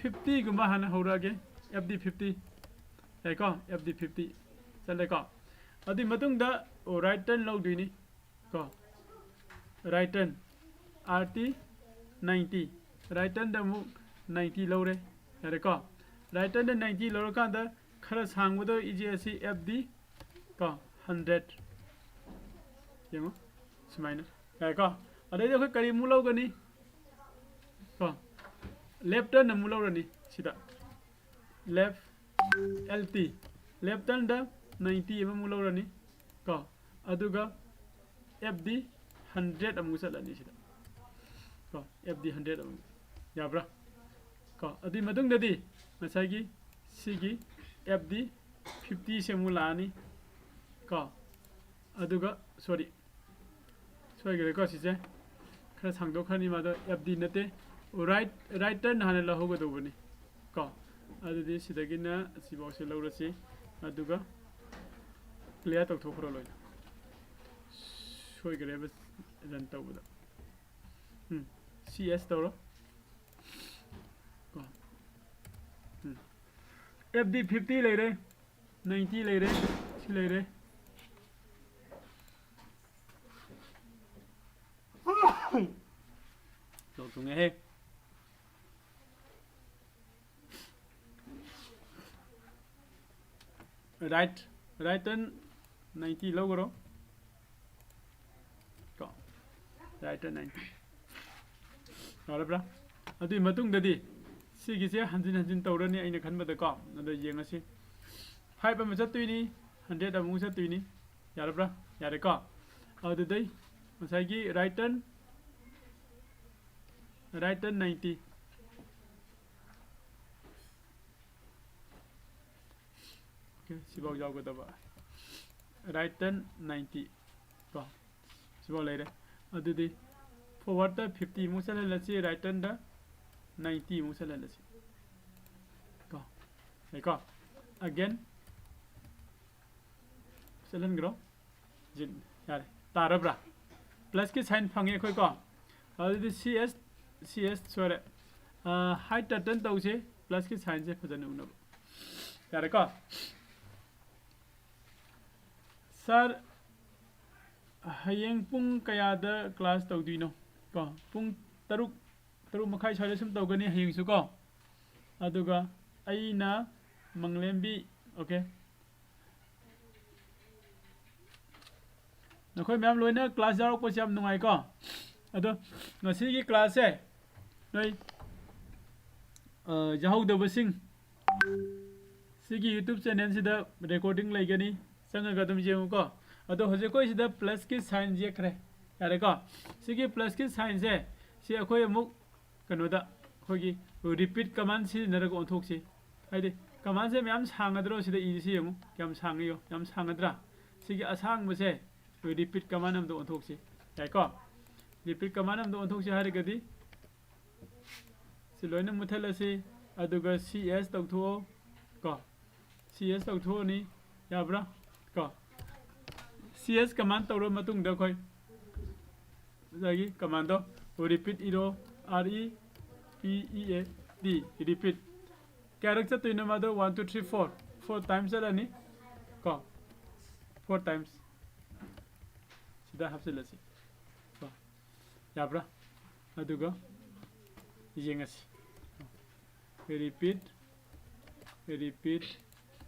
ꯐꯤꯐꯇꯤꯒꯨꯝꯕ ꯍꯥꯟꯅ ꯍꯧꯔꯛꯑꯒꯦ꯫ F D fifty. ꯌꯥꯏꯀꯣ? F D fifty. ꯆꯠꯂꯦꯀꯣ? ꯑꯗꯨꯒꯤ ꯃꯇꯨꯡꯗ ꯔꯥꯏꯠ ꯇꯔꯟ ꯂꯧꯗꯣꯏꯅꯤ꯫ ꯀꯣ, right turn, R T ninety, right ꯇꯔꯟꯗ ꯑꯃꯨꯛ ꯅꯥꯏꯟꯇꯤ ꯂꯧꯔꯦ꯫ ꯌꯥꯔꯦꯀꯣ? ꯔꯥꯏꯠ ꯇꯔꯟꯗ ꯅꯥꯏꯟꯇꯤ ꯂꯧꯔꯀꯥꯟꯗ ꯈꯔ ꯁꯥꯡꯕꯗꯣ E G S C F D ꯀꯣ, ꯍꯟꯗ꯭ꯔꯦꯠ꯫ ꯌꯦꯡꯉꯣ, ꯁꯨꯃꯥꯏꯅ꯫ ꯌꯥꯔꯦꯀꯣ? ꯑꯗꯩꯗꯤ ꯑꯩꯈꯣꯏ ꯀꯔꯤꯃꯨꯛ ꯂꯧꯒꯅꯤ? ꯀꯣ, ꯂꯦꯐ ꯇꯔꯟ ꯑꯃꯨꯛ ꯂꯧꯔꯅꯤ ꯁꯤꯗ꯫ ꯂꯦꯐ ꯑꯦꯜ ꯇꯤ, ꯂꯦꯐ ꯇꯔꯟꯗ ꯅꯥꯏꯟꯇꯤ ꯑꯃꯃꯨꯛ ꯂꯧꯔꯅꯤ ꯀꯣ, ꯑꯗꯨꯒ ꯑꯦꯐ ꯗꯤ ꯍꯟꯗ꯭ꯔꯦꯠ ꯑꯃꯨꯛ ꯆꯠꯂꯅꯤ ꯁꯤꯗ ꯀꯣ, ꯑꯦꯐ ꯗꯤ ꯍꯟꯗ꯭ꯔꯦꯠ ꯑꯃꯨꯛ꯫ ꯌꯥꯕ꯭ꯔꯥ? ꯀꯣ, ꯑꯗꯨꯒꯤ ꯃꯇꯨꯡꯗꯗꯤ ꯉꯁꯥꯏꯒꯤ ꯁꯤꯒꯤ ꯑꯦꯐ ꯗꯤ ꯐꯤꯐꯇꯤꯁꯦ ꯑꯃꯨꯛ ꯂꯥꯛꯑꯅꯤ ꯀꯣ, ꯑꯗꯨꯒ, ꯁꯣꯔꯤ, ꯁꯣꯏꯈ꯭ꯔꯦꯀꯣ ꯁꯤꯁꯦ꯫ ꯈꯔ ꯁꯥꯡꯗꯣꯛꯈ꯭ꯔꯅꯤ ꯃꯥꯗꯣ, ꯑꯦꯐ ꯗꯤ ꯅꯠꯇꯦ꯫ ꯔꯥꯏꯠ, ꯔꯥꯏꯠ ꯇꯔꯟ ꯍꯥꯟꯅ ꯂꯧꯍꯧꯒꯗꯧꯕꯅꯤ ꯀꯣ꯫ ꯑꯗꯨꯗꯤ ꯁꯤꯗꯒꯤꯅ ꯑꯁꯤꯐꯥꯎꯁꯦ ꯂꯧꯔꯁꯤ꯫ ꯑꯗꯨꯒ ꯀ꯭ꯂꯤꯌꯥꯔ ꯇꯧꯊꯣꯛꯈ꯭ꯔꯣ ꯂꯣꯏꯅ꯫ ꯁꯣꯏꯈ꯭ꯔꯦꯕ ꯔꯟ ꯇꯧꯕꯗ꯫ ꯎꯝ, ꯁꯤ ꯑꯦꯁ ꯇꯧꯔꯣ ꯀꯣ꯫ ꯎꯝ, ꯑꯦꯐ ꯗꯤ ꯐꯤꯐꯇꯤ ꯂꯩꯔꯦ, ꯅꯥꯏꯟꯇꯤ ꯂꯩꯔꯦ, ꯁꯤ ꯂꯩꯔꯦ꯫ ꯂꯣꯛ ꯊꯨꯡꯉꯦꯍꯦ꯫ ꯔꯥꯏꯠ, ꯔꯥꯏꯠ ꯇꯔꯟ ꯅꯥꯏꯟꯇꯤ ꯂꯧꯈ꯭ꯔꯣ ꯀꯣ, ꯔꯥꯏꯠ ꯇꯔꯟ ꯅꯥꯏꯟꯇꯤ꯫ ꯌꯥꯔꯕ꯭ꯔꯥ? ꯑꯗꯨꯒꯤ ꯃꯇꯨꯡꯗꯗꯤ ꯁꯤꯒꯤꯁꯦ ꯍꯟꯖꯤꯟ ꯍꯟꯖꯤꯟ ꯇꯧꯔꯅꯤ ꯑꯩꯅ ꯈꯟꯕꯗꯀꯣ꯫ ꯑꯗꯣ ꯌꯦꯡꯉꯁꯤ꯫ Five ꯑꯃ ꯆꯠꯇꯣꯏꯅꯤ, hundred ꯑꯃꯨꯛ ꯆꯠꯇꯣꯏꯅꯤ꯫ ꯌꯥꯔꯕ꯭ꯔꯥ? ꯌꯥꯔꯦꯀꯣ? ꯑꯗꯨꯗꯩ ꯉꯁꯥꯏꯒꯤ right turn, right turn ninety꯫ Okay, ꯁꯤꯐꯥꯎ ꯌꯥꯎꯒꯗꯕ꯫ Right turn ninety ꯀꯣ, ꯁꯤꯐꯥꯎ ꯂꯩꯔꯦ꯫ ꯑꯗꯨꯗꯤ forwardꯇ fifty ꯃꯨꯛ ꯆꯠꯍꯜꯂꯁꯤ, right turnꯗ ninety ꯃꯨꯛ ꯆꯠꯍꯜꯂꯁꯤ ꯀꯣ꯫ ꯌꯥꯏꯀꯣ? Again ꯆꯠꯍꯟꯈ꯭ꯔꯣ꯫ ꯖꯤꯟ, ꯌꯥꯔꯦ꯫ ꯇꯥꯔꯕ꯭ꯔꯥ? Plusꯀꯤ sign ꯐꯪꯉꯦ ꯑꯩꯈꯣꯏꯀꯣ꯫ ꯑꯗꯨꯗꯤ C S, C S ꯁꯣꯏꯔꯦ꯫ Hide turn ꯇꯧꯁꯦ, plusꯀꯤ signꯁꯦ ꯐꯖꯅ ꯎꯅꯕ꯫ ꯌꯥꯔꯦꯀꯣ? Sir, ꯍꯌꯦꯡ ꯄꯨꯡ ꯀꯌꯥꯗ class ꯇꯧꯗꯣꯏꯅꯣ? ꯀꯣ, ꯄꯨꯡ ꯇꯔꯨꯛ, ꯇꯔꯨꯛ ꯃꯈꯥꯏ ꯁ꯭ꯋꯥꯏꯗ ꯁꯨꯝ ꯇꯧꯒꯅꯤ ꯍꯌꯦꯡꯁꯨ ꯀꯣ꯫ ꯑꯗꯨꯒ ꯑꯩꯅ ꯃꯪꯂꯦꯝꯕꯤ, okay꯫ ꯅꯈꯣꯏ ꯃꯌꯥꯝ ꯂꯣꯏꯅ class ꯌꯥꯎꯔꯛꯄꯁꯦ ꯌꯥꯝ ꯅꯨꯡꯉꯥꯏꯀꯣ꯫ ꯑꯗꯣ ꯉꯁꯤꯒꯤ classꯁꯦ ꯅꯣꯏ, ꯑ, ꯌꯥꯎꯍꯧꯗꯕꯁꯤꯡ, ꯁꯤꯒꯤ YouTube channelꯁꯤꯗ recording ꯂꯩꯒꯅꯤ, ꯆꯪꯉꯒ ꯑꯗꯨꯝ ꯌꯦꯡꯉꯨꯀꯣ꯫ ꯑꯗꯣ ꯍꯧꯖꯤꯛ ꯑꯩꯈꯣꯏ ꯁꯤꯗ plusꯀꯤ sign ꯌꯦꯛꯈ꯭ꯔꯦ, ꯌꯥꯔꯦꯀꯣ? ꯁꯤꯒꯤ plusꯀꯤ signꯁꯦ, ꯁꯤ ꯑꯩꯈꯣꯏ ꯑꯃꯨꯛ ꯀꯩꯅꯣꯗ, ꯑꯩꯈꯣꯏꯒꯤ repeat command ꯁꯤꯖꯤꯟꯅꯔꯒ ꯑꯣꯟꯊꯣꯛꯁꯤ꯫ ꯍꯥꯏꯗꯤ commandꯁꯦ ꯃꯌꯥꯝ ꯁꯥꯡꯒꯗ꯭ꯔꯣ? ꯁꯤꯗ ꯏꯔꯤꯁꯤ ꯌꯦꯡꯉꯨ, ꯀꯌꯥꯝ ꯁꯥꯡꯉꯤꯌꯣ, ꯌꯥꯝ ꯁꯥꯡꯒꯗ꯭ꯔꯥ? ꯁꯤꯒꯤ ꯑꯁꯥꯡꯕꯁꯦ repeat command ꯑꯝꯗ ꯑꯣꯟꯊꯣꯛꯁꯤ, ꯌꯥꯏꯀꯣ? Repeat command ꯑꯝꯗ ꯑꯣꯟꯊꯣꯛꯁꯤ ꯍꯥꯏꯔꯒꯗꯤ ꯁꯤ ꯂꯣꯏꯅ ꯃꯨꯠꯊꯠꯂꯁꯤ, ꯑꯗꯨꯒ C S ꯇꯧꯊꯣꯛꯑꯣ ꯀꯣ꯫ C S ꯇꯧꯊꯣꯛꯑꯅꯤ, ꯌꯥꯕ꯭ꯔꯥ? ꯀꯣ, C S command ꯇꯧꯔ ꯃꯇꯨꯡꯗ ꯑꯩꯈꯣꯏ ꯉꯁꯥꯏꯒꯤ commandꯗꯣ repeat ꯏꯔꯣ, R E P E A T, repeat꯫ ꯀꯌꯥꯔꯛ ꯆꯠꯇꯣꯏꯅꯣ ꯃꯥꯗꯣ? One, two, three, four, four times ꯆꯠꯂꯅꯤ ꯀꯣ, four times꯫ ꯁꯤꯗ ꯍꯥꯞꯆꯤꯜꯂꯁꯤ ꯀꯣ, ꯌꯥꯕ꯭ꯔꯥ? ꯑꯗꯨꯒ ꯌꯦꯡꯉꯁꯤ꯫ Repeat, repeat꯫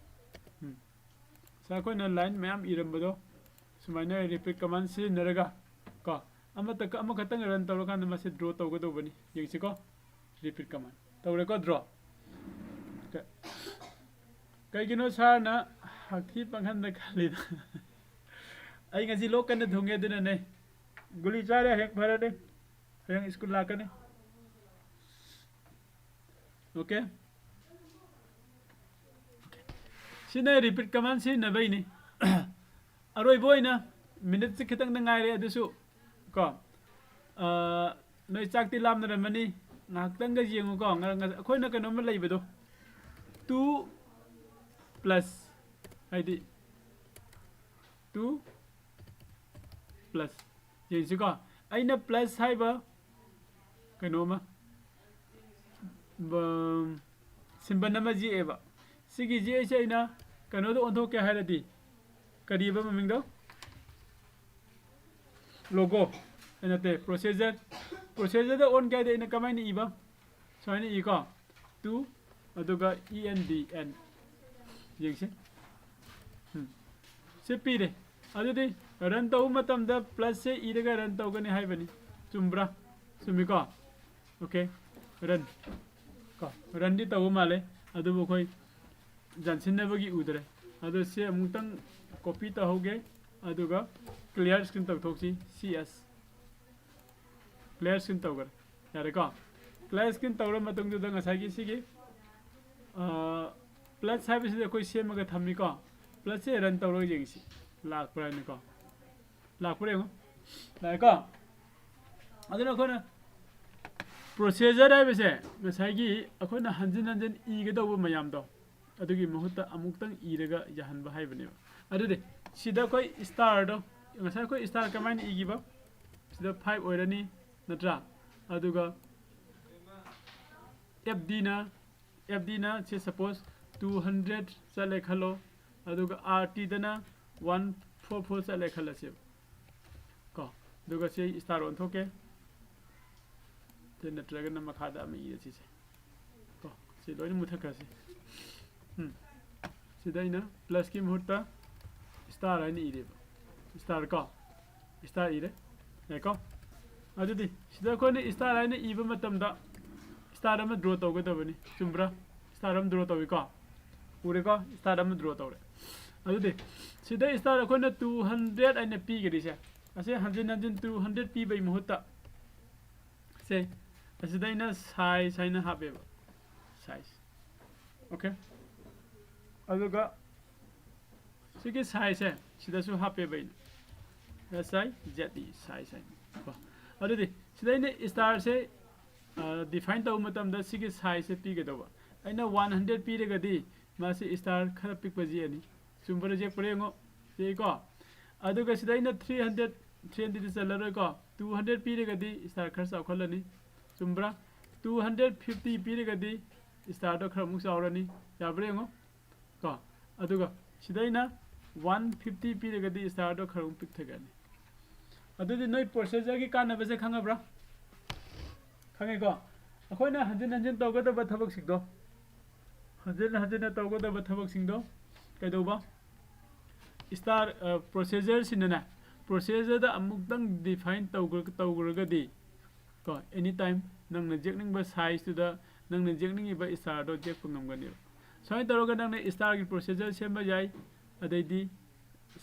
ꯎꯝ꯫ ꯉꯁꯥꯏ ꯑꯩꯈꯣꯏꯅ line ꯃꯌꯥꯝ ꯏꯔꯝꯕꯗꯣ ꯁꯨꯃꯥꯏꯅ repeat command ꯁꯤꯖꯤꯟꯅꯔꯒ ꯀꯣ, ꯑꯃꯇ ꯑꯃꯈꯛꯇꯪ run ꯇꯧꯔꯀꯥꯟꯗ ꯃꯁꯤ draw ꯇꯧꯒꯗꯧꯕꯅꯤ꯫ ꯌꯦꯡꯁꯤꯀꯣ, repeat command ꯇꯧꯔꯦꯀꯣ, draw꯫ ꯀ- ꯀꯩꯒꯤꯅꯣ ꯁꯥꯔꯅ ꯍꯛꯊꯤ ꯄꯪꯍꯟꯗ ꯈꯜꯂꯤꯗꯣ? ꯑꯩ ꯉꯁꯤ ꯂꯣꯛ ꯀꯟꯅ ꯊꯨꯡꯉꯦ, ꯑꯗꯨꯅꯅꯦ꯫ ꯒꯨꯂꯤ ꯆꯥꯔꯦ, ꯍꯌꯦꯡ ꯐꯔꯅꯤ꯫ ꯍꯌꯦꯡ ꯁ꯭ꯀꯨꯜ ꯂꯥꯛꯀꯅꯤ꯫ ꯑꯣꯀꯦ꯫ ꯁꯤꯅ repeat command ꯁꯤꯖꯤꯟꯅꯕꯩꯅꯤ꯫ ꯑꯔꯣꯏꯕ ꯑꯣꯏꯅ, ꯃꯤꯅꯤꯠꯁꯦ ꯈꯤꯇꯪꯗ ꯉꯥꯏꯔꯦ, ꯑꯗꯨꯁꯨ ꯀꯣ, ꯑ, ꯅꯣꯏ ꯆꯥꯛꯇꯤ ꯂꯥꯝꯅꯔꯝꯃꯅꯤ꯫ ꯉꯥꯏꯍꯥꯛꯇꯪꯒ ꯌꯦꯡꯉꯨꯀꯣ꯫ ꯉ- ꯉ- ꯑꯩꯈꯣꯏꯅ ꯀꯩꯅꯣꯝꯃ ꯂꯩꯕꯗꯣ, two plus, ꯍꯥꯏꯗꯤ two plus, ꯌꯦꯡꯁꯤꯀꯣ꯫ ꯑꯩꯅ plus ꯍꯥꯏꯕ ꯀꯩꯅꯣꯝꯃ, ꯕ-, symbol ꯑꯃ ꯌꯦꯛꯑꯦꯕ꯫ ꯁꯤꯒꯤ ꯌꯦꯛꯏꯁꯦ ꯑꯩꯅ ꯀꯩꯅꯣꯗ ꯑꯣꯟꯊꯣꯛꯀꯦ ꯍꯥꯏꯔꯗꯤ, ꯀꯔꯤꯕ ꯃꯃꯤꯡꯗꯣ? Logo꯫ ꯑꯩ ꯅꯠꯇꯦ, procedure꯫ Procedureꯗ ꯑꯣꯟꯒꯦ ꯍꯥꯏꯗꯤ ꯑꯩꯅ ꯀꯃꯥꯏꯅ ꯏꯕ? ꯁꯨꯃꯥꯏꯅ ꯏꯀꯣ, two, ꯑꯗꯨꯒ E N D, end꯫ ꯌꯦꯡꯁꯤ꯫ ꯎꯝ꯫ ꯁꯤ ꯄꯤꯔꯦ꯫ ꯑꯗꯨꯗꯤ run ꯇꯧꯕ ꯃꯇꯝꯗ plusꯁꯦ ꯏꯔꯒ run ꯇꯧꯒꯅꯤ ꯍꯥꯏꯕꯅꯤ꯫ ꯆꯨꯝꯕ꯭ꯔꯥ? ꯆꯨꯝꯃꯤꯀꯣ? ꯑꯣꯀꯦ꯫ Run꯫ ꯀꯣ, runꯗꯤ ꯇꯧꯕ ꯃꯥꯜꯂꯦ꯫ ꯑꯗꯨꯕꯨ ꯑꯩꯈꯣꯏ ꯌꯥꯟꯁꯤꯟꯅꯕꯒꯤ ꯎꯗ꯭ꯔꯦ꯫ ꯑꯗꯣ ꯁꯤ ꯑꯃꯨꯛꯇꯪ copy ꯇꯧꯍꯧꯒꯦ꯫ ꯑꯗꯨꯒ clear screen ꯇꯧꯊꯣꯛꯁꯤ꯫ C S꯫ Clear screen ꯇꯧꯈ꯭ꯔꯦ꯫ ꯌꯥꯔꯦꯀꯣ? Clear screen ꯇꯧꯔ ꯃꯇꯨꯡꯗꯨꯗ ꯉꯁꯥꯏꯒꯤ ꯁꯤꯒꯤ, ꯑ, plus ꯍꯥꯏꯕꯁꯤꯗꯤ ꯑꯩꯈꯣꯏ ꯁꯦꯝꯃꯒ ꯊꯝꯃꯤꯀꯣ꯫ Plusꯁꯦ run ꯇꯧꯔꯒ ꯌꯦꯡꯁꯤ꯫ ꯂꯥꯛꯄ꯭ꯔꯥ ꯍꯥꯏꯅꯀꯣ꯫ ꯂꯥꯛꯄ꯭ꯔꯥ ꯌꯦꯡꯉꯣ꯫ ꯂꯥꯛꯑꯦꯀꯣ? ꯑꯗꯨꯅ ꯑꯩꯈꯣꯏꯅ procedure ꯍꯥꯏꯕꯁꯦ ꯉꯁꯥꯏꯒꯤ ꯑꯩꯈꯣꯏꯅ ꯍꯟꯖꯤꯟ ꯍꯟꯖꯤꯟ ꯏꯒꯗꯧꯕ ꯃꯌꯥꯝꯗꯣ, ꯑꯗꯨꯒꯤ ꯃꯍꯨꯠꯇ ꯑꯃꯨꯛꯇꯪ ꯏꯔꯒ ꯌꯥꯍꯟꯕ ꯍꯥꯏꯕꯅꯦꯕ꯫ ꯑꯗꯨꯗꯤ ꯁꯤꯗ ꯑꯩꯈꯣꯏ starꯗꯣ, ꯉꯁꯥꯏ ꯑꯩꯈꯣꯏ star ꯀꯃꯥꯏꯅ ꯏꯈꯤꯕ? ꯁꯤꯗ five ꯑꯣꯏꯔꯅꯤ, ꯅꯠꯇ꯭ꯔꯥ? ꯑꯗꯨꯒ F Dꯅ, F Dꯅ ꯁꯤ suppose two hundred ꯆꯠꯂꯦ ꯈꯜꯂꯣ, ꯑꯗꯨꯒ R Tꯗꯅ one four four ꯆꯠꯂꯦ ꯈꯜꯂꯁꯦꯕ ꯀꯣ꯫ ꯑꯗꯨꯒ ꯁꯤ star ꯑꯣꯟꯊꯣꯛꯀꯦ꯫ ꯁꯤ ꯅꯠꯇ꯭ꯔꯒꯅ ꯃꯈꯥꯗ ꯑꯃ ꯏꯔꯁꯤꯁꯦ ꯀꯣ꯫ ꯁꯤ ꯂꯣꯏꯅ ꯃꯨꯊꯠꯈ꯭ꯔꯁꯤ꯫ ꯎꯝ꯫ ꯁꯤꯗ ꯑꯩꯅ plusꯀꯤ ꯃꯍꯨꯠꯇ star ꯍꯥꯏꯅ ꯏꯔꯦꯕ꯫ Star ꯀꯣ꯫ Star ꯏꯔꯦ꯫ ꯌꯥꯏꯀꯣ? ꯑꯗꯨꯗꯤ ꯁꯤꯗ ꯑꯩꯈꯣꯏꯅ star ꯍꯥꯏꯅ ꯏꯕ ꯃꯇꯝꯗ star ꯑꯃ draw ꯇꯧꯒꯗꯕꯅꯤ, ꯆꯨꯝꯕ꯭ꯔꯥ? Star ꯑꯃ draw ꯇꯧꯏꯀꯣ? ꯎꯔꯦꯀꯣ? Star ꯑꯃ draw ꯇꯧꯔꯦ꯫ ꯑꯗꯨꯗꯤ ꯁꯤꯗ star ꯑꯩꯈꯣꯏꯅ two hundred ꯍꯥꯏꯅ ꯄꯤꯒꯅꯤꯁꯦ, ꯑꯁꯤ ꯍꯟꯖꯤꯟ ꯍꯟꯖꯤꯟ two hundred ꯄꯤꯕꯒꯤ ꯃꯍꯨꯠꯇ ꯁꯦ, ꯑꯁꯤꯗ ꯑꯩꯅ size ꯍꯥꯏꯅ ꯍꯥꯞꯄꯦꯕ, size꯫ Okay? ꯑꯗꯨꯒ ꯁꯤꯒꯤ size ꯁꯦ ꯁꯤꯗꯁꯨ ꯍꯥꯞꯄꯦꯕ ꯑꯩꯅ, S I Z E, size ꯍꯥꯏꯅ ꯀꯣ꯫ ꯑꯗꯨꯗꯤ ꯁꯤꯗ ꯑꯩꯅ star ꯁꯦ define ꯇꯧꯕ ꯃꯇꯝꯗ ꯁꯤꯒꯤ size ꯁꯦ ꯄꯤꯒꯗꯧꯕ꯫ ꯑꯩꯅ one hundred ꯄꯤꯔꯒꯗꯤ ꯃꯥꯁꯤ star ꯈꯔ ꯄꯤꯛꯄ ꯌꯦꯛꯑꯅꯤ꯫ ꯆꯨꯝꯕ꯭ꯔꯥ ꯌꯦꯛꯄ꯭ꯔꯥ ꯌꯦꯡꯉꯣ꯫ ꯌꯦꯛꯏꯀꯣ? ꯑꯗꯨꯒ ꯁꯤꯗ ꯑꯩꯅ three hundred, three hundred ꯗꯤ ꯆꯜꯂꯔꯣꯏꯀꯣ꯫ Two hundred ꯄꯤꯔꯒꯗꯤ star ꯈꯔ ꯆꯥꯎꯈꯠꯂꯅꯤ꯫ ꯆꯨꯝꯕ꯭ꯔꯥ? Two hundred fifty ꯄꯤꯔꯒꯗꯤ star ꯗꯣ ꯈꯔ ꯑꯃꯨꯛ ꯆꯥꯎꯔꯅꯤ꯫ ꯌꯥꯕ꯭ꯔꯥ ꯌꯦꯡꯉꯣ꯫ ꯀꯣ? ꯑꯗꯨꯒ ꯁꯤꯗ ꯑꯩꯅ one fifty ꯄꯤꯔꯒꯗꯤ star ꯗꯣ ꯈꯔ ꯑꯃꯨꯛ ꯄꯤꯛꯊꯒꯅꯤ꯫ ꯑꯗꯨꯗꯤ ꯅꯣꯏ procedure ꯒꯤ ꯀꯥꯟꯅꯕꯁꯦ ꯈꯪꯉꯕ꯭ꯔꯥ? ꯈꯪꯉꯦꯀꯣ? ꯑꯩꯈꯣꯏꯅ ꯍꯟꯖꯤꯟ ꯍꯟꯖꯤꯟ ꯇꯧꯒꯗꯕ ꯊꯕꯛꯁꯤꯡꯗꯣ, ꯍꯟꯖꯤꯟ ꯍꯟꯖꯤꯟꯅ ꯇꯧꯒꯗꯕ ꯊꯕꯛꯁꯤꯡꯗꯣ ꯀꯩꯗꯧꯕ? Star, ꯑ, procedure ꯁꯤꯅꯅꯦ, procedure ꯗ ꯑꯃꯨꯛꯇꯪ define ꯇꯧꯈ꯭ꯔ-, ꯇꯧꯈ꯭ꯔꯒꯗꯤ ꯀꯣ, anytime ꯅꯪꯅ ꯌꯦꯛꯅꯤꯡꯕ size ꯇꯨꯗ ꯅꯪꯅ ꯌꯦꯛꯅꯤꯡꯉꯤꯕ star ꯗꯣ ꯌꯦꯛꯄ ꯉꯝꯒꯅꯦꯕ꯫ ꯁꯨꯃꯥꯏꯅ ꯇꯧꯔꯒ ꯅꯪꯅ star ꯒꯤ procedure ꯁꯦꯝꯕ ꯌꯥꯏ꯫ ꯑꯗꯩꯗꯤ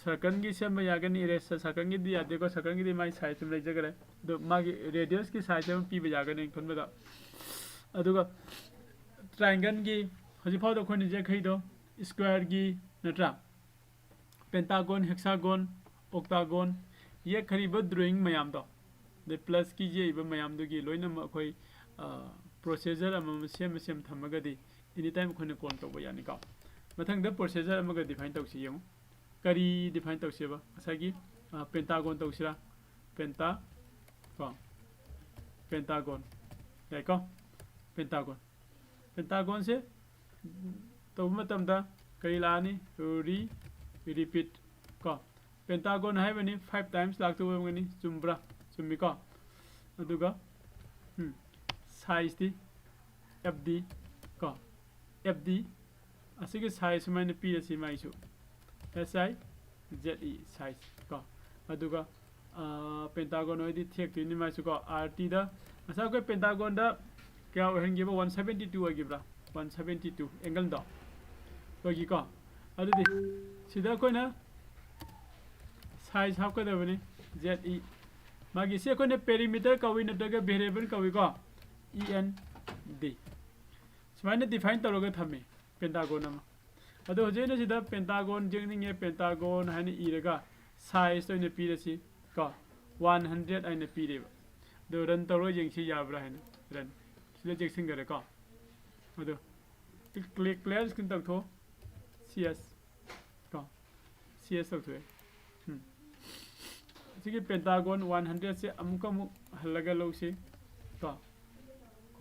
circle ꯒꯤ ꯁꯦꯝꯕ ꯌꯥꯒꯅꯤ꯫ Radius, circle ꯒꯤꯗꯤ ꯌꯥꯗꯦꯀꯣ, circle ꯒꯤꯗꯤ ꯃꯥꯏ size ꯑꯃ ꯂꯩꯖꯈ꯭ꯔꯦ꯫ ꯑꯗꯣ ꯃꯥꯒꯤ radius ꯀꯤ size ꯑꯃ ꯄꯤꯕ ꯌꯥꯒꯅꯤ ꯑꯩꯅ ꯈꯟꯕꯗ꯫ ꯑꯗꯨꯒ triangle ꯒꯤ ꯍꯧꯖꯤꯛ ꯐꯥꯎꯗ ꯑꯩꯈꯣꯏꯅ ꯌꯦꯛꯈꯩꯗꯣ square ꯒꯤ ꯅꯠꯇ꯭ꯔꯥ? Pentagon, hexagon, octagon, ꯌꯦꯛꯈ꯭ꯔꯤꯕ drawing ꯃꯌꯥꯝꯗꯣ, ꯑꯗꯩ plus ꯀꯤ ꯌꯦꯛꯏꯕ ꯃꯌꯥꯝꯗꯨꯒꯤ ꯂꯣꯏꯅꯃꯛ ꯑꯩꯈꯣꯏ, ꯑ, procedure ꯑꯃꯃꯝ ꯁꯦꯝꯃ ꯁꯦꯝ ꯊꯝꯃꯒꯗꯤ anytime ꯑꯩꯈꯣꯏꯅ clone ꯇꯧꯕ ꯌꯥꯅꯤꯀꯣ꯫ ꯃꯊꯪꯗ procedure ꯑꯃꯒ define ꯇꯧꯁꯤ ꯌꯦꯡꯉꯨ꯫ ꯀꯔꯤ define ꯇꯧꯁꯦꯕ? ꯉꯁꯥꯏꯒꯤ, ꯑ, pentagon ꯇꯧꯁꯤꯔꯥ? Penta, ꯀꯣ? Pentagon꯫ ꯌꯥꯏꯀꯣ? Pentagon꯫ Pentagon ꯁꯦ ꯇꯧꯕ ꯃꯇꯝꯗ ꯀꯔꯤ ꯂꯥꯛꯑꯅꯤ? Re, repeat ꯀꯣ꯫ Pentagon ꯍꯥꯏꯕꯅꯤ five times ꯂꯥꯛꯇꯧꯕ ꯑꯣꯏꯔꯝꯒꯅꯤ꯫ ꯆꯨꯝꯕ꯭ꯔꯥ? ꯆꯨꯝꯃꯤꯀꯣ? ꯑꯗꯨꯒ, ꯎꯝ, size ꯇꯤ F D ꯀꯣ꯫ F D ꯑꯁꯤꯒꯤ size ꯁꯨꯃꯥꯏꯅ ꯄꯤꯔꯁꯤ ꯃꯥꯏꯁꯨ꯫ S I Z E, size ꯀꯣ꯫ ꯑꯗꯨꯒ ꯄꯦꯟꯇꯥꯒꯣꯟ ꯑꯣꯏꯗꯤ ꯊꯦꯛꯇꯣꯏꯅꯤ ꯃꯥꯏꯁꯨ ꯀꯣ, ꯑꯥꯔ ꯇꯤꯗ꯫ ꯉꯁꯥꯏ ꯑꯩꯈꯣꯏ ꯄꯦꯟꯇꯥꯒꯣꯟꯗ ꯀꯌꯥ ꯑꯣꯏꯍꯟꯈꯤꯕ? ꯋꯥꯟ ꯁꯕꯦꯟꯇꯤ ꯇꯨ ꯑꯣꯏꯈꯤꯕ꯭ꯔꯥ? ꯋꯥꯟ ꯁꯕꯦꯟꯇꯤ ꯇꯨ ꯑꯦꯡꯒꯜꯗꯣ ꯑꯣꯏꯈꯤꯀꯣ꯫ ꯑꯗꯨꯗꯤ ꯁꯤꯗ ꯑꯩꯈꯣꯏꯅ ꯁꯥꯏꯖ ꯍꯥꯞꯀꯗꯕꯅꯤ, ꯖꯦꯠ ꯏ꯫ ꯃꯥꯒꯤ ꯁꯤ ꯑꯩꯈꯣꯏꯅ ꯄꯦꯔꯤꯃꯤꯇꯔ ꯀꯧꯏ ꯅꯠꯇ꯭ꯔꯒ ꯚꯦꯔꯤꯌꯦꯕꯜ ꯀꯧꯏꯀꯣ, ꯏ ꯑꯦꯟ ꯗꯤ꯫ ꯁꯨꯃꯥꯏꯅ ꯗꯤꯐꯥꯏꯟ ꯇꯧꯔꯒ ꯊꯝꯃꯤ ꯄꯦꯟꯇꯥꯒꯣꯟ ꯑꯃ꯫ ꯑꯗꯣ ꯍꯧꯖꯤꯛ ꯑꯩꯅ ꯁꯤꯗ ꯄꯦꯟꯇꯥꯒꯣꯟ ꯌꯦꯛꯅꯤꯡꯉꯦ, ꯄꯦꯟꯇꯥꯒꯣꯟ ꯍꯥꯏꯅ ꯏꯔꯒ ꯁꯥꯏꯖꯇ ꯑꯣꯏꯅ ꯄꯤꯔꯁꯤ ꯀꯣ, ꯋꯥꯟ ꯍꯟꯗ꯭ꯔꯦꯠ ꯍꯥꯏꯅ ꯄꯤꯔꯦꯕ꯫ ꯑꯗꯣ ꯔꯟ ꯇꯧꯔꯒ ꯌꯦꯡꯁꯤ ꯌꯥꯕ꯭ꯔꯥ ꯍꯥꯏꯅ꯫ ꯔꯟ꯫ ꯁꯤꯗ ꯆꯦꯛꯁꯤꯟꯈꯔꯦꯀꯣ꯫ ꯑꯗꯣ ꯀ꯭ꯂꯤꯌꯥꯔ ꯁ꯭ꯀ꯭ꯔꯤꯟ ꯇꯧꯊꯣꯛꯑꯣ꯫ ꯁꯤ ꯑꯦꯁ ꯀꯣ, ꯁꯤ ꯑꯦꯁ ꯇꯧꯊꯣꯛꯑꯦ꯫ ꯎꯝ꯫ ꯁꯤꯒꯤ ꯄꯦꯟꯇꯥꯒꯣꯟ ꯋꯥꯟ ꯍꯟꯗ꯭ꯔꯦꯠꯁꯦ ꯑꯃꯨꯛꯀ ꯑꯃꯨꯛ ꯍꯜꯂꯒ ꯂꯧꯁꯤ ꯀꯣ꯫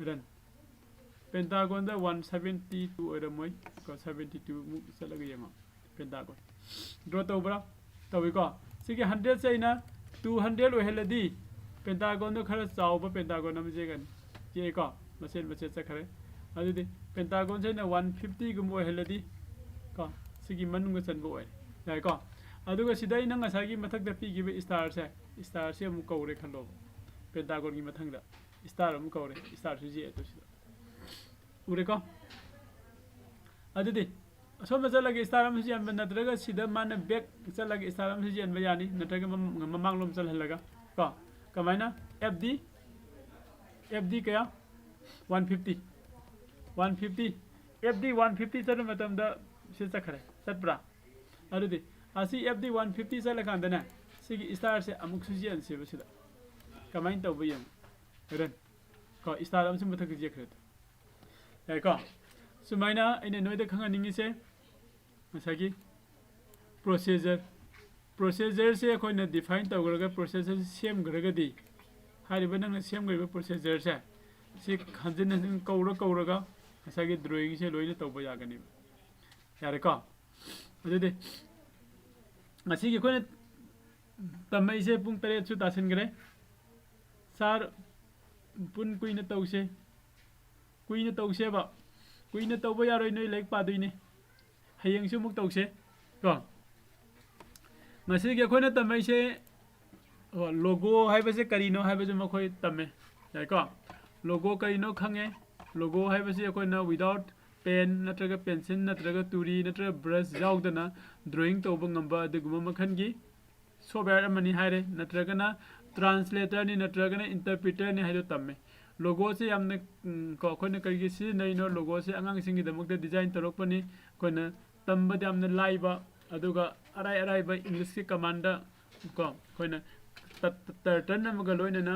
ꯔꯟ꯫ ꯄꯦꯟꯇꯥꯒꯣꯟꯗ ꯋꯥꯟ ꯁꯕꯦꯟꯇꯤ ꯇꯨ ꯑꯣꯏꯔꯝꯃꯣꯏ ꯀꯣ, ꯁꯕꯦꯟꯇꯤ ꯇꯨ ꯃꯨꯛ ꯆꯠꯂꯒ ꯌꯦꯡꯉꯣ꯫ ꯄꯦꯟꯇꯥꯒꯣꯟ ꯗ꯭ꯔꯣ ꯇꯧꯕ꯭ꯔꯥ? ꯇꯧꯏꯀꯣ꯫ ꯁꯤꯒꯤ ꯍꯟꯗ꯭ꯔꯦꯠꯁꯦ ꯑꯩꯅ ꯇꯨ ꯍꯟꯗ꯭ꯔꯦꯠ ꯑꯣꯏꯍꯜꯂꯗꯤ ꯄꯦꯟꯇꯥꯒꯣꯟꯗꯣ ꯈꯔ ꯆꯥꯎꯕ ꯄꯦꯟꯇꯥꯒꯣꯟ ꯑꯃ ꯌꯦꯛꯑꯅꯤ꯫ ꯌꯦꯛꯑꯦꯀꯣ? ꯃꯆꯦꯠ ꯃꯆꯦꯠ ꯆꯠꯈ꯭ꯔꯦ꯫ ꯑꯗꯨꯗꯤ ꯄꯦꯟꯇꯥꯒꯣꯟꯁꯦ ꯑꯩꯅ ꯋꯥꯟ ꯐꯤꯐꯇꯤꯒꯨꯝꯕ ꯑꯣꯏꯍꯜꯂꯗꯤ ꯀꯣ, ꯁꯤꯒꯤ ꯃꯅꯨꯡꯗ ꯆꯟꯕ ꯑꯣꯏꯔꯦ꯫ ꯌꯥꯏꯀꯣ? ꯑꯗꯨꯒ ꯁꯤꯗ ꯑꯩꯅ ꯉꯁꯥꯏꯒꯤ ꯃꯊꯛꯇ ꯄꯤꯈꯤꯕ ꯏꯁꯇꯥꯔꯁꯦ, ꯏꯁꯇꯥꯔꯁꯦ ꯑꯃꯨꯛ ꯀꯧꯔꯦ ꯈꯜꯂꯣꯕ꯫ ꯄꯦꯟꯇꯥꯒꯣꯟꯒꯤ ꯃꯊꯪꯗ ꯏꯁꯇꯥꯔ ꯑꯃꯨꯛ ꯀꯧꯔꯦ, ꯏꯁꯇꯥꯔꯁꯨ ꯌꯦꯛꯑꯦ ꯇꯨ ꯁꯤꯗ꯫ ꯎꯔꯦꯀꯣ? ꯑꯗꯨꯗꯤ ꯑꯁꯣꯝꯗ ꯆꯠꯂꯒ ꯏꯁꯇꯥꯔ ꯑꯃꯁꯨ ꯌꯦꯟꯕ, ꯅꯠꯇ꯭ꯔꯒ ꯁꯤꯗ ꯃꯥꯅ ꯕꯦꯛ ꯆꯠꯂꯒ ꯏꯁꯇꯥꯔ ꯑꯃꯁꯨ ꯌꯦꯟꯕ ꯌꯥꯅꯤ, ꯅꯠꯇ꯭ꯔꯒ ꯃꯃ-, ꯃꯃꯥꯡꯂꯣꯝ ꯆꯠꯍꯜꯂꯒ ꯀꯣ꯫ ꯀꯃꯥꯏꯅ? ꯑꯦꯐ ꯗꯤ, ꯑꯦꯐ ꯗꯤ ꯀꯌꯥ? One fifty. One fifty. F D one fifty ꯆꯠꯄ ꯃꯇꯝꯗ ꯁꯤ ꯆꯠꯈ꯭ꯔꯦ꯫ ꯆꯠꯄ꯭ꯔꯥ? ꯑꯗꯨꯗꯤ ꯑꯁꯤ ꯑꯦꯐ ꯗꯤ ꯋꯥꯟ ꯐꯤꯐꯇꯤ ꯆꯠꯂꯀꯥꯟꯗꯅꯦ, ꯁꯤꯒꯤ ꯏꯁꯇꯥꯔꯁꯦ ꯑꯃꯨꯛꯁꯨ ꯌꯦꯟꯁꯦꯕ ꯁꯤꯗ꯫ ꯀꯃꯥꯏꯅ ꯇꯧꯕ ꯌꯦꯡꯉꯨ꯫ ꯔꯟ꯫ ꯀꯣ, ꯏꯁꯇꯥꯔ ꯑꯃꯁꯨ ꯃꯊꯛꯇ ꯌꯦꯛꯈ꯭ꯔꯦ꯫ ꯌꯥꯏꯀꯣ? ꯁꯨꯃꯥꯏꯅ ꯑꯩꯅ ꯅꯣꯏꯗ ꯈꯪꯍꯟꯅꯤꯡꯉꯤꯁꯦ ꯉꯁꯥꯏꯒꯤ ꯄ꯭ꯔꯣꯁꯦꯁꯔ, ꯄ꯭ꯔꯣꯁꯦꯁꯔꯁꯦ ꯑꯩꯈꯣꯏꯅ ꯗꯤꯐꯥꯏꯟ ꯇꯧꯈ꯭ꯔꯒ, ꯄ꯭ꯔꯣꯁꯦꯁꯔꯁꯦ ꯁꯦꯝꯈ꯭ꯔꯒꯗꯤ, ꯍꯥꯏꯔꯤꯕ ꯅꯪꯅ ꯁꯦꯝꯈ꯭ꯔꯤꯕ ꯄ꯭ꯔꯣꯁꯦꯁꯔꯁꯦ ꯁꯤ ꯍꯟꯖꯤꯟ ꯍꯟꯖꯤꯟ ꯀꯧꯔ ꯀꯧꯔꯒ ꯉꯁꯥꯏꯒꯤ ꯗ꯭ꯔꯣꯌꯤꯡꯁꯦ ꯂꯣꯏꯅ ꯇꯧꯕ ꯌꯥꯒꯅꯦꯕ꯫ ꯌꯥꯔꯦꯀꯣ? ꯑꯗꯨꯗꯤ ꯉꯁꯤꯒꯤ ꯑꯩꯈꯣꯏꯅ ꯇꯝꯃꯛꯏꯁꯦ ꯄꯨꯡ ꯇꯔꯦꯠꯁꯨ ꯇꯥꯁꯤꯟꯈ꯭ꯔꯦ꯫ ꯁꯥꯔ, ꯄꯨꯟ ꯀꯨꯏꯅ ꯇꯧꯁꯦ, ꯀꯨꯏꯅ ꯇꯧꯁꯦꯕ꯫ ꯀꯨꯏꯅ ꯇꯧꯕ ꯌꯥꯔꯣꯏ, ꯅꯣꯏ ꯂꯥꯏꯔꯤꯛ ꯄꯥꯗꯣꯏꯅꯦ꯫ ꯍꯌꯦꯡꯁꯨ ꯑꯃꯨꯛ ꯇꯧꯁꯦ ꯀꯣ꯫ ꯉꯁꯤꯒꯤ ꯑꯩꯈꯣꯏꯅ ꯇꯝꯃꯛꯏꯁꯦ ꯂꯣꯒꯣ ꯍꯥꯏꯕꯁꯦ ꯀꯔꯤꯅꯣ ꯍꯥꯏꯕꯁꯨ ꯃꯈꯣꯏ ꯇꯝꯃꯦ꯫ ꯌꯥꯏꯀꯣ? ꯂꯣꯒꯣ ꯀꯔꯤꯅꯣ ꯈꯪꯉꯦ꯫ ꯂꯣꯒꯣ ꯍꯥꯏꯕꯁꯤ ꯑꯩꯈꯣꯏꯅ without pen ꯅꯠꯇ꯭ꯔꯒ pencil ꯅꯠꯇ꯭ꯔꯒ ꯇꯨꯔꯤ ꯅꯠꯇ꯭ꯔꯒ ꯕ꯭ꯔꯁ ꯌꯥꯎꯗꯅ ꯗ꯭ꯔꯣꯌꯤꯡ ꯇꯧꯕ ꯉꯝꯕ ꯑꯗꯨꯒꯨꯝꯕ ꯃꯈꯜꯒꯤ ꯁꯣꯐꯋꯦꯌꯔ ꯑꯃꯅꯤ ꯍꯥꯏꯔꯦ, ꯅꯠꯇ꯭ꯔꯒꯅ ꯇ꯭ꯔꯥꯟꯁꯂꯦꯇꯔꯅꯤ ꯅꯠꯇ꯭ꯔꯒꯅ ꯏꯟꯇꯔꯄ꯭ꯔꯤꯇꯔꯅꯤ ꯍꯥꯏꯗꯣ ꯇꯝꯃꯦ꯫ ꯂꯣꯒꯣꯁꯦ ꯌꯥꯝꯅ, ꯎꯝ, ꯀꯣ, ꯑꯩꯈꯣꯏꯅ ꯀꯔꯤꯒꯤ ꯁꯤꯖꯤꯟꯅꯔꯤꯅꯣ? ꯂꯣꯒꯣꯁꯦ ꯑꯉꯥꯡꯁꯤꯡꯒꯤꯗꯃꯛꯇ ꯗꯤꯖꯥꯏꯟ ꯇꯧꯔꯛꯄꯅꯤ꯫ ꯑꯩꯈꯣꯏꯅ ꯇꯝꯕꯗ ꯌꯥꯝꯅ ꯂꯥꯏꯕ, ꯑꯗꯨꯒ ꯑꯔꯥꯏ ꯑꯔꯥꯏꯕ ꯏꯪꯂꯤꯁꯀꯤ ꯀꯃꯥꯟꯗ, ꯀꯣ, ꯑꯩꯈꯣꯏꯅ ꯇ-, ꯇ-, ꯇꯔꯇꯟ ꯑꯃꯒ ꯂꯣꯏꯅꯅ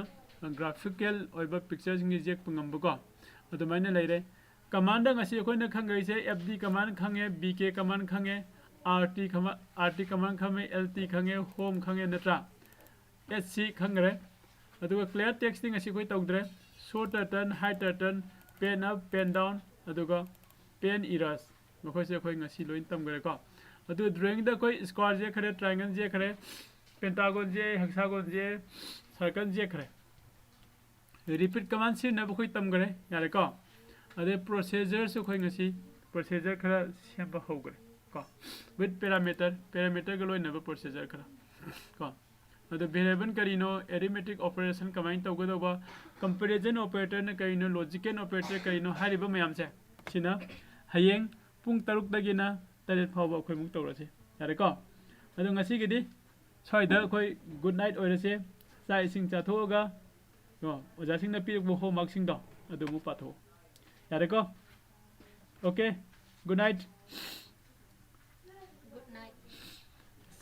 ꯒ꯭ꯔꯥꯐꯤꯀꯦꯜ ꯑꯣꯏꯕ ꯄꯤꯛꯆꯔꯁꯤꯡꯁꯦ ꯌꯦꯛꯄ ꯉꯝꯕꯀꯣ, ꯑꯗꯨꯃꯥꯏꯅ ꯂꯩꯔꯦ꯫ ꯀꯃꯥꯟꯗ ꯉꯁꯤ ꯑꯩꯈꯣꯏꯅ ꯈꯪꯒꯩꯁꯦ, F D ꯀꯃꯥꯟ ꯈꯪꯉꯦ, B K ꯀꯃꯥꯟ ꯈꯪꯉꯦ, R T ꯈꯃ-, R T common ꯈꯪꯉꯦ, L T ꯈꯪꯉꯦ, ꯍꯣꯝ ꯈꯪꯉꯦ ꯅꯠꯇ꯭ꯔꯥ? H C ꯈꯪꯈ꯭ꯔꯦ꯫ ꯑꯗꯨꯒ ꯀ꯭ꯂꯤꯌꯥꯔ ꯇꯦꯛꯁꯇꯤ ꯉꯁꯤ ꯑꯩꯈꯣꯏ ꯇꯧꯗ꯭ꯔꯦ꯫ So turtle, hide turtle, pen up, pen down, ꯑꯗꯨꯒ ꯄꯦꯟ ꯏꯔꯥꯁ, ꯃꯈꯣꯏꯁꯦ ꯑꯩꯈꯣꯏ ꯉꯁꯤ ꯂꯣꯏꯅ ꯇꯝꯈ꯭ꯔꯦꯀꯣ꯫ ꯑꯗꯨ ꯗ꯭ꯔꯣꯌꯤꯡꯗ ꯑꯩꯈꯣꯏ ꯁ꯭ꯀ꯭ꯋꯥꯔ ꯌꯦꯛꯈ꯭ꯔꯦ, ꯇ꯭ꯔꯥꯏꯡꯒꯜ ꯌꯦꯛꯈ꯭ꯔꯦ, ꯄꯦꯟꯇꯥꯒꯣꯟ ꯌꯦꯛꯑꯦ, ꯍꯦꯛꯁꯥꯒꯣꯟ ꯌꯦꯛꯑꯦ, ꯁꯔꯀꯜ ꯌꯦꯛꯈ꯭ꯔꯦ꯫ ꯔꯤꯄꯤꯠ ꯀꯃꯥꯟ ꯁꯤꯖꯤꯟꯅꯕ ꯑꯩꯈꯣꯏ ꯇꯝꯈ꯭ꯔꯦ, ꯌꯥꯔꯦꯀꯣ? ꯑꯗꯩ ꯄ꯭ꯔꯣꯁꯦꯁꯔꯁꯨ ꯑꯩꯈꯣꯏ ꯉꯁꯤ ꯄ꯭ꯔꯣꯁꯦꯁꯔ ꯈꯔ ꯁꯦꯝꯕ ꯍꯧꯈ꯭ꯔꯦ ꯀꯣ, with parameter, ꯄꯦꯔꯥꯃꯤꯇꯔꯒ ꯂꯣꯏꯅꯕ ꯄ꯭ꯔꯣꯁꯦꯁꯔ ꯈꯔ ꯀꯣ꯫ ꯑꯗꯣ ꯚꯦꯔꯤꯌꯦꯕꯜ ꯀꯔꯤꯅꯣ, ꯑꯦꯔꯤꯊꯃꯦꯇꯤꯛ ꯑꯣꯄꯔꯦꯁꯟ ꯀꯃꯥꯏꯅ ꯇꯧꯒꯗꯧꯕ, ꯀꯝꯄꯦꯔꯤꯖꯟ ꯑꯣꯄꯔꯦꯇꯔꯅ ꯀꯔꯤꯅꯣ, ꯂꯣꯖꯤꯀꯦꯜ ꯑꯣꯄꯔꯦꯇꯔ ꯀꯔꯤꯅꯣ ꯍꯥꯏꯔꯤꯕ ꯃꯌꯥꯝꯁꯦ, ꯁꯤꯅ ꯍꯌꯦꯡ ꯄꯨꯡ ꯇꯔꯨꯛꯇꯒꯤꯅ ꯇꯔꯦꯠ ꯐꯥꯎꯕ ꯑꯩꯈꯣꯏ ꯑꯃꯨꯛ ꯇꯧꯔꯁꯤ, ꯌꯥꯔꯦꯀꯣ? ꯑꯗꯣ ꯉꯁꯤꯒꯤꯗꯤ ꯁ꯭ꯋꯥꯏꯗ ꯑꯩꯈꯣꯏ ꯒꯨꯗ ꯅꯥꯏꯠ ꯑꯣꯏꯔꯁꯦ꯫ ꯆꯥꯛ ꯏꯁꯤꯡ ꯆꯥꯊꯣꯛꯑꯒ, ꯀꯣ, ꯑꯣꯖꯥꯁꯤꯡꯅ ꯄꯤꯔꯛꯄ ꯍꯣꯝꯋꯥꯔꯛꯁꯤꯡꯗꯣ ꯑꯗꯨ ꯑꯃꯨꯛ ꯄꯥꯊꯣꯛꯑꯣ, ꯌꯥꯔꯦꯀꯣ? Okay, good night. Good night.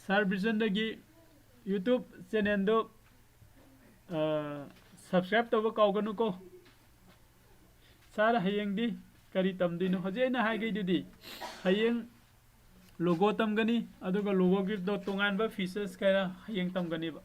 ꯁꯥꯔ ꯕꯤꯖꯟꯗꯒꯤ ꯌꯨꯇ꯭ꯌꯨꯕ ꯆꯦꯅꯦꯜꯗꯨ ꯁꯕꯁꯀ꯭ꯔꯥꯏꯕ ꯇꯧꯕ ꯀꯥꯎꯒꯅꯨꯀꯣ꯫ ꯁꯥꯔ, ꯍꯌꯦꯡꯗꯤ ꯀꯔꯤ ꯇꯝꯗꯣꯏꯅꯣ? ꯍꯧꯖꯤꯛ ꯑꯩꯅ ꯍꯥꯏꯈꯩꯗꯨꯗꯤ, ꯍꯌꯦꯡ ꯂꯣꯒꯣ ꯇꯝꯒꯅꯤ, ꯑꯗꯨꯒ ꯂꯣꯒꯣꯒꯤꯗꯣ ꯇꯣꯉꯥꯟꯕ ꯐꯤꯆꯔꯁ ꯈꯔ ꯍꯌꯦꯡ ꯇꯝꯒꯅꯦꯕ꯫